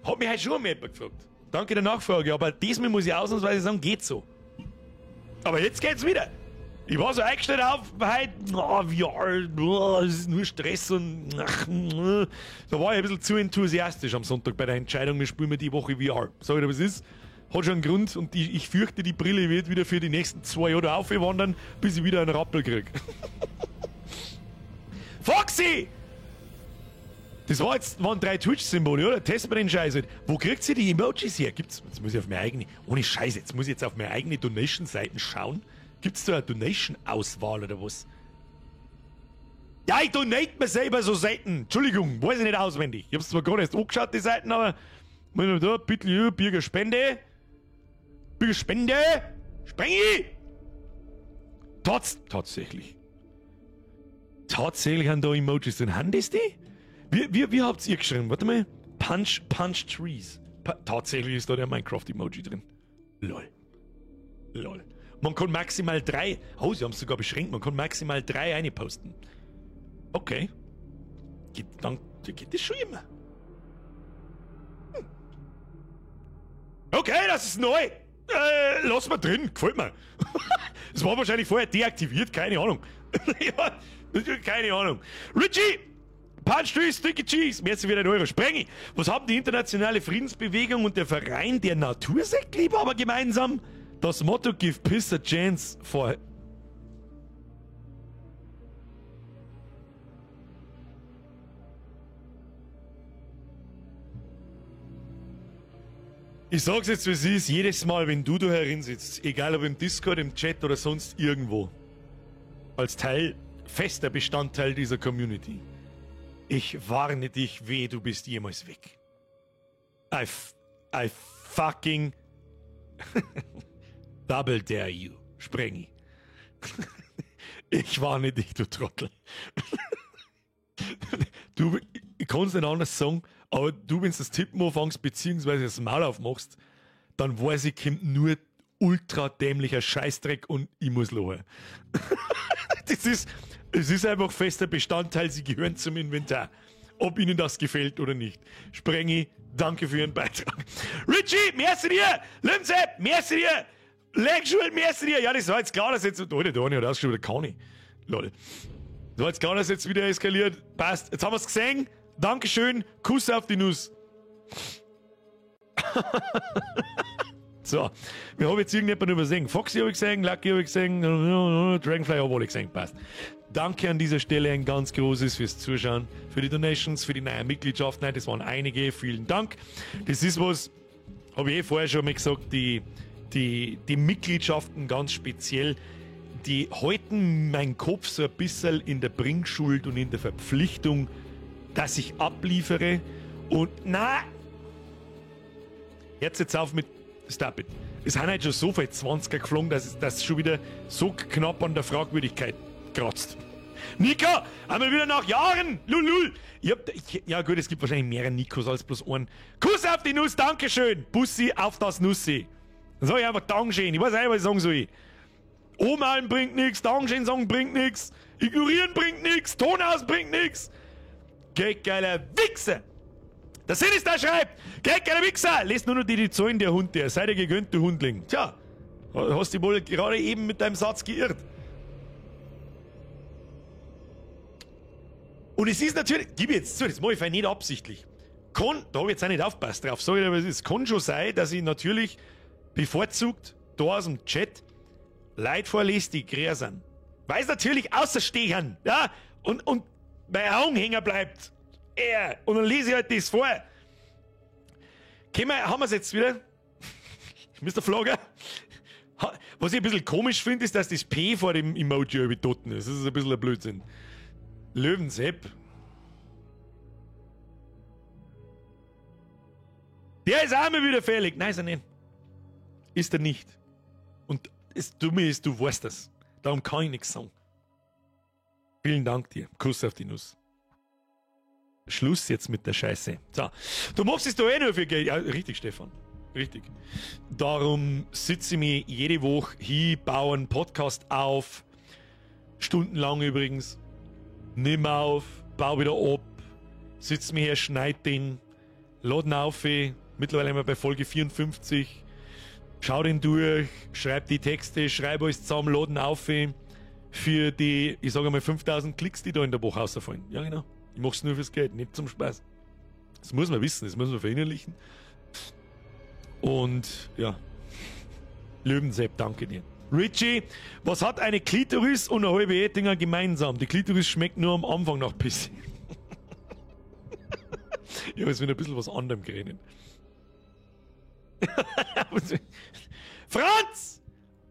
[SPEAKER 1] Hat mich heute schon mal jemand gefragt. Danke der Nachfrage, aber diesmal muss ich ausnahmsweise sagen, geht so. Aber jetzt geht's wieder. Ich war so eingestellt auf heute, oh, VR, oh, das ist nur Stress und ach, da war ich ein bisschen zu enthusiastisch am Sonntag bei der Entscheidung, wir spielen die Woche VR. Sag ich dir, was ist? Hat schon einen Grund und ich, ich fürchte, die Brille wird wieder für die nächsten zwei Jahre aufwandern, bis ich wieder einen Rappel krieg. Foxy! Das war jetzt, waren drei Twitch-Symbole, oder? Testen wir den Scheiß halt. Wo kriegt sie die Emojis her? Gibt's, jetzt muss ich auf meine eigene, ohne Scheiß, jetzt muss ich jetzt auf meine eigene Donation-Seiten schauen. Gibt's da eine Donation-Auswahl oder was? Ja, ich donate mir selber so Seiten. Entschuldigung, weiß ich nicht auswendig. Ich hab's zwar gerade erst angeschaut, die Seiten, aber. Da, bitte, Bürgerspende. Bürgerspende! Sprengi! Tats tatsächlich. Tatsächlich haben da Emojis drin. Haben das die? Wie, wie, wie habt ihr geschrieben? Warte mal. Punch, Punch Trees. Pa tatsächlich ist da der Minecraft-Emoji drin. Lol. Lol. Man kann maximal drei. Oh, sie haben es sogar beschränkt. Man kann maximal drei einposten. Okay. Geht, dann geht das schon immer. Hm. Okay, das ist neu. Äh, lass mal drin, gefällt mir. Das war wahrscheinlich vorher deaktiviert, keine Ahnung. Ja, keine Ahnung. Richie! Punch Trees, Sticky Cheese, merci für den Euro. Sprengi, was haben die internationale Friedensbewegung und der Verein der Natursektliebhaber gemeinsam? Das Motto Give Piss a Chance for. Ich sag's jetzt, wie es ist, jedes Mal, wenn du da herinsitzt, egal ob im Discord, im Chat oder sonst irgendwo, als Teil, fester Bestandteil dieser Community, ich warne dich, weh, du bist jemals weg. I, I fucking double dare you, Sprengi. Ich warne dich, du Trottel. Du, ich kann's nicht anders sagen, aber du, wenn du das Tippen anfängst, beziehungsweise das Maul aufmachst, dann weiß ich, kommt nur ultra dämlicher Scheißdreck und ich muss lachen. Das ist, es ist einfach fester Bestandteil, sie gehören zum Inventar. Ob Ihnen das gefällt oder nicht. Sprengi, danke für Ihren Beitrag. Richie, merci dir! Lindsay, merci dir! Leckschuld, merci dir. Ja, das war jetzt klar, dass jetzt. Alter, der eine hat ausgeschrieben, der kann ich. Lol. Das war jetzt klar, dass jetzt wieder eskaliert. Passt. Jetzt haben wir's gesehen. Dankeschön. Kuss auf die Nuss. So, wir haben jetzt irgendjemanden übersehen. Foxy habe ich gesehen, Lucky habe ich gesehen, Dragonfly habe ich gesehen. Passt. Danke an dieser Stelle ein ganz großes fürs Zuschauen, für die Donations, für die neue Mitgliedschaft. Nein, das waren einige. Vielen Dank. Das ist was, habe ich eh vorher schon mal gesagt, die Mitgliedschaften ganz speziell, die halten meinen Kopf so ein bisschen in der Bringschuld und in der Verpflichtung, dass ich abliefere. Und na, jetzt jetzt auf mit Stop it. Es sind halt schon so viel 20er geflogen, dass es das schon wieder so knapp an der Fragwürdigkeit kratzt. Nico, einmal wieder nach Jahren! Lul, Ich hab, ich, ja gut, es gibt wahrscheinlich mehrere Nikos als bloß einen. Kuss auf die Nuss, Dankeschön! Bussi auf das Nussi. Dann sag ich einfach Dankeschön. Ich weiß auch nicht, was ich sagen soll. Omalen bringt nix, Dankeschön sagen bringt nix, ignorieren bringt nix, Ton aus bringt nix. Geldgeiler Wichser! Der Sinister schreibt, Geldgeiler Wichser! Lest nur noch die Zahlen, der Hund, der. Sei dir gegönnt, du Hundling. Tja, hast dich wohl gerade eben mit deinem Satz geirrt. Und es ist natürlich, gib ich jetzt zu, das mache ich nicht absichtlich. Kann, da hab ich jetzt auch nicht aufgepasst drauf, sag ich dir, was es ist. Kann schon sein, dass ich natürlich bevorzugt da aus dem Chat Leute vorlese, die größer sind. Weil es natürlich außerstehen, ja, und mein Augenhänger bleibt. Er. Und dann lese ich halt das vor. Können wir, haben wir's jetzt wieder? Mister Flogger? Ha, was ich ein bisschen komisch finde, ist, dass das P vor dem Emoji irgendwie tot ist. Das ist ein bisschen ein Blödsinn. Löwensepp. Der ist auch mal wieder fällig. Nein, ist er nicht. Ist er nicht. Und das Dumme ist, du weißt das. Darum kann ich nichts sagen. Vielen Dank dir. Kuss auf die Nuss. Schluss jetzt mit der Scheiße. So. Du machst es doch eh nur für Geld. Ja, richtig, Stefan. Richtig. Darum sitze ich mich jede Woche hin, baue einen Podcast auf. Stundenlang übrigens. Nimm auf, bau wieder ab, sitz mir her, schneid den, laden auf. Mittlerweile sind wir bei Folge 54. Schau den durch, schreib die Texte, schreib alles zusammen, laden auf für die, ich sage mal, 5000 Klicks, die da in der Woche rausfallen. Ja, genau. Ich mach's nur fürs Geld, nicht zum Spaß. Das muss man wissen, das muss man verinnerlichen. Und ja, Löwensepp, danke dir. Richie, was hat eine Klitoris und eine halbe Ettinger gemeinsam? Die Klitoris schmeckt nur am Anfang nach Pisse. Ich hab jetzt wieder ein bisschen was anderem geredet. Franz!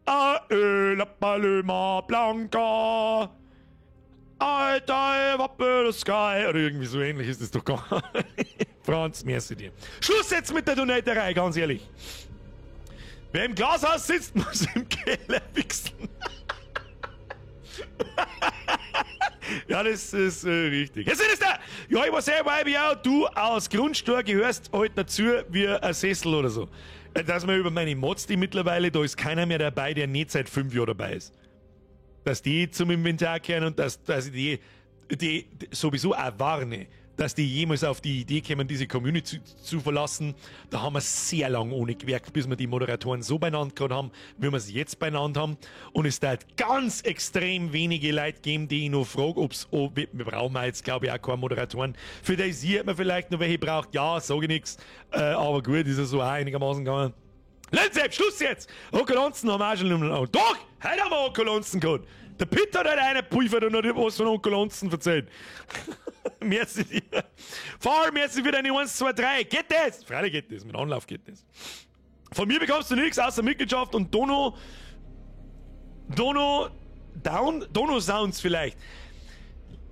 [SPEAKER 1] A e la paloma blanca. Alter, Wappe, the sky. Oder irgendwie so ähnlich ist das doch gar nicht. Franz, merci dir. Schluss jetzt mit der Donaterei, ganz ehrlich. Wer im Glashaus sitzt, muss im Keller wichsen. Ja, das ist richtig. Jetzt ist es da! Ja, ich war sehr bei auch. Du aus Grundstor gehörst halt dazu wie ein Sessel oder so. Dass man über meine Mods, die mittlerweile, da ist keiner mehr dabei, der nicht seit 5 Jahren dabei ist. Dass die zum Inventar kehren und dass ich die sowieso auch warne, dass die jemals auf die Idee kämen, diese Community zu verlassen. Da haben wir sehr lang ohne gewerkt, bis wir die Moderatoren so beieinander gehabt haben, wie wir sie jetzt beieinander haben. Und es da ganz extrem wenige Leute geben, die ich noch frage, ob's, ob, wir brauchen jetzt, glaube ich, auch keine Moderatoren. Für das hier hat man vielleicht noch welche braucht. Ja, sag ich nix. Aber gut, ist ja so auch einigermaßen gegangen. Lenzepp, Schluss jetzt! Onkel Onzen haben wir auch schon noch. Doch! Heute haben wir Onkel Onzen gehabt. Der Peter hat heute einen pulvert und hat was von Onkel Onzen erzählt. Merci dir. Fahr, merci für deine 1, 2, 3. Geht das? Freilich geht das. Mit Anlauf geht das. Von mir bekommst du nichts außer Mitgliedschaft und Dono. Dono. Down? Dono Sounds vielleicht.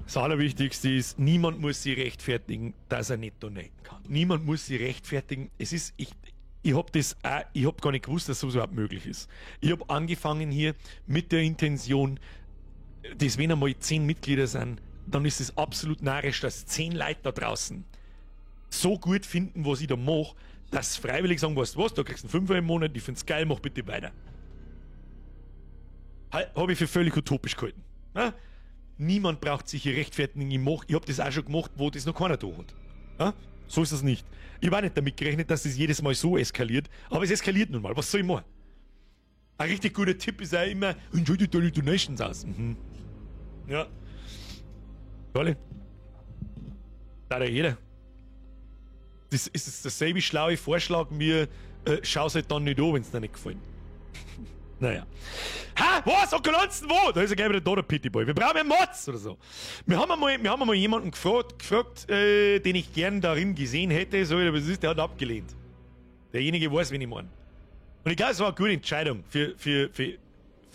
[SPEAKER 1] Das Allerwichtigste ist, niemand muss sich rechtfertigen, dass er nicht donaten kann. Niemand muss sich rechtfertigen. Es ist, ich, ich hab das auch, ich hab gar nicht gewusst, dass sowas überhaupt möglich ist. Ich hab angefangen hier mit der Intention, dass wenn einmal 10 Mitglieder sind, dann ist es absolut narrisch, dass 10 Leute da draußen so gut finden, was ich da mach, dass sie freiwillig sagen, weißt du was, da kriegst du einen 5er im Monat, ich find's geil, mach bitte weiter. Hab ich für völlig utopisch gehalten. Na? Niemand braucht sich hier rechtfertigen, ich hab das auch schon gemacht, wo das noch keiner da hat. Ja? So ist das nicht. Ich hab auch nicht damit gerechnet, dass das jedes Mal so eskaliert, aber es eskaliert nun mal. Was soll ich machen? Ein richtig guter Tipp ist auch immer, entschuldigt deine Donations aus. Ja. Tolle. Da hat ja jeder. Das ist derselbe schlaue Vorschlag, mir schau's halt dann nicht an, wenn's dir nicht gefällt. Naja. Ha? Was? Onkel Lanzen, wo? Da ist er gleich wieder da, der Pitty Boy. Wir brauchen einen Mods oder so. Wir haben einmal jemanden gefragt, den ich gern darin gesehen hätte, so wie das ist, der hat abgelehnt. Derjenige weiß, wen ich meine. Und ich glaube, es war eine gute Entscheidung für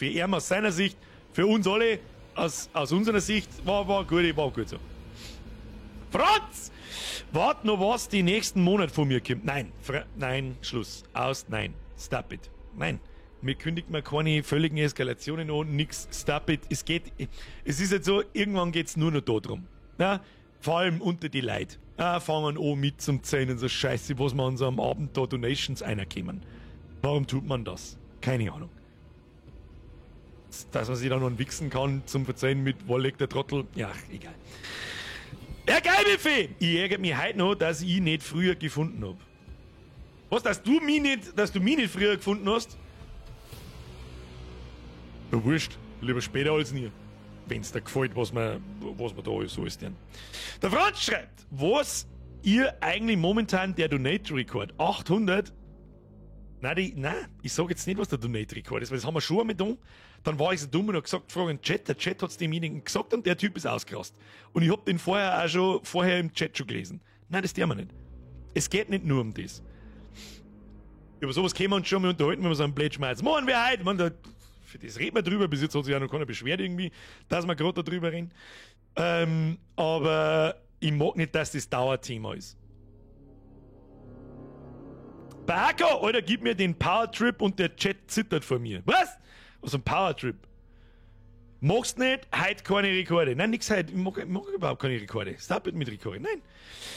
[SPEAKER 1] ihn aus seiner Sicht, für uns alle aus unserer Sicht, war gut so. Franz! Wart noch, was die nächsten Monate von mir kommt. Nein, nein, Schluss. Aus, nein. Stop it. Nein. Mir kündigt man keine völligen Eskalationen an, nix, stop it. Es geht, es ist halt so, irgendwann geht's nur noch da drum. Ja? Vor allem unter die Leute. Ja, fangen an mit zum Zählen und so Scheiße, was man uns am Abend da Donations einerkämen. Warum tut man das? Keine Ahnung. Dass man sich da noch wichsen kann zum Verzeihen mit, wo legt der Trottel? Ja, egal. Ja, geil, Buffet! Ich ärgere mich heute noch, dass ich nicht früher gefunden hab. Was, dass du mich nicht früher gefunden hast? Ja, wurscht, lieber später als nie. Wenn's dir gefällt, was man da alles so ist. Denn. Der Franz schreibt, was ihr eigentlich momentan der Donate-Rekord? 800? Nein, ich sag jetzt nicht, was der Donate-Rekord ist, weil das haben wir schon einmal da. Dann war ich so dumm und hab gesagt, frag den Chat. Der Chat hat's demjenigen gesagt und der Typ ist ausgerastet. Und ich hab den vorher auch schon, im Chat schon gelesen. Nein, das tun wir nicht. Es geht nicht nur um das. Über sowas können wir uns schon mal unterhalten, wenn wir so einen Blöd schmeißen. Machen wir heute! Man, da, für das reden wir drüber. Bis jetzt hat sich ja noch keiner beschwert irgendwie, dass wir gerade da drüber reden. Aber ich mag nicht, dass das Dauerthema ist. Barker, Alter, gib mir den Power-Trip und der Chat zittert vor mir. Was? Was ein Power-Trip? Magst nicht? Heute keine Rekorde. Nein, nix heute. Ich mag überhaupt keine Rekorde. Stop it mit Rekorde. Nein.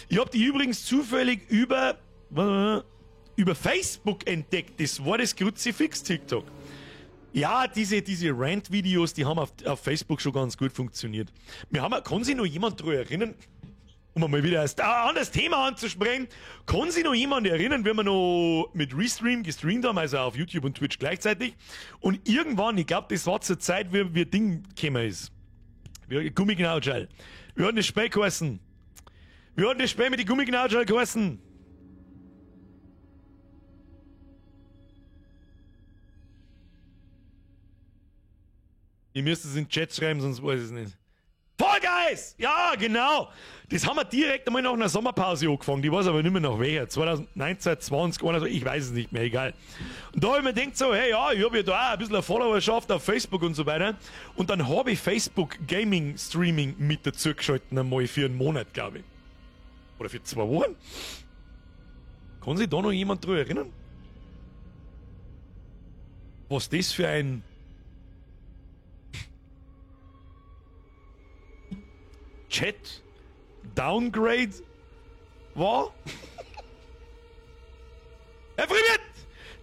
[SPEAKER 1] Ich hab die übrigens zufällig über Facebook entdeckt. Das war das Kruzifix TikTok. Ja, diese Rant-Videos, die haben auf Facebook schon ganz gut funktioniert. Kann sich noch jemand daran erinnern, um mal wieder ein anderes Thema anzusprechen, kann sich noch jemand erinnern, wenn wir noch mit Restream gestreamt haben, also auf YouTube und Twitch gleichzeitig, und irgendwann, ich glaube, das war zur Zeit, wie Ding gekommen ist. Gummiknautschall. Wir hatten das Spiel geheißen. Wir hatten das Spiel mit den Gummiknautschall geheißen. Ihr müsst es in den Chat schreiben, sonst weiß ich es nicht. Fall Guys! Ja, genau! Das haben wir direkt einmal nach einer Sommerpause angefangen. Die weiß aber nicht mehr nach welcher. 2019, 20, 21, ich weiß es nicht mehr, egal. Und da habe ich mir gedacht so, hey, ja, ich habe ja da auch ein bisschen eine Followerschaft auf Facebook und so weiter. Und dann habe ich Facebook Gaming Streaming mit dazu geschalten, einmal für einen Monat, glaube ich. Oder für 2 Wochen. Kann sich da noch jemand drüber erinnern? Was das für ein Chat Downgrade war? Herr Friedrich,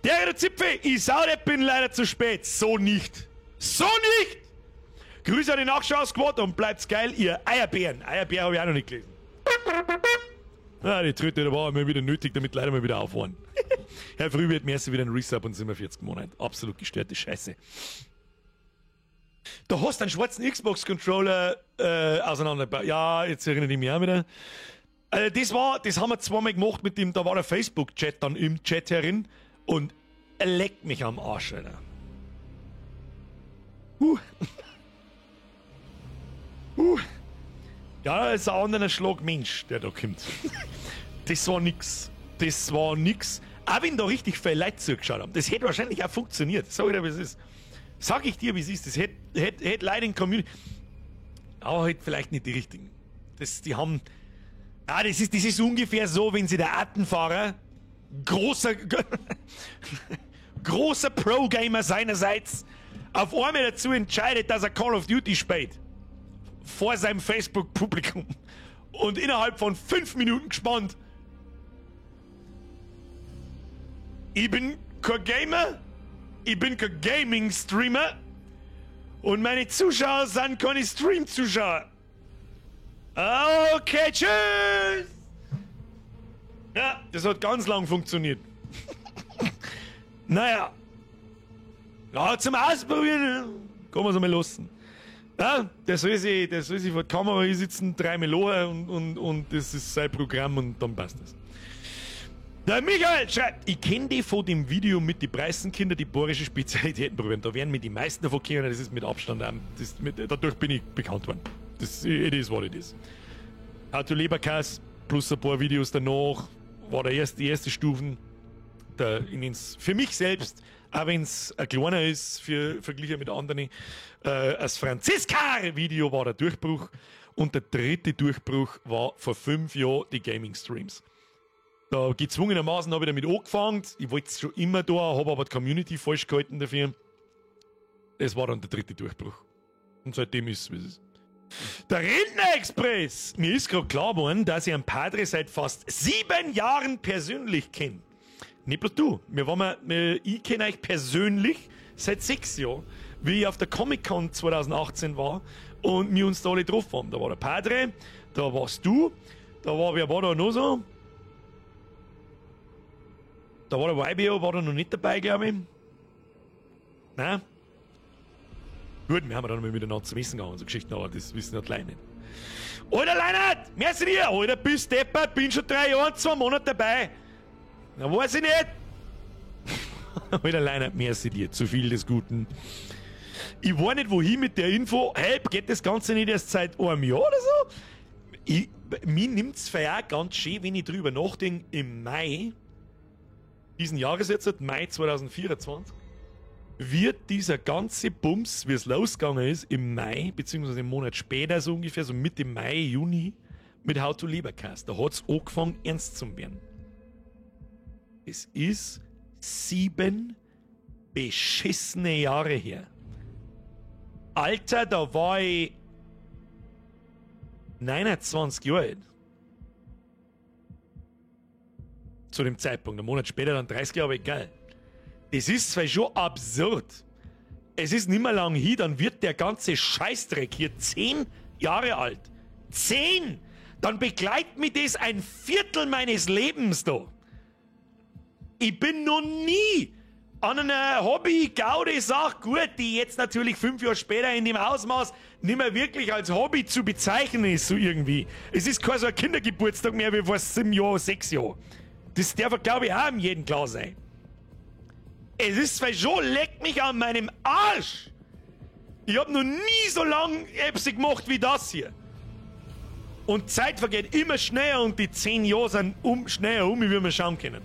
[SPEAKER 1] der Zipfel, ich sau, ich bin leider zu spät. So nicht. So nicht! Grüße an den Nachschau-Squad und bleibt's geil, ihr Eierbären. Eierbär habe ich auch noch nicht gelesen. Ah, die Tröte, da war immer wieder nötig, damit leider mal wieder auffahren. Herr Frühwirt, mir erst wieder ein Resub und sind wir 40 Monate. Absolut gestörte Scheiße. Du hast einen schwarzen Xbox-Controller auseinandergebaut. Ja, jetzt erinnere ich mich auch wieder. Das haben wir zweimal gemacht mit dem, da war der Facebook-Chat dann im Chat herin und er leckt mich am Arsch, Alter. Ja, das ist ein anderer Schlag Mensch, der da kommt. Das war nix. Das war nix. Auch wenn da richtig viel Leute zugeschaut haben. Das hätte wahrscheinlich auch funktioniert. Sag ich dir, wie es ist. Sag ich dir, wie es ist. Das hätte Leute in Community. Aber halt vielleicht nicht die richtigen. Das, die haben. Ah, das ist ungefähr so, wenn sie der Attenfahrer, großer Pro-Gamer seinerseits, auf einmal dazu entscheidet, dass er Call of Duty spielt. Vor seinem Facebook-Publikum. Und innerhalb von 5 Minuten gespannt. Ich bin kein Gamer. Ich bin kein Gaming-Streamer. Und meine Zuschauer sind keine Stream-Zuschauer. Okay, tschüss! Ja, das hat ganz lang funktioniert. Naja. Ja, zum Ausprobieren, kann man es einmal lassen. Ja, der soll sich vor der Kamera sitzen, 3 Melonen und das ist sein Programm und dann passt das. Der Michael schreibt, ich kenne die von dem Video mit den Preisenkinder, die bayerische Spezialitäten probieren. Da werden mir die meisten davon kennen, das ist mit Abstand, dadurch bin ich bekannt worden. Das, it is what it is. How to Leberkäse plus ein paar Videos danach war die erste Stufen. Für mich selbst, auch wenn es ein kleiner ist, verglichen mit anderen, das Franziska-Video war der Durchbruch und der dritte Durchbruch war vor 5 Jahren die Gaming-Streams. Da gezwungenermaßen habe ich damit angefangen. Ich wollte es schon immer da, habe aber die Community falsch gehalten dafür. Das war dann der dritte Durchbruch. Und seitdem ist es, wie es ist. Der Rentner-Express! Mir ist gerade klar geworden, dass ich einen Padre seit fast 7 Jahren persönlich kenne. Nicht bloß du. Ich kenne euch persönlich seit 6 Jahren, wie ich auf der Comic-Con 2018 war und wir uns da alle getroffen haben. Da war der Padre, da warst du, wer war da noch so? Da war der YBO, war da noch nicht dabei, glaube ich. Nein? Gut, wir haben dann mal miteinander zum Essen gegangen und so Geschichten, aber das wissen ja die Leute nicht. Alter Leinert, merci dir! Alter, bist deppert, bin schon 3 Jahre und 2 Monate dabei. Na, weiß ich nicht. Alter Leinert, merci dir, zu viel des Guten. Ich weiß nicht, wohin mit der Info. Help, geht das Ganze nicht erst seit einem Jahr oder so? Mir nimmt's auch ganz schön, wenn ich drüber nachdenke, im Mai diesen Jahres jetzt, Mai 2024, wird dieser ganze Bums, wie es losgegangen ist, im Mai, beziehungsweise einen Monat später so ungefähr, so Mitte Mai, Juni, mit How to Leberkäse. Da hat's angefangen, ernst zu werden. Es ist 7 beschissene Jahre her. Alter, da war ich 29 Jahre alt. Zu dem Zeitpunkt. Einen Monat später dann 30 Jahre, aber egal. Das ist zwar schon absurd. Es ist nicht mehr lang hin, dann wird der ganze Scheißdreck hier 10 Jahre alt. 10! Dann begleitet mich das ein Viertel meines Lebens da. Ich bin noch nie an einer Hobby-Gaudi-Sache, gut, die jetzt natürlich 5 Jahre später in dem Ausmaß nicht mehr wirklich als Hobby zu bezeichnen ist, so irgendwie. Es ist kein so ein Kindergeburtstag mehr wie vor 7 Jahren, 6 Jahren. Das darf, glaube ich, auch in jedem klar sein. Es ist zwar schon, leckt mich an meinem Arsch. Ich hab noch nie so lang Apps gemacht wie das hier. Und Zeit vergeht immer schneller und die 10 Jahre sind schneller um, wie wir schauen können.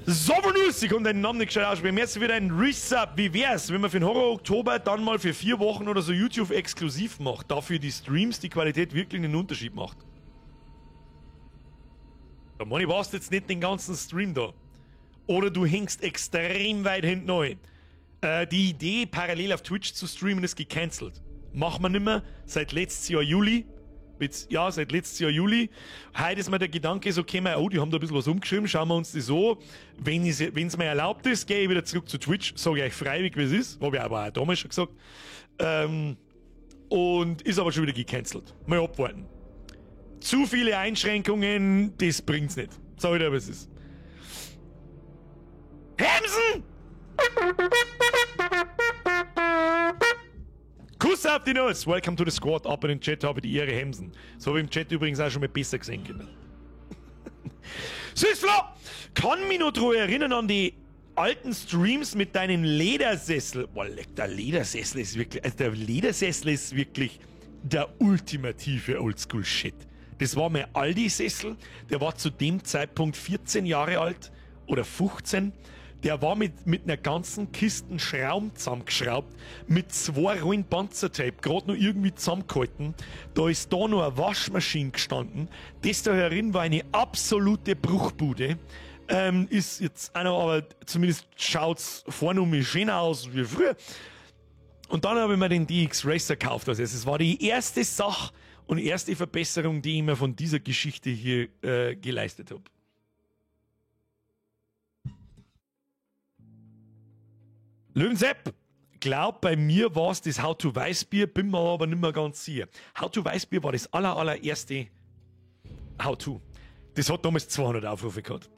[SPEAKER 1] Sovonuss, ich kann deinen Namen nicht gescheit aussprechen. Merci für deinen Resub. Wie wär's, wenn man für den Horror Oktober dann mal für 4 Wochen oder so YouTube exklusiv macht, dafür die Streams die Qualität wirklich einen Unterschied macht? Da meine ich, warst jetzt nicht den ganzen Stream da. Oder du hängst extrem weit hinten rein. Die Idee, parallel auf Twitch zu streamen, ist gecancelt. Machen wir nimmer. Seit letztes Jahr Juli. Ja, seit letztes Jahr Juli. Heute ist mir der Gedanke so gekommen, oh, die haben da ein bisschen was umgeschrieben, schauen wir uns das an. Wenn es mir erlaubt ist, gehe ich wieder zurück zu Twitch, sage ich euch freiwillig, wie es ist. Habe ich aber auch damals schon gesagt. Und ist aber schon wieder gecancelt. Mal abwarten. Zu viele Einschränkungen, das bringt's nicht. Sag ich dir, was es ist. Hemsen! Kuss auf die Nuss! Welcome to the squad. Ab in den Chat habe ich die Ehre, Hemsen. So habe ich im Chat übrigens auch schon mal besser gesehen, Kinder. Süßflo! Kann mich noch daran erinnern an die alten Streams mit deinem Ledersessel. Boah, leck, der Ledersessel ist wirklich... Also der Ledersessel ist wirklich der ultimative Oldschool-Shit. Das war mein Aldi-Sessel. Der war zu dem Zeitpunkt 14 Jahre alt oder 15. Der war mit einer ganzen Kiste Schrauben zusammengeschraubt, mit 2 Rollen Panzertape, gerade noch irgendwie zusammengehalten. Da ist da noch eine Waschmaschine gestanden. Das da herin war eine absolute Bruchbude. Ist jetzt auch noch, aber zumindest schaut's vorne um mich schöner aus wie früher. Und dann habe ich mir den DX Racer gekauft. Also es war die erste Sache und erste Verbesserung, die ich mir von dieser Geschichte hier geleistet habe. Löwensepp, glaub, bei mir war es das How to Weißbier, bin mir aber nicht mehr ganz sicher. How to Weißbier war das allererste How to. Das hat damals 200 Aufrufe gehabt.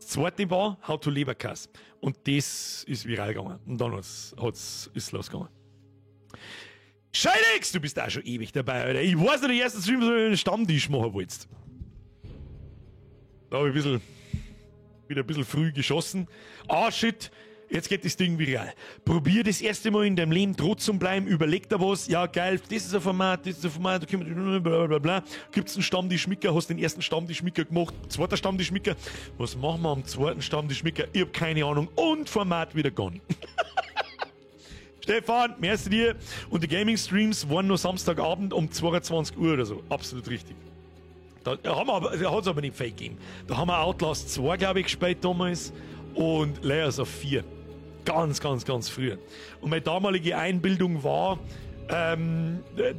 [SPEAKER 1] Das zweite war How to Leberkas. Und das ist viral gegangen. Und dann ist losgegangen. Scheidix, du bist auch schon ewig dabei, Alter. Ich weiß noch, die ersten Streams, wo du einen Stammtisch machen wolltest. Da habe ich wieder ein bisschen früh geschossen. Ah, shit, jetzt geht das Ding viral. Probier das erste Mal in deinem Leben trotz zu bleiben, überleg dir was. Ja, geil, das ist ein Format, das ist ein Format, bla bla bla. Gibt's einen Stammtischmicker, hast den ersten Stammtischmicker gemacht, zweiter Stammtischmicker. Was machen wir am zweiten Stammtischmicker? Ich hab keine Ahnung. Und Format wieder gone. Stefan, merci dir. Und die Gaming-Streams waren nur Samstagabend um 22 Uhr oder so. Absolut richtig. Da hat es aber nicht fake gegeben. Da haben wir Outlast 2, glaube ich, gespielt damals und Layers of 4. Ganz, ganz, ganz früh. Und meine damalige Einbildung war,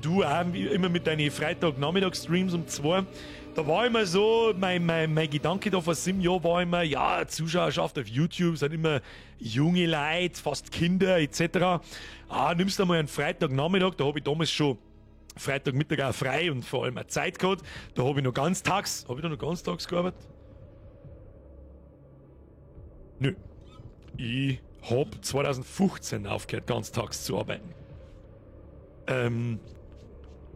[SPEAKER 1] du auch immer mit deinen Freitagnachmittags-Streams um 2, da war immer so, mein Gedanke da vor 7 Jahren war immer, ja, Zuschauerschaft auf YouTube sind immer junge Leute, fast Kinder etc. Ah, nimmst du mal einen Freitagnachmittag, da habe ich damals schon Freitagmittag auch frei und vor allem auch Zeit gehabt. Da habe ich noch ganztags, habe ich da noch ganztags gearbeitet? Nö. Ich hab 2015 aufgehört, ganztags zu arbeiten.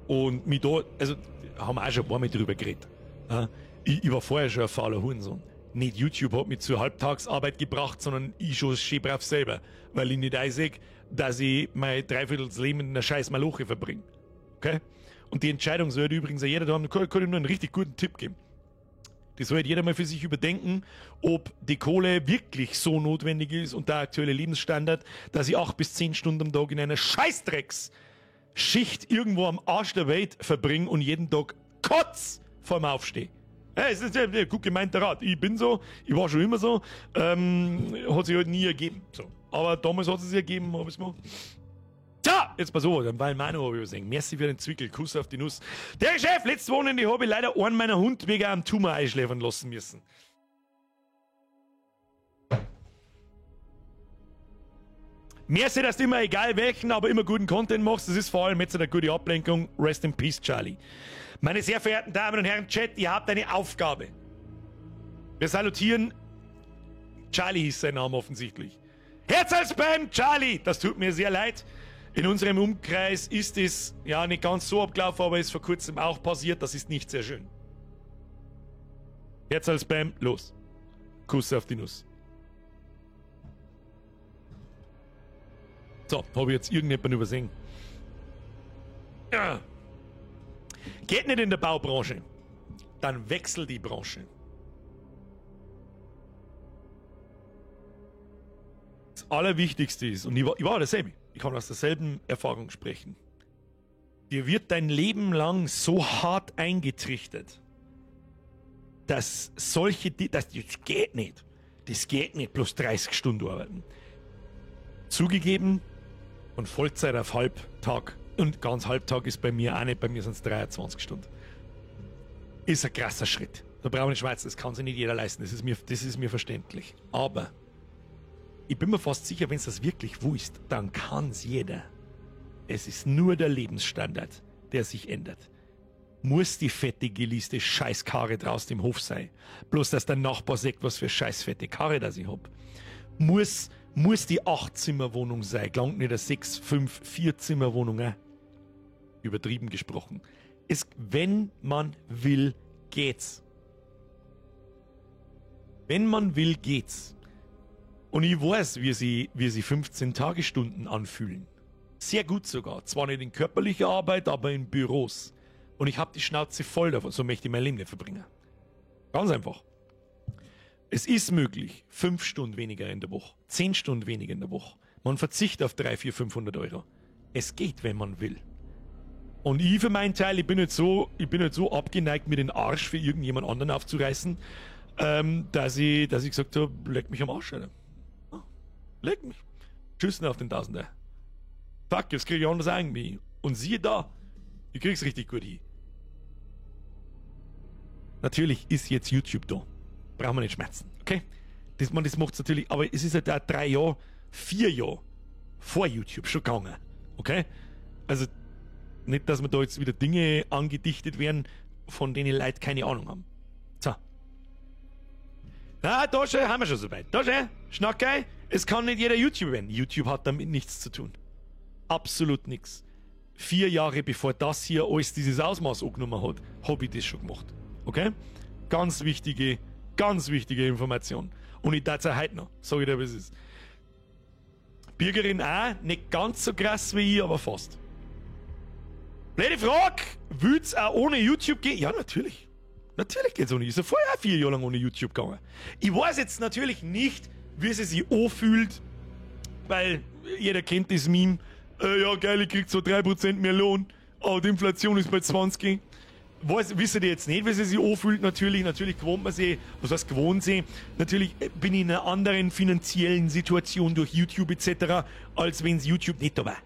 [SPEAKER 1] Und mich da, also haben wir auch schon ein paar Mal drüber geredet. Ja, ich war vorher schon ein fauler Hurensohn. Nicht YouTube hat mich zur Halbtagsarbeit gebracht, sondern ich schon schön brav selber, weil ich nicht einsehe, dass ich mein Dreiviertelsleben in einer scheiß Maloche verbringe. Okay? Und die Entscheidung sollte übrigens auch jeder da haben, kann ich nur einen richtig guten Tipp geben. Das sollte jeder mal für sich überdenken, ob die Kohle wirklich so notwendig ist und der aktuelle Lebensstandard, dass ich 8 bis 10 Stunden am Tag in einer Scheißdrecksschicht irgendwo am Arsch der Welt verbringe und jeden Tag kotz vorm Aufstehen. Ja, es ist ein gut gemeinter Rat. Ich bin so, ich war schon immer so, hat sich halt nie ergeben. So. Aber damals hat es sich ergeben, hab ich's gemacht. Tja, jetzt pass auf, dann weil Manu hab ich übersehen. Merci für den Zwickel, Kuss auf die Nuss. Der Chef, letztes Wochenende hab ich leider einen meiner Hund wegen einem Tumor einschläfern lassen müssen. Merci, dass du immer, egal welchen, aber immer guten Content machst. Das ist vor allem jetzt eine gute Ablenkung. Rest in Peace, Charlie. Meine sehr verehrten Damen und Herren, Chat, ihr habt eine Aufgabe. Wir salutieren Charlie hieß sein Name offensichtlich. Herz als Spam, Charlie! Das tut mir sehr leid. In unserem Umkreis ist es ja nicht ganz so abgelaufen, aber ist vor kurzem auch passiert. Das ist nicht sehr schön. Herz als Spam, los. Kuss auf die Nuss. So, hab ich jetzt irgendjemanden übersehen? Ja. Geht nicht in der Baubranche. Dann wechsel die Branche. Das Allerwichtigste ist, und ich war dasselbe, ich kann aus derselben Erfahrung sprechen, dir wird dein Leben lang so hart eingetrichtert, dass solche, das geht nicht, bloß 30 Stunden arbeiten. Zugegeben, von Vollzeit auf Halbtag, und ganz Halbtag ist bei mir auch nicht, bei mir sind es 23 Stunden. Ist ein krasser Schritt. Da brauchen wir nicht schweizen, das kann sich nicht jeder leisten, das ist mir verständlich. Aber ich bin mir fast sicher, wenn es das wirklich wusst, dann kann's jeder. Es ist nur der Lebensstandard, der sich ändert. Muss die fette, geleaste Scheißkarre draußen im Hof sein. Bloß, dass der Nachbar sagt, was für scheißfette Karre das ich hab. Muss die 8-Zimmer-Wohnung sein. Gelangt nicht eine 6, 5, 4-Zimmer-Wohnung. Übertrieben gesprochen. Wenn man will, geht's. Wenn man will, geht's. Und ich weiß, wie sie 15 Tagesstunden anfühlen. Sehr gut sogar. Zwar nicht in körperlicher Arbeit, aber in Büros. Und ich hab die Schnauze voll davon. So möchte ich mein Leben nicht verbringen. Ganz einfach. Es ist möglich, 5 Stunden weniger in der Woche, 10 Stunden weniger in der Woche. Man verzichtet auf 3, 4, 500 Euro. Es geht, wenn man will. Und ich für meinen Teil, ich bin nicht so abgeneigt, mir den Arsch für irgendjemand anderen aufzureißen, dass ich gesagt habe, leck mich am Arsch, Alter. Leck mich. Tschüss auf den Tausender. Fuck, jetzt krieg ich anders irgendwie. Und siehe da, ich krieg's richtig gut hin. Natürlich ist jetzt YouTube da. Brauchen wir nicht schmerzen, okay? Das macht's natürlich, aber es ist halt auch 3 Jahre, 4 Jahre vor YouTube schon gegangen, okay? Also nicht, dass mir da jetzt wieder Dinge angedichtet werden, von denen Leute keine Ahnung haben. So. Na, da schon, haben wir schon soweit. Da schon, Schnackei, es kann nicht jeder YouTuber werden. YouTube hat damit nichts zu tun. Absolut nichts. 4 Jahre bevor das hier alles dieses Ausmaß angenommen hat, hab ich das schon gemacht. Okay? Ganz wichtige Information. Und ich tat's auch heute noch, sag ich dir, was es ist. Bürgerin auch, nicht ganz so krass wie ich, aber fast. Blöde Frage, will's auch ohne YouTube gehen? Ja, natürlich. Natürlich geht's ohne. Ist ja vorher auch 4 Jahre lang ohne YouTube gegangen. Ich weiß jetzt natürlich nicht, wie sie sich anfühlt, weil jeder kennt das Meme. Ja, geil, ich krieg zwar 3% mehr Lohn, aber die Inflation ist bei 20. Weiß, wisst ihr jetzt nicht, wie sie sich anfühlt, natürlich. Natürlich gewohnt man sich, was heißt gewohnt sich? Natürlich bin ich in einer anderen finanziellen Situation durch YouTube et cetera, als wenn's YouTube nicht da war.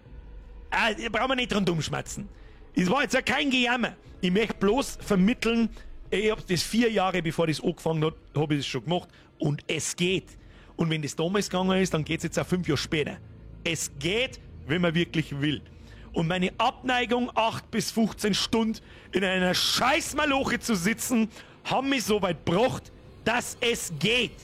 [SPEAKER 1] Brauchen wir nicht rundum schmatzen. Es war jetzt ja kein Gejammer. Ich möchte bloß vermitteln, ich hab das 4 Jahre, bevor das angefangen hat, hab ich das schon gemacht und es geht. Und wenn das damals gegangen ist, dann geht's jetzt auch 5 Jahre später. Es geht, wenn man wirklich will. Und meine Abneigung, 8 bis 15 Stunden in einer scheiß Maloche zu sitzen, haben mich so weit gebracht, dass es geht.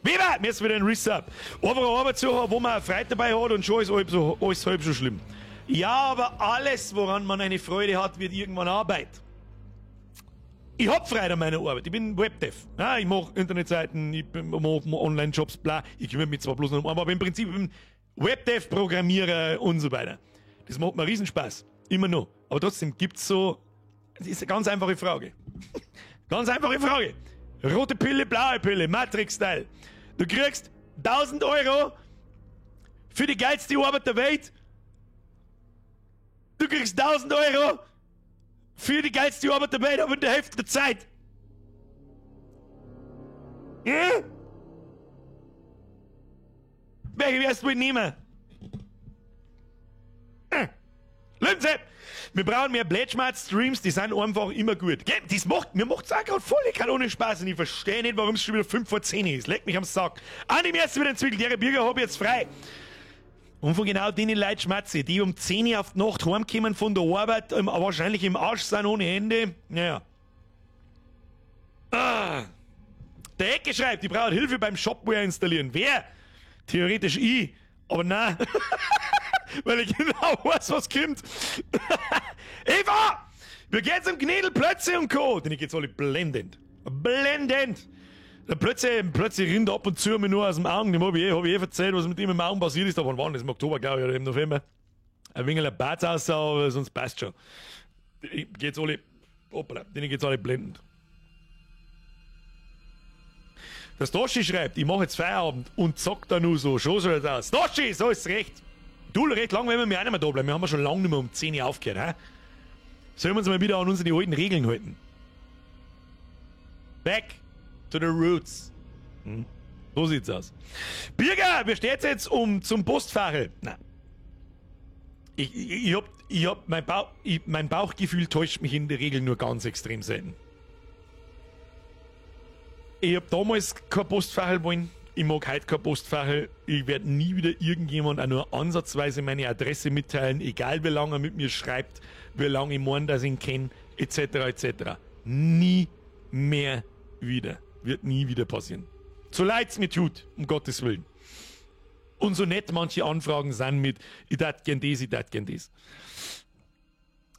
[SPEAKER 1] Weber, mir ist wieder ein Resub. Einfach eine Arbeit suchen, wo man eine Freude dabei hat und schon ist alles halb so schlimm. Ja, aber alles, woran man eine Freude hat, wird irgendwann Arbeit. Ich hab Freude an meiner Arbeit. Ich bin Webdev. Ja, ich mach Internetseiten, ich mach Online-Jobs, bla. Ich kümmere mich zwar bloß noch um, aber im Prinzip ich bin Webdev, Programmierer und so weiter. Das macht mir Riesenspaß. Immer noch. Aber trotzdem gibt's so. Das ist eine ganz einfache Frage. Ganz einfache Frage. Rote Pille, blaue Pille, Matrix-Style. Du kriegst 1000 Euro für die geilste Arbeit der Welt. Du kriegst 1000 Euro für die geilste Arbeit der Welt, aber in der Hälfte der Zeit. Ja? Welche wirst du wohl nehmen? Linse! Wir brauchen mehr Blätschmartz-Streams, die sind einfach immer gut. Gell? Das macht, mir macht's auch grad voll lecker ohne Spaß und ich verstehe nicht, warum es schon wieder 5 vor 10 ist. Leck mich am Sack. Andi, mir ist wieder ein Zwickel, der Bürger hab ich jetzt frei. Und von genau denen Leuten schmatze, die um 10 Uhr auf die Nacht heimkommen von der Arbeit, wahrscheinlich im Arsch sind ohne Ende. Naja. Ah. Der Ecke schreibt, ich brauche Hilfe beim Shopware installieren. Wer? Theoretisch ich, aber nein. Weil ich genau weiß, was kommt. Eva! Wir gehen zum Gnädel, Plötze und Co. Denn ich geht's alle blendend. Blendend! Der Plötze rinnt ab und zu mir nur aus dem Augen. Dem hab ich eh erzählt, was mit ihm im Augen passiert ist. Da wann war das? Im Oktober, glaub ich, oder im November. Ein wenig ein Bart aus, aber sonst passt schon. Geht's alle, hoppala, denen geht's alle blendend. Der Stoshi schreibt, ich mach jetzt Feierabend und zock da nur so. Schon soll das aus. Stoshi, so ist's recht. Du, recht lang, wenn wir mir auch nicht mehr da bleiben. Wir haben ja schon lange nicht mehr um 10 Uhr aufgehört. Hä? Sollen wir uns mal wieder an unsere alten Regeln halten? Back to the roots. Hm? So sieht's aus. Birger, wie steht's jetzt um zum Postfache? Nein. Mein Bauchgefühl täuscht mich in der Regel nur ganz extrem selten. Ich hab damals kein Postfachel wollen. Ich mag heute kein Postfachel. Ich werd nie wieder irgendjemand auch nur ansatzweise meine Adresse mitteilen, egal wie lange er mit mir schreibt, wie lange ich meine, dass ich ihn kenn, et cetera, et cetera. Nie mehr wieder. Wird nie wieder passieren. So leid's mir tut, um Gottes Willen. Und so nett manche Anfragen sind mit, ich tät gern das, ich tät gern das.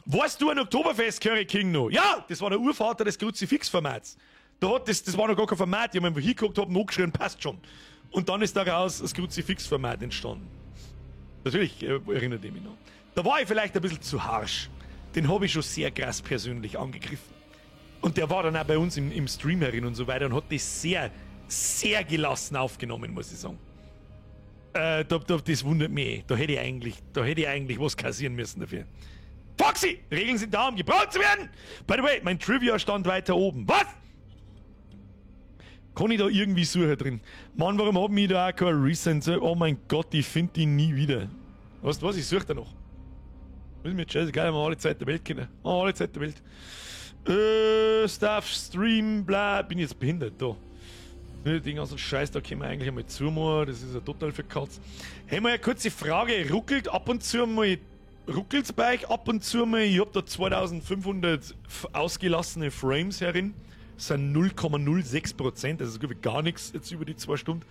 [SPEAKER 1] Warst du ein Oktoberfest, Curry King noch? Ja, das war der Urvater des Kruzifix-Formats. Das war noch gar kein Format. Ich hab einfach hingeguckt, hab nachgeschrien, passt schon. Und dann ist daraus das Kruzifix-Format entstanden. Natürlich erinnert ich mich noch. Da war ich vielleicht ein bisschen zu harsch. Den hab ich schon sehr krass persönlich angegriffen. Und der war dann auch bei uns im Stream herin und so weiter und hat das sehr, sehr gelassen aufgenommen, muss ich sagen. Das wundert mich eh. Da hätte ich eigentlich was kassieren müssen dafür. Foxy! Regeln sind da, um gebraucht zu werden! By the way, mein Trivia stand weiter oben. Was? Kann ich da irgendwie suchen drin? Mann, warum hab ich da auch kein Recent? Oh mein Gott, ich find die nie wieder. Weißt du was? Ich such da noch. Ist mir jetzt scheißegal, wir haben alle Zeit der Welt kennen. Oh, alle Zeit der Welt. Stuff, Stream, bla. Bin ich jetzt behindert da? Den ganzen Scheiß, da können wir eigentlich einmal zumachen. Das ist ja total für Katz. Hey, mal eine kurze Frage. Ruckelt ab und zu mal Ruckelt's bei euch ab und zu mal? Ich hab da 2500 ausgelassene Frames herin. Das sind 0,06%, das ist gut wie gar nichts jetzt über die 2 Stunden.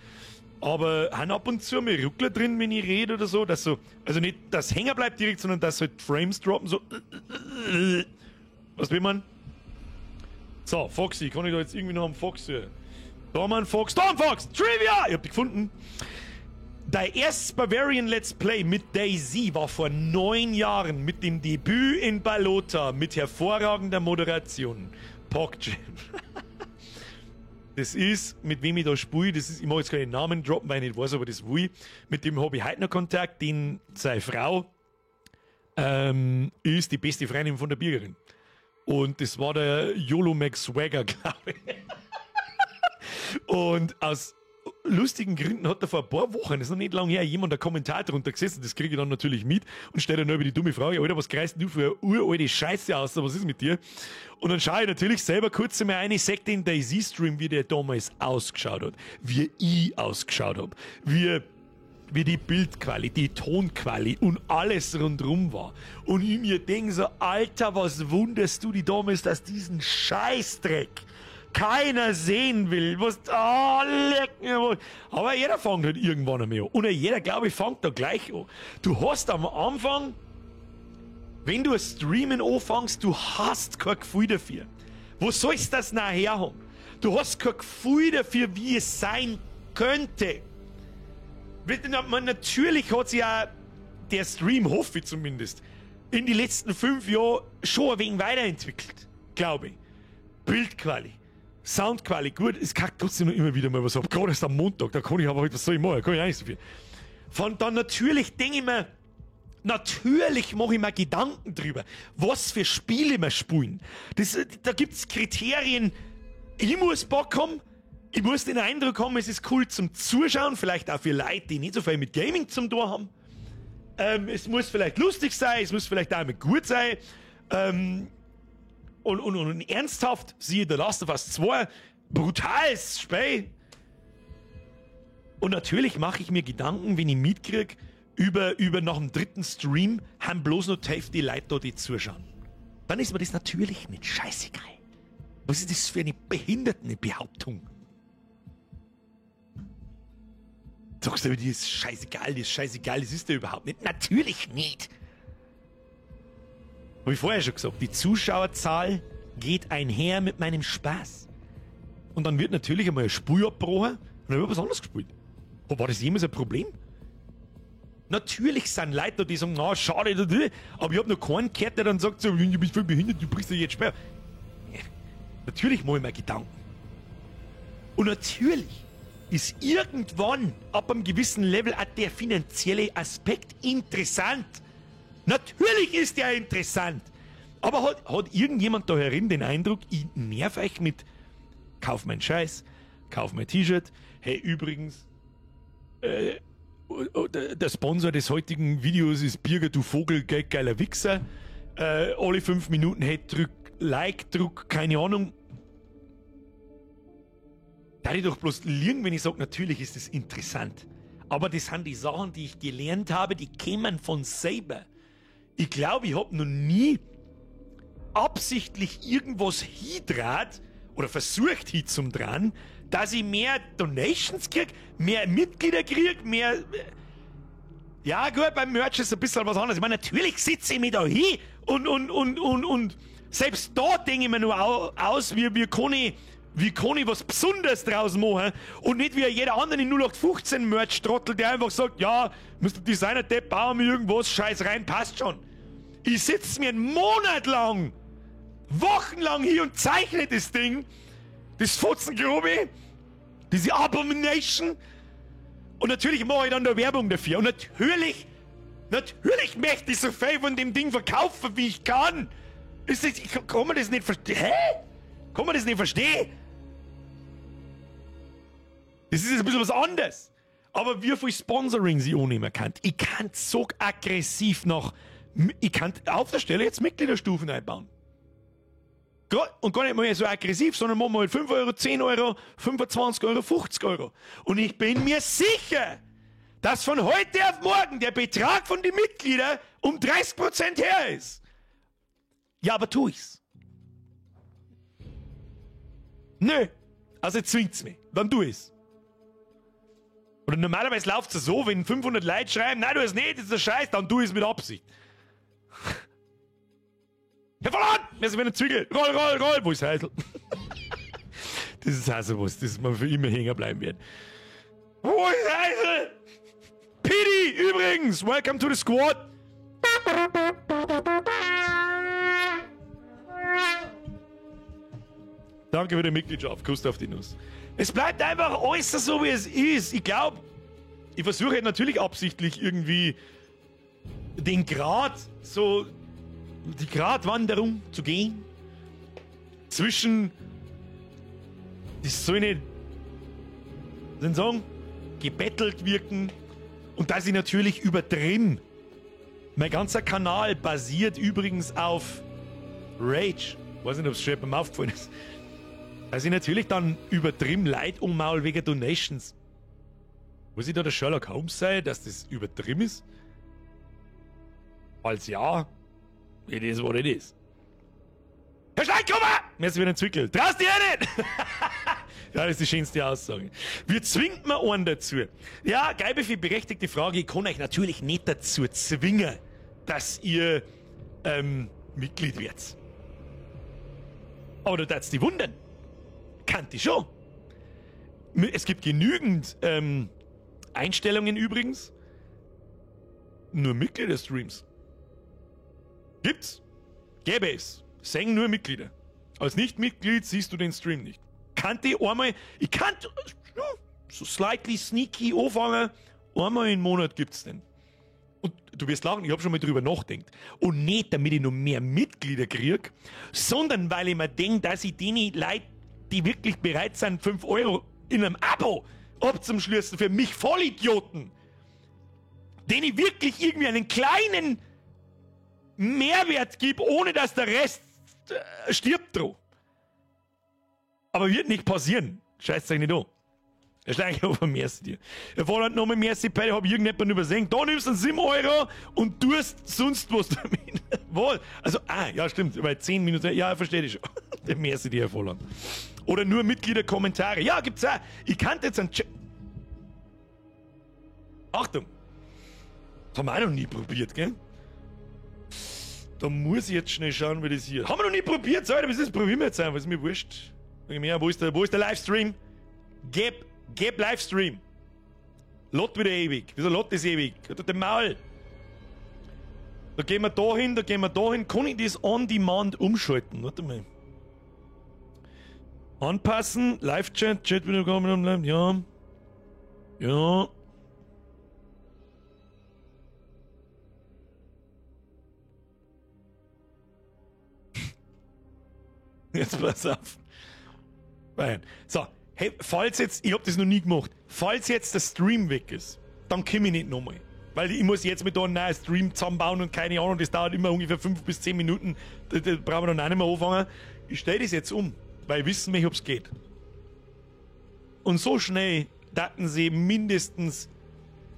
[SPEAKER 1] Aber haben ab und zu mal Ruckler drin, wenn ich rede oder so, dass so, also nicht, dass hängen bleibt direkt, sondern dass halt Frames droppen, so. Was will man? So, Foxy, kann ich da jetzt irgendwie noch am Fox hier? Da haben wir einen Fox, da ein Fox! Trivia! Ich hab dich gefunden. Dein erstes Bavarian Let's Play mit DayZ war vor 9 Jahren mit dem Debüt in Balota mit hervorragender Moderation. PogChamp. Das ist, mit wem ich da spiele, das ist, ich mag jetzt keinen Namen droppen, weil ich nicht weiß, ob er das will. Mit dem habe ich heute noch Kontakt, den seine Frau ist die beste Freundin von der Birgerin. Und das war der YOLO McSwagger, glaube ich. Und aus lustigen Gründen hat da vor ein paar Wochen, das ist noch nicht lange her, jemand einen Kommentar drunter gesessen, das kriege ich dann natürlich mit und stellt dann nur über die dumme Frage: Alter, was greist du für eine uralte Scheiße aus, was ist mit dir? Und dann schaue ich natürlich selber kurz einmal rein, seh den DayZ-Stream, wie der damals ausgeschaut hat, wie ich ausgeschaut habe, wie die Bildquali, die Tonquali und alles rundrum war. Und ich mir denke so: Alter, was wunderst du dich damals, dass diesen Scheißdreck keiner sehen will? Was, oh, leck mir wohl. Aber jeder fängt halt irgendwann einmal an. Und jeder, glaube ich, fängt da gleich an. Du hast am Anfang, wenn du ein Streamen anfängst, du hast kein Gefühl dafür. Wo sollst du das nachher haben? Du hast kein Gefühl dafür, wie es sein könnte. Man, natürlich hat sich ja der Stream, hoffe ich zumindest, in die letzten 5 Jahren schon ein wenig weiterentwickelt. Glaube ich. Bildquali, Soundquali, gut, es kackt trotzdem immer wieder mal was ab. Gerade erst am Montag, da kann ich aber halt, was soll ich machen? Da kann ich auch nicht so viel. Von dann natürlich denke ich mir, natürlich mache ich mir Gedanken drüber, was für Spiele wir spielen. Da gibt's Kriterien. Ich muss Bock haben, ich muss den Eindruck haben, es ist cool zum Zuschauen, vielleicht auch für Leute, die nicht so viel mit Gaming zum tun haben. Es muss vielleicht lustig sein, es muss vielleicht auch mal gut sein. Und ernsthaft, siehe The Last of Us 2, brutales Spiel. Und natürlich mache ich mir Gedanken, wenn ich mitkriege, über nach dem dritten Stream haben bloß noch die Hälfte die Leute da, die zuschauen. Dann ist mir das natürlich nicht scheißegal. Was ist das für eine behinderte Behauptung? Sagst du, die ist scheißegal, das ist dir überhaupt nicht. Natürlich nicht. Habe ich vorher schon gesagt, die Zuschauerzahl geht einher mit meinem Spaß. Und dann wird natürlich einmal ein Spiel abgebrochen und dann wird was anderes gespielt. War das jemals ein Problem? Natürlich sind Leute da, die sagen, na, schade, aber ich habe noch keinen gehört, der dann sagt, so, du bist voll behindert, du brichst ja jetzt Spiel. Ja, natürlich mache ich mir Gedanken. Und natürlich ist irgendwann ab einem gewissen Level auch der finanzielle Aspekt interessant. Natürlich ist der interessant. Aber hat irgendjemand da herin den Eindruck, ich nerv euch mit kauf mein Scheiß, kauf mein T-Shirt, hey, übrigens, der Sponsor des heutigen Videos ist Birger, du Vogel, geiler Wichser. Alle 5 Minuten, hey, drück Like, drück, keine Ahnung. Da ich doch bloß liegen, wenn ich sage, natürlich ist es interessant. Aber das sind die Sachen, die ich gelernt habe, die kämen von selber. Ich glaube, ich habe noch nie absichtlich irgendwas hidrat oder versucht hi zum dran, dass ich mehr Donations krieg, mehr Mitglieder krieg, mehr. Ja, gut, beim Merch ist ein bisschen was anderes. Ich meine, natürlich sitze ich mich da hin und selbst da denke ich mir nur aus, wie kann ich was Besonderes draus machen und nicht wie jeder andere 0815 Merch-Trottel, der einfach sagt, ja, Mr. Designer Depp, bauen wir irgendwas Scheiß rein, passt schon. Ich sitze mir einen Monat lang, wochenlang hier und zeichne das Ding, das Fotzengrobe, diese Abomination. Und natürlich mache ich dann da Werbung dafür. Und natürlich, natürlich möchte ich so viel von dem Ding verkaufen, wie ich kann. Kann man das nicht verstehen? Hä? Kann man das nicht verstehen? Das ist jetzt ein bisschen was anderes. Aber wie viel Sponsoring sie annehmen kann. Ich kann so aggressiv noch. Ich kann auf der Stelle jetzt Mitgliederstufen einbauen. Und gar nicht mal so aggressiv, sondern machen wir halt 5 Euro, 10 Euro, 25 Euro, 50 Euro. Und ich bin mir sicher, dass von heute auf morgen der Betrag von den Mitgliedern um 30% her ist. Ja, aber tu ich's? Nö. Also zwingt's mich. Dann tu ich's. Oder normalerweise läuft's ja so, wenn 500 Leute schreiben, nein, du es nicht, das ist der Scheiß, dann tu ich's mit Absicht. Herr Volland! Wir sind wieder Zwiegel. Roll, roll, roll! Wo ist Heisel? Das ist auch so was, das man für immer hängen bleiben wird. Wo ist Heisel? Pidi, übrigens! Welcome to the squad! Danke für die Mitgliedschaft. Kuss auf die Nuss. Es bleibt einfach alles so, wie es ist. Ich glaube, ich versuche natürlich absichtlich irgendwie den Grad, so die Gratwanderung zu gehen zwischen, das soll nicht, den sagen, gebettelt wirken und dass ich natürlich übertrimm. Mein ganzer Kanal basiert übrigens auf Rage. Weiß nicht, ob es schon jemandem aufgefallen ist. Dass ich natürlich dann übertrimm Leid ummaul wegen Donations. Muss ich da der Sherlock Holmes sein, dass das übertrieben ist? Falls ja, it is what it is. Herr Steinkummer! Mir ist wieder ein Zwickel. Traust dich ja nicht! Ja, das ist die schönste Aussage. Wie zwingt man einen dazu? Ja, geil, viel berechtigte Frage. Ich kann euch natürlich nicht dazu zwingen, dass ihr Mitglied werdet. Aber du darfst dich wundern. Kann ich schon. Es gibt genügend Einstellungen übrigens. Nur Mitgliederstreams. Gibt's. Gäbe es. Sehen nur Mitglieder. Als Nicht-Mitglied siehst du den Stream nicht. Kannte einmal, ich kann so slightly sneaky anfangen, einmal im Monat gibt's den. Und du wirst lachen, ich hab schon mal drüber nachgedacht. Und nicht, damit ich noch mehr Mitglieder krieg, sondern weil ich mir denk, dass ich denen Leute, die wirklich bereit sind, 5 Euro in einem Abo abzuschließen für mich Vollidioten, denen ich wirklich irgendwie einen kleinen Mehrwert gebe, ohne dass der Rest stirbt droh. Aber wird nicht passieren. Scheißt euch nicht an. Er steigt auf Merci dir. Er fordert nochmal Merci, Paddy, hab ich irgendjemanden übersehen. Da nimmst du einen 7 Euro und tust sonst was damit. Wohl. Also, ja, stimmt. Weil 10 Minuten, ja, verstehe ich schon. Der Merci dir, Herr Volland. Oder nur Mitgliederkommentare. Ja, gibt's auch. Ich kann jetzt einen Chat. Achtung. Das haben wir auch noch nie probiert, gell? Da muss ich jetzt schnell schauen, wie das hier. Haben wir noch nie probiert, Alter, was ist das? Probieren wir jetzt einfach, ist mir wurscht. Wo ist der Livestream? Geb Livestream. Lot wieder ewig. Wieso Lot ist ewig? Hat den Maul. Da gehen wir da hin, da gehen wir da hin. Kann ich das on demand umschalten? Warte mal. Anpassen, Live-Chat, Chat wieder kommen, ja. Ja. Jetzt pass auf. So, hey, falls jetzt, ich hab das noch nie gemacht, falls jetzt der Stream weg ist, dann komm ich nicht nochmal. Weil ich muss jetzt mit da einen neuen Stream zusammenbauen und keine Ahnung, das dauert immer ungefähr 5 bis 10 Minuten, da brauchen wir dann auch nicht mehr anfangen. Ich stell das jetzt um, weil ich wissen möchte, ob's geht. Und so schnell daten sie mindestens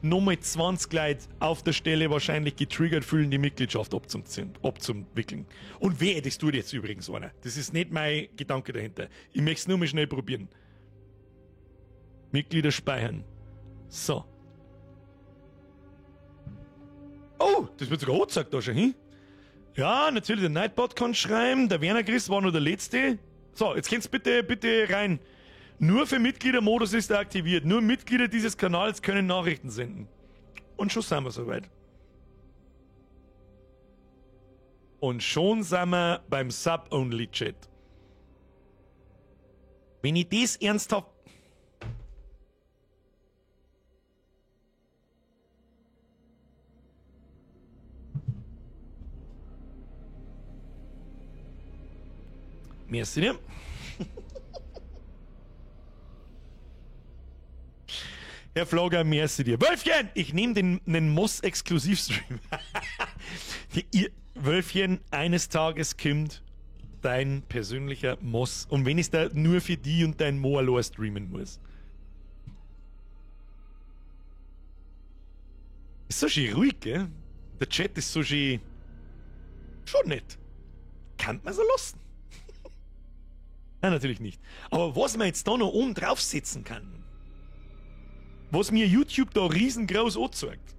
[SPEAKER 1] nochmal 20 Leute auf der Stelle wahrscheinlich getriggert fühlen, die Mitgliedschaft abzuwickeln. Und wehe, das tut jetzt übrigens einer. Das ist nicht mein Gedanke dahinter. Ich möchte es nur mal schnell probieren. Mitglieder speichern. So. Oh, das wird sogar angezeigt da schon, hin? Ja, natürlich, der Nightbot kann schreiben, der Werner Chris war nur der Letzte. So, jetzt könnt's bitte rein. Nur für Mitgliedermodus ist er aktiviert. Nur Mitglieder dieses Kanals können Nachrichten senden. Und schon sind wir soweit. Und schon sind wir beim Sub-Only-Chat. Wenn ich das ernsthaft... Merci dir. Herr Flogger, merci dir. Wölfchen, ich nehme den Moss-Exklusivstream. Wölfchen, eines Tages kommt dein persönlicher Moss. Und wenn ich da nur für die und dein Mo allein streamen muss. Ist so schön ruhig, gell? Der Chat ist so schön. Schon nett. Kann man so lassen. Nein, natürlich nicht. Aber was man jetzt da noch oben draufsetzen kann, was mir YouTube da riesengroß anzeigt,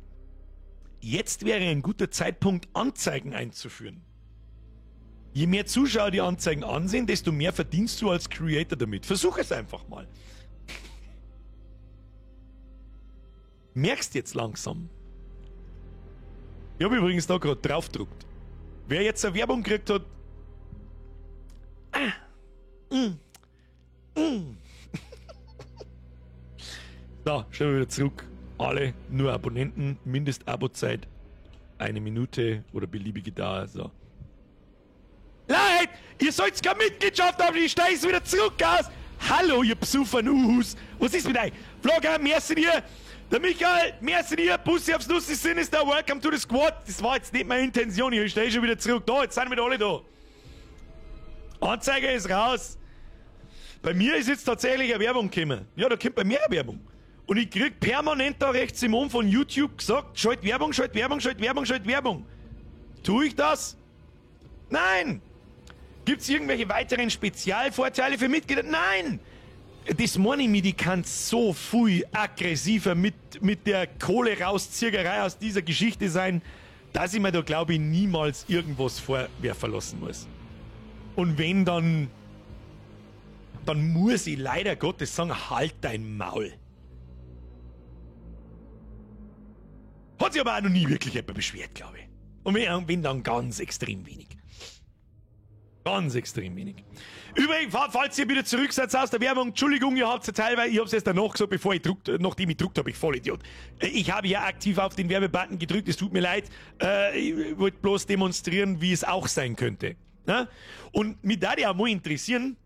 [SPEAKER 1] jetzt wäre ein guter Zeitpunkt, Anzeigen einzuführen. Je mehr Zuschauer die Anzeigen ansehen, desto mehr verdienst du als Creator damit. Versuch es einfach mal. Merkst jetzt langsam. Ich habe übrigens da gerade drauf gedruckt. Wer jetzt eine Werbung gekriegt hat. Ah. Mm. Mm. So, stellen wir wieder zurück. Alle nur Abonnenten, Mindestabozeit 1 Minute oder beliebige Dauer. So. Leute, ihr sollt keine Mitgliedschaft haben, ich steige wieder zurück aus. Hallo, ihr Psuffern Uhus. Was ist mit euch? Vlogger, merci dir. Der Michael, merci dir. Bussi aufs Nussi Sinister, welcome to the squad. Das war jetzt nicht meine Intention, ich stehe schon wieder zurück. Da, jetzt sind wir alle da. Anzeige ist raus. Bei mir ist jetzt tatsächlich eine Werbung gekommen. Ja, da kommt bei mir eine Werbung. Und ich krieg permanent da rechts im Ohren von YouTube gesagt, schalt Werbung, schalt Werbung, schalt Werbung, schalt Werbung. Tu ich das? Nein! Gibt's irgendwelche weiteren Spezialvorteile für Mitglieder? Nein! Das meine ich mir, die kann so viel aggressiver mit der Kohle rausziegerei aus dieser Geschichte sein, dass ich mir da, glaube ich, niemals irgendwas vorwerfen lassen muss. Und wenn, dann muss ich leider Gottes sagen, halt dein Maul. Hat sich aber auch noch nie wirklich jemand beschwert, glaube ich. Und wenn dann ganz extrem wenig. Ganz extrem wenig. Übrigens, falls ihr wieder zurück seid aus der Werbung, Entschuldigung, ihr habt es ja teilweise, ich hab's erst danach gesagt, bevor ich druckt, nachdem ich druckt habe, ich Vollidiot. Ich habe ja aktiv auf den Werbebutton gedrückt, es tut mir leid. Ich wollte bloß demonstrieren, wie es auch sein könnte. Na? Und mich würde ja auch mal interessieren,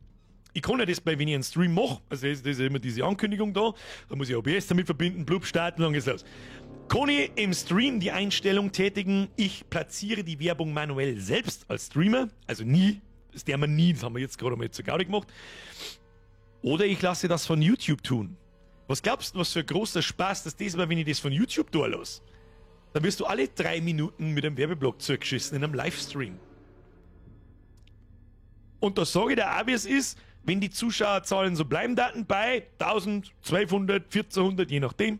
[SPEAKER 1] ich kann ja das bei, wenn ich einen Stream mache, also das ist ja immer diese Ankündigung da, da muss ich OBS damit verbinden, blub, starten, dann geht's los. Kann ich im Stream die Einstellung tätigen, ich platziere die Werbung manuell selbst als Streamer, also nie, das der man nie, das haben wir jetzt gerade mal zur Gaudi gemacht. Oder ich lasse das von YouTube tun. Was glaubst du, was für ein großer Spaß das ist, wenn ich das von YouTube tun lasse? Dann wirst du alle 3 Minuten mit einem Werbeblock zugeschissen in einem Livestream. Und da sage ich dir auch, wie es ist, wenn die Zuschauerzahlen so bleiben, Daten bei 1000, 1200, 1400, je nachdem,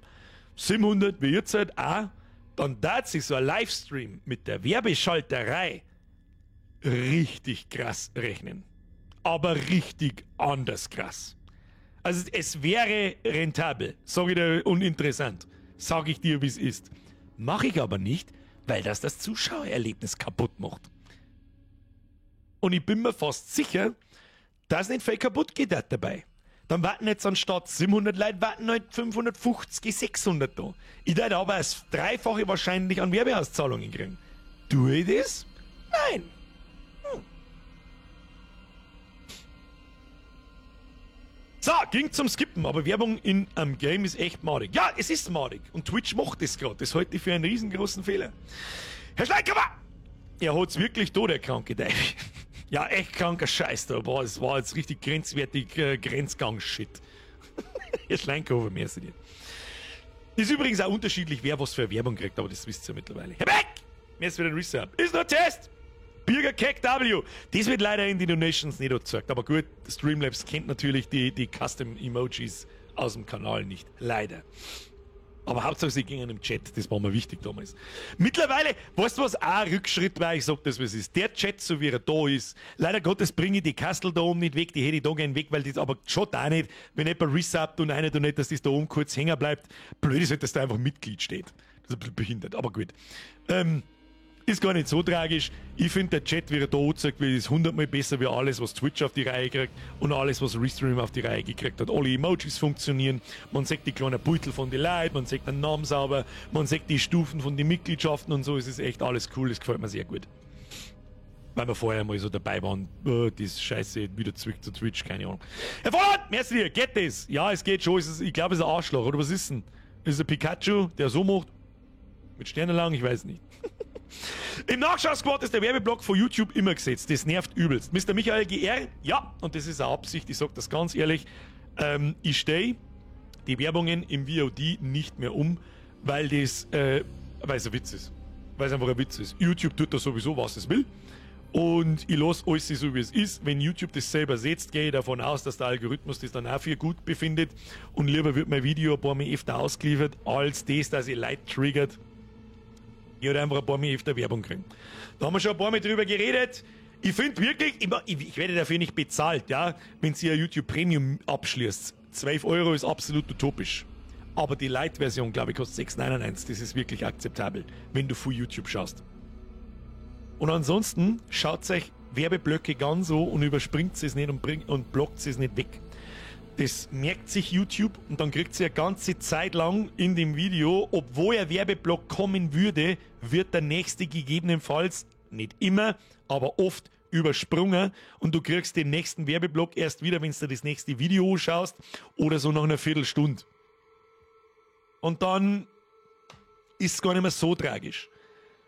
[SPEAKER 1] 700, wie ihr seid, auch, dann darf sich so ein Livestream mit der Werbeschalterei richtig krass rechnen. Aber richtig anders krass. Also es wäre rentabel, sage ich dir, und interessant. Sag ich dir, wie es ist. Mache ich aber nicht, weil das das Zuschauererlebnis kaputt macht. Und ich bin mir fast sicher, dass nicht viel kaputt geht dabei. Dann warten jetzt anstatt 700 Leute, warten halt 550, 600 da. Ich werde aber das Dreifache wahrscheinlich an Werbeauszahlungen kriegen. Tue ich das? Nein. So, ging zum Skippen, aber Werbung in einem Game ist echt madig. Ja, es ist madig. Und Twitch macht das gerade. Das halte ich für einen riesengroßen Fehler. Herr Schleikhammer! Er hat's wirklich da, der kranke Teufel. Ja, echt kranker Scheiß da. Boah, es war jetzt richtig grenzwertig, Grenzgang-Shit. Herr Schleinkofer, mehr ist nicht. Ist übrigens auch unterschiedlich, wer was für Werbung kriegt, aber das wisst ihr ja mittlerweile. Herr Beck! Mir ist wieder ein Resub. Ist nur Test! Birger Keck W. Das wird leider in den Donations nicht gezeigt. Aber gut, Streamlabs kennt natürlich die Custom Emojis aus dem Kanal nicht. Leider. Aber Hauptsache, sie gingen im Chat. Das war mir wichtig damals. Mittlerweile, weißt du was auch ein Rückschritt war? Ich sag das, was ist. Der Chat, so wie er da ist. Leider Gottes bringe ich die Kastel da oben nicht weg. Die hätte ich da gern weg, weil das aber schon da nicht, wenn jemand resubbt und einer da nicht, dass das da oben kurz hängen bleibt. Blöd ist halt, dass da einfach Mitglied steht. Das ist ein bisschen behindert, aber gut. Ist gar nicht so tragisch. Ich finde, der Chat, wie er da angezeigt wird, ist 100-mal besser wie alles, was Twitch auf die Reihe kriegt und alles, was Restream auf die Reihe gekriegt hat. Alle Emojis funktionieren, man sieht die kleinen Beutel von den Leuten, man sieht den Namen sauber, man sieht die Stufen von den Mitgliedschaften und so. Es ist echt alles cool, das gefällt mir sehr gut. Weil wir vorher mal so dabei waren, oh, das Scheiße, wieder zurück zu Twitch, keine Ahnung. Herr Volland, merci dir, geht das? Ja, es geht schon, ich glaube, es ist ein Arschloch, oder was ist denn? Ist es ein Pikachu, der so macht? Mit Sternen lang, ich weiß nicht. Im Nachschau-Squad ist der Werbeblock von YouTube immer gesetzt. Das nervt übelst. Mr. Michael GR, ja, und das ist eine Absicht, ich sag das ganz ehrlich, ich stehe die Werbungen im VOD nicht mehr um, weil das Weil es ein Witz ist. Weil es einfach ein Witz ist. YouTube tut da sowieso, was es will. Und ich lasse alles so, wie es ist. Wenn YouTube das selber setzt, gehe ich davon aus, dass der Algorithmus das dann auch für gut befindet. Und lieber wird mein Video ein paar Mal öfter ausgeliefert, als das, dass ich Leute triggert. Ich halt einfach ein paar Mal öfter Werbung kriegen. Da haben wir schon ein paar Mal drüber geredet. Ich finde wirklich, ich werde dafür nicht bezahlt, ja, wenn ihr YouTube Premium abschließt. 12 Euro ist absolut utopisch. Aber die Lite-Version, glaube ich, kostet 6,99. Das ist wirklich akzeptabel, wenn du viel YouTube schaust. Und ansonsten schaut euch Werbeblöcke ganz so und überspringt es nicht und blockt es nicht weg. Das merkt sich YouTube und dann kriegt sie eine ganze Zeit lang in dem Video, obwohl ein Werbeblock kommen würde, wird der nächste gegebenenfalls, nicht immer, aber oft übersprungen und du kriegst den nächsten Werbeblock erst wieder, wenn du das nächste Video schaust oder so nach einer Viertelstunde. Und dann ist es gar nicht mehr so tragisch.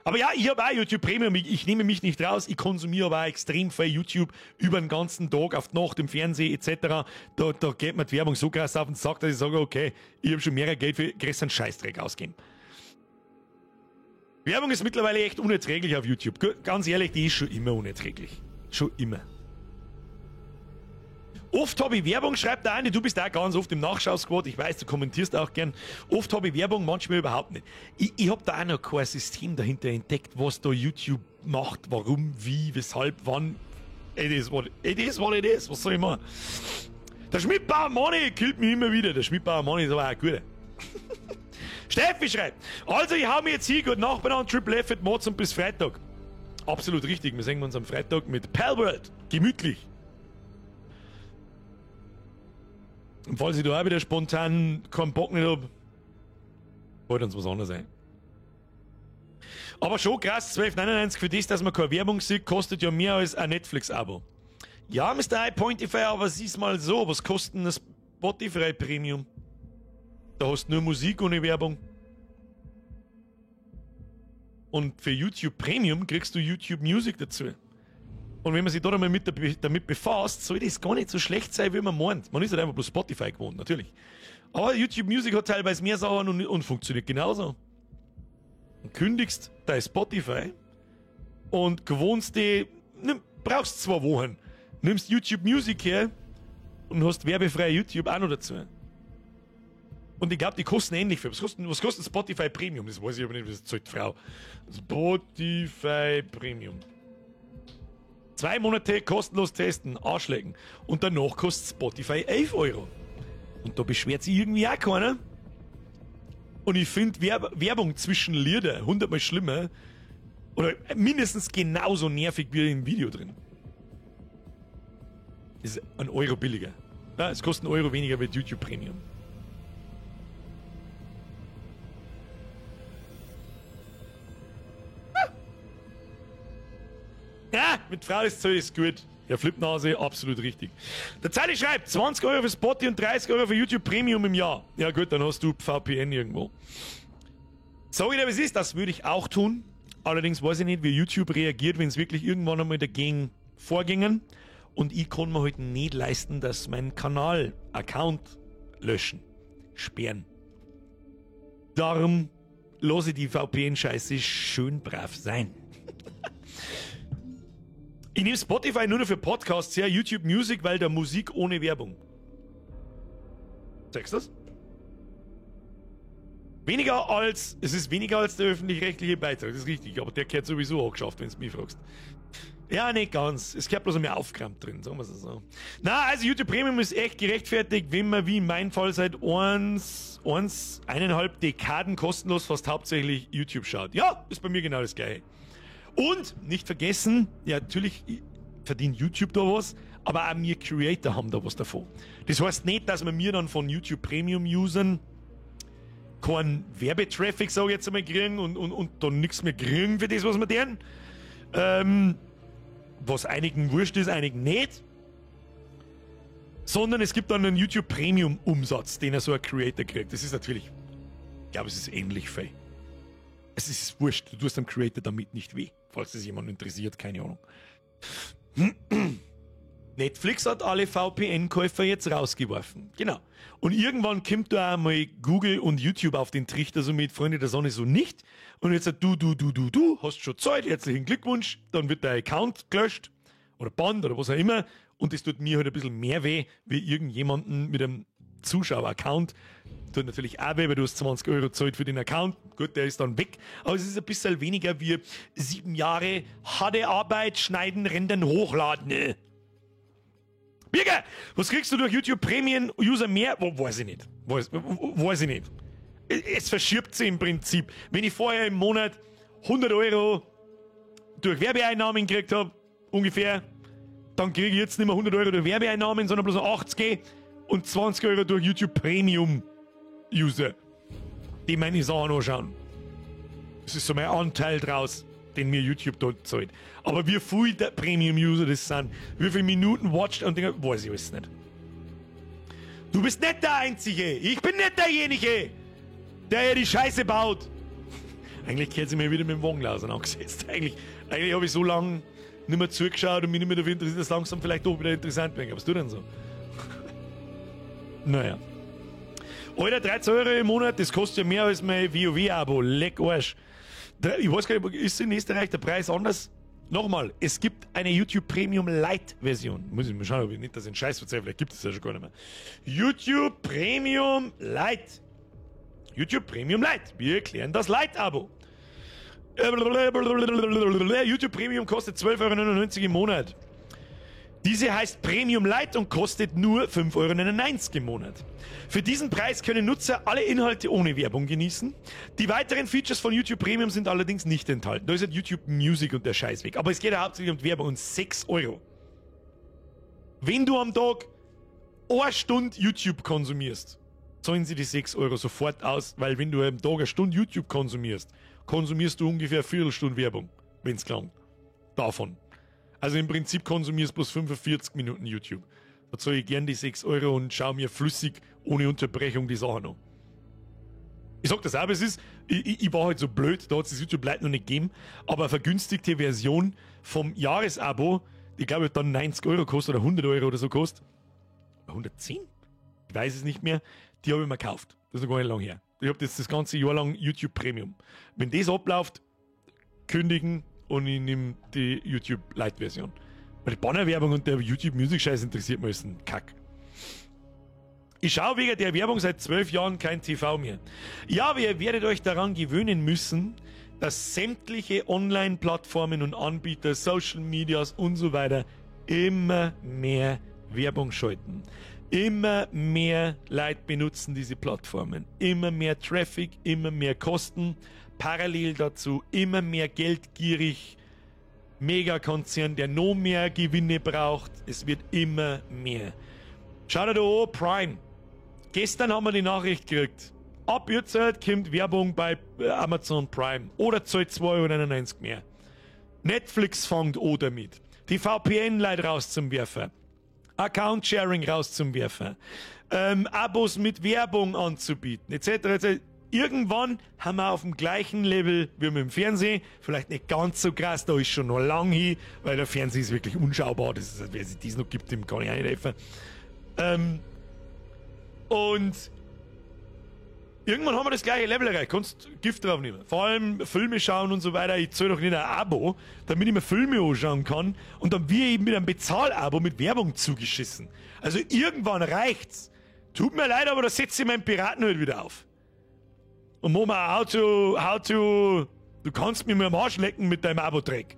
[SPEAKER 1] Aber ja, ich habe auch YouTube Premium, ich nehme mich nicht raus, ich konsumiere aber auch extrem viel YouTube über den ganzen Tag, auf die Nacht, im Fernsehen etc. Da geht mir die Werbung so krass auf und sagt, dass ich sage, okay, ich habe schon mehr Geld für größeren Scheißdreck ausgegeben. Werbung ist mittlerweile echt unerträglich auf YouTube. Ganz ehrlich, die ist schon immer unerträglich. Schon immer. Oft habe ich Werbung, schreibt der eine, du bist auch ganz oft im Nachschau-Squad, ich weiß, du kommentierst auch gern. Oft habe ich Werbung, manchmal überhaupt nicht. Ich habe da auch noch kein System dahinter entdeckt, was da YouTube macht, warum, wie, weshalb, wann. It is what it is, what it is. Was soll ich machen? Der Schmidtbauer Money killt mich immer wieder. Der Schmidtbauer Money ist aber auch ein guter. Steffi schreibt, also ich hau mir jetzt hier, gut Nachbarn an, Triple F at Mods und bis Freitag. Absolut richtig, wir sehen uns am Freitag mit Palworld. Gemütlich. Und falls ich da auch wieder spontan keinen Bock nicht hab, wollte uns was anderes ein. Aber schon krass, 12,99 für das, dass man keine Werbung sieht, kostet ja mehr als ein Netflix-Abo. Ja, Mr. iPointify, aber sieh's mal so, was kostet denn das Spotify Premium? Da hast du nur Musik ohne Werbung. Und für YouTube Premium kriegst du YouTube Music dazu. Und wenn man sich da einmal damit befasst, soll das gar nicht so schlecht sein, wie man meint. Man ist halt einfach bloß Spotify gewohnt, natürlich. Aber YouTube Music hat teilweise mehr Sachen und funktioniert genauso. Und kündigst dein Spotify und gewohnst die, brauchst 2 Wochen, nimmst YouTube Music her und hast werbefrei YouTube auch noch dazu. Und ich glaub, die kosten ähnlich viel. Was kostet Spotify Premium? Das weiß ich aber nicht, was zahlt die Frau. Spotify Premium. 2 Monate kostenlos testen, Arschlecken. Und danach kostet Spotify 11 Euro. Und da beschwert sich irgendwie auch keiner. Und ich find Werbung zwischen Lieder 100-mal schlimmer oder mindestens genauso nervig wie im Video drin. Ist 1 Euro billiger. Ja, es kostet 1 Euro weniger mit YouTube Premium. Ja, mit Frau ist alles gut. Ja, Flipnase, absolut richtig. Der Zeili schreibt, 20 Euro für Spotify und 30 Euro für YouTube Premium im Jahr. Ja gut, dann hast du VPN irgendwo. Sag ich dir, was ist, das würde ich auch tun. Allerdings weiß ich nicht, wie YouTube reagiert, wenn es wirklich irgendwann einmal dagegen vorgingen. Und ich kann mir halt nicht leisten, dass mein Kanal-Account löschen, sperren. Darum lasse ich die V P N-Scheiße schön brav sein. Ich nehme Spotify nur noch für Podcasts her, YouTube Music, weil da Musik ohne Werbung. Sagst du das? Es ist weniger als der öffentlich-rechtliche Beitrag, das ist richtig, aber der gehört sowieso angeschafft, wenn du mich fragst. Ja, nicht ganz. Es gehört bloß mehr aufgeräumt drin, sagen wir es so. Na, also YouTube Premium ist echt gerechtfertigt, wenn man wie in meinem Fall seit eineinhalb Dekaden kostenlos fast hauptsächlich YouTube schaut. Ja, ist bei mir genau das Gleiche. Und nicht vergessen, ja, natürlich verdient YouTube da was, aber auch wir Creator haben da was davon. Das heißt nicht, dass wir mir dann von YouTube Premium Usern keinen Werbetraffic, sag ich jetzt einmal, kriegen und dann nichts mehr kriegen für das, was wir tun. Was einigen wurscht ist, einigen nicht. Sondern es gibt dann einen YouTube Premium Umsatz, den er so ein Creator kriegt. Das ist natürlich, ich glaube, es ist ähnlich viel. Es ist wurscht, du tust dem Creator damit nicht weh. Falls es jemand interessiert, keine Ahnung. Netflix hat alle VPN-Käufer jetzt rausgeworfen. Genau. Und irgendwann kommt da einmal Google und YouTube auf den Trichter, so mit Freunde der Sonne so nicht. Und jetzt sagt du, du, du, du, du, hast schon Zeit, herzlichen Glückwunsch. Dann wird der Account gelöscht oder bannt oder was auch immer. Und das tut mir halt ein bisschen mehr weh, wie irgendjemanden mit einem Zuschauer-Account. Tut natürlich auch weh, weil du hast 20 Euro zahlt für den Account. Gut, der ist dann weg. Aber es ist ein bisschen weniger wie 7 Jahre harte Arbeit, schneiden, rendern, hochladen. Birger, was kriegst du durch YouTube Premium User mehr? Wo, weiß ich nicht. Weiß ich nicht. Es verschiebt sich im Prinzip. Wenn ich vorher im Monat 100 Euro durch Werbeeinnahmen gekriegt hab, ungefähr, dann kriege ich jetzt nicht mehr 100 Euro durch Werbeeinnahmen, sondern bloß noch 80 und 20 Euro durch YouTube Premium User, die meine Sachen anschauen. Das ist so mein Anteil draus, den mir YouTube dort zahlt. Aber wie viel der Premium-User das sind, wie viele Minuten watcht und Dinge, weiß ich alles nicht. Du bist nicht der Einzige. Ich bin nicht derjenige, der hier die Scheiße baut. Eigentlich kehrt sie mir wieder mit dem Wagen auseinandergesetzt. Eigentlich habe ich so lange nicht mehr zugeschaut und mich nicht mehr dafür interessiert, dass langsam vielleicht doch wieder interessant wird. Was tut denn so? Naja. Alter, 13 Euro im Monat, das kostet ja mehr als mein WoW-Abo. Leck Arsch. Ich weiß gar nicht, ist in Österreich der Preis anders? Nochmal, es gibt eine YouTube Premium Lite Version. Muss ich mal schauen, ob ich nicht, dass ich einen Scheiß verzeihe, vielleicht gibt es ja schon gar nicht mehr. YouTube Premium Lite. YouTube Premium Lite. Wir erklären das Lite-Abo. YouTube Premium kostet 12,99 Euro im Monat. Diese heißt Premium Lite und kostet nur 5,99 Euro im Monat. Für diesen Preis können Nutzer alle Inhalte ohne Werbung genießen. Die weiteren Features von YouTube Premium sind allerdings nicht enthalten. Da ist halt YouTube Music und der Scheiß weg. Aber es geht ja hauptsächlich um die Werbung und 6 Euro. Wenn du am Tag eine Stunde YouTube konsumierst, zahlen sie die 6 Euro sofort aus, weil wenn du am Tag eine Stunde YouTube konsumierst, konsumierst du ungefähr eine Viertelstunde Werbung, wenn's klang. Davon. Also im Prinzip konsumierst du bloß 45 Minuten YouTube. Da zahle ich gern die 6 Euro und schau mir flüssig, ohne Unterbrechung die Sachen an. Ich sag das auch, es ist, ich war halt so blöd, da hat's das YouTube Lite noch nicht gegeben, aber eine vergünstigte Version vom Jahresabo, die glaube ich dann 90 Euro kostet oder 100 Euro oder so kostet. 110? Ich weiß es nicht mehr. Die habe ich mir gekauft. Das ist noch gar nicht lang her. Ich hab jetzt das ganze Jahr lang YouTube Premium. Wenn das abläuft, kündigen und ich nehme die YouTube Lite Version. Weil die Bannerwerbung und der YouTube Music Scheiß interessiert mich, ist ein Kack. Ich schaue wegen der Werbung seit 12 Jahren kein TV mehr. Ja, aber ihr werdet euch daran gewöhnen müssen, dass sämtliche Online-Plattformen und Anbieter, Social Medias und so weiter immer mehr Werbung schalten. Immer mehr Leute benutzen diese Plattformen. Immer mehr Traffic, immer mehr Kosten. Parallel dazu immer mehr geldgierig Megakonzern, der noch mehr Gewinne braucht. Es wird immer mehr. Schau dir da an, Prime. Gestern haben wir die Nachricht gekriegt. Ab jetzt kommt Werbung bei Amazon Prime. Oder zahlt 2,99 Euro mehr. Netflix fängt an damit. Die VPN-Leute raus zum Werfen. Account-Sharing raus zum Werfen. Abos mit Werbung anzubieten, et cetera, et cetera. Irgendwann haben wir auf dem gleichen Level wie mit dem Fernsehen. Vielleicht nicht ganz so krass, da ist schon noch lang hin, weil der Fernsehen ist wirklich unschaubar. Das ist, wer sich das noch gibt, dem kann ich auch nicht helfen. Und irgendwann haben wir das gleiche Level erreicht. Kannst Gift drauf nehmen. Vor allem Filme schauen und so weiter. Ich zahle doch nicht ein Abo, damit ich mir Filme anschauen kann. Und dann wir eben mit einem Bezahlabo mit Werbung zugeschissen. Also irgendwann reicht's. Tut mir leid, aber da setze ich meinen Piraten halt wieder auf. Und mach mal how to, how to, du kannst mir mal am Arsch lecken mit deinem Abo-Dreck.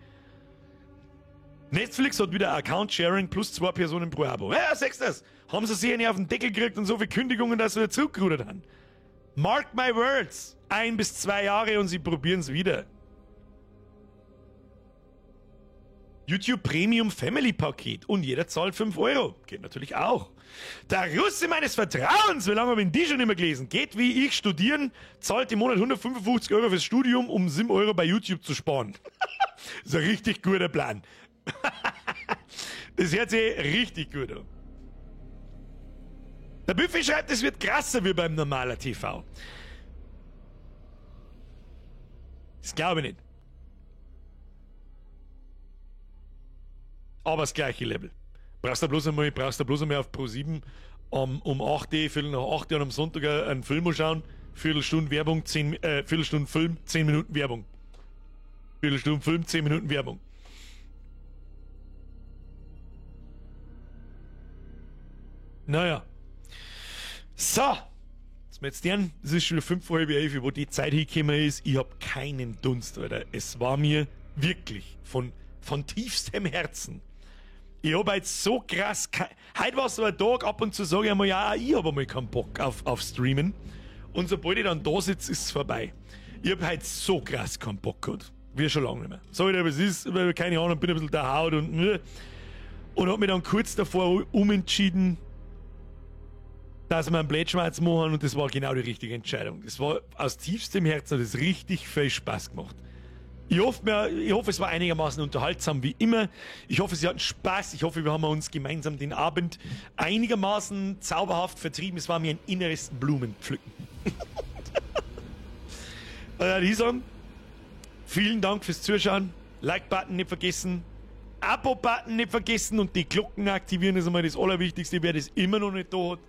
[SPEAKER 1] Netflix hat wieder Account-Sharing plus 2 Personen pro Abo. Ja, sagst du das? Haben sie sich nicht auf den Deckel gekriegt und so viele Kündigungen, dass sie wieder zurückgerudert haben. Mark my words. 1 bis 2 Jahre und sie probieren's wieder. YouTube Premium Family Paket und jeder zahlt 5 Euro. Geht natürlich auch. Der Russe meines Vertrauens, wie lange habe ich die schon immer gelesen? Geht wie ich studieren, zahlt im Monat 155 Euro fürs Studium, um 7 Euro bei YouTube zu sparen. Das ist ein richtig guter Plan. Das hört sich richtig gut an. Der Büffel schreibt, es wird krasser wie beim normalen TV. Das glaube ich nicht. Aber das gleiche Level. Brauchst du bloß einmal, brauchst du bloß einmal auf Pro 7 um 8 Uhr, 8:15 und am Sonntag einen Film anschauen. Viertelstunde Werbung, 10, Viertelstunde Film, 10 Minuten Werbung. Viertelstunde Film, 10 Minuten Werbung. Naja. So. Jetzt gern. Es ist schon 10:25, wo die Zeit hingekommen ist. Ich hab keinen Dunst, Alter. Es war mir wirklich von tiefstem Herzen. Ich hab jetzt so krass. Heute war so ein Tag, ab und zu sage ich einmal, ja, ich hab einmal keinen Bock auf Streamen. Und sobald ich dann da sitze, ist es vorbei. Ich hab heute so krass keinen Bock gehabt. Wie schon lange nicht mehr. Sag ich dir, was ist, weil, keine Ahnung, bin ein bisschen der Haut und hab mich dann kurz davor umentschieden, dass wir einen Blätschmerz machen, und das war genau die richtige Entscheidung. Das war aus tiefstem Herzen, hat es richtig viel Spaß gemacht. Ich hoffe, es war einigermaßen unterhaltsam wie immer. Ich hoffe, Sie hatten Spaß. Ich hoffe, wir haben uns gemeinsam den Abend einigermaßen zauberhaft vertrieben. Es war mir ein inneres Blumenpflücken. Also, ich sagen, vielen Dank fürs Zuschauen. Like-Button nicht vergessen. Abo-Button nicht vergessen und die Glocken aktivieren ist einmal das Allerwichtigste. Wer das immer noch nicht da hat,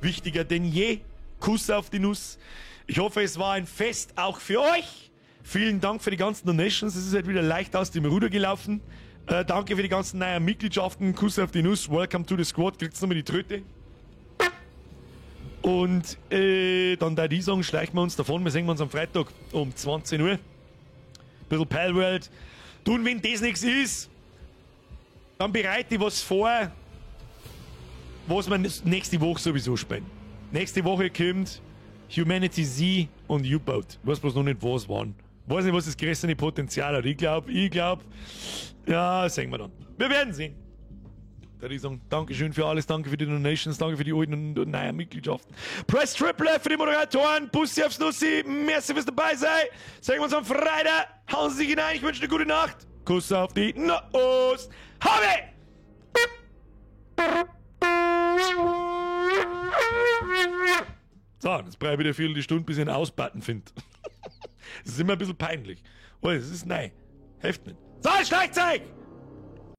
[SPEAKER 1] wichtiger denn je. Kuss auf die Nuss. Ich hoffe, es war ein Fest auch für euch. Vielen Dank für die ganzen Donations. Es ist halt wieder leicht aus dem Ruder gelaufen. Danke für die ganzen neuen Mitgliedschaften. Kuss auf die Nuss. Welcome to the Squad. Kriegt's nochmal die Tröte. Und dann da die sagen, schleichen wir uns davon. Wir sehen uns am Freitag um 20 Uhr. Bisschen Palworld. Tun, wenn das nichts ist, dann bereite ich was vor, was wir nächste Woche sowieso spielen. Nächste Woche kommt Humanity Z und U-Boat. Ich weiß bloß noch nicht, was wann. Weiß nicht, was das größere Potenzial hat. Ich glaube, ja, sehen wir dann. Wir werden sehen. Da ich sagen, Dankeschön für alles, danke für die Donations, danke für die alten und neuen Mitgliedschaften. Press Triple F für die Moderatoren, Bussi aufs Nussi, merci fürs dabei sein. Sehen wir uns am Freitag. Hauen Sie sich hinein, ich wünsche eine gute Nacht. Kuss auf die Nuss. Habe! So, jetzt brauche ich wieder eine Stunde, bis ich einen Aus-Button finde. Das ist immer ein bisschen peinlich. Oh, das ist nein. Helft mir. So, Schlagzeug!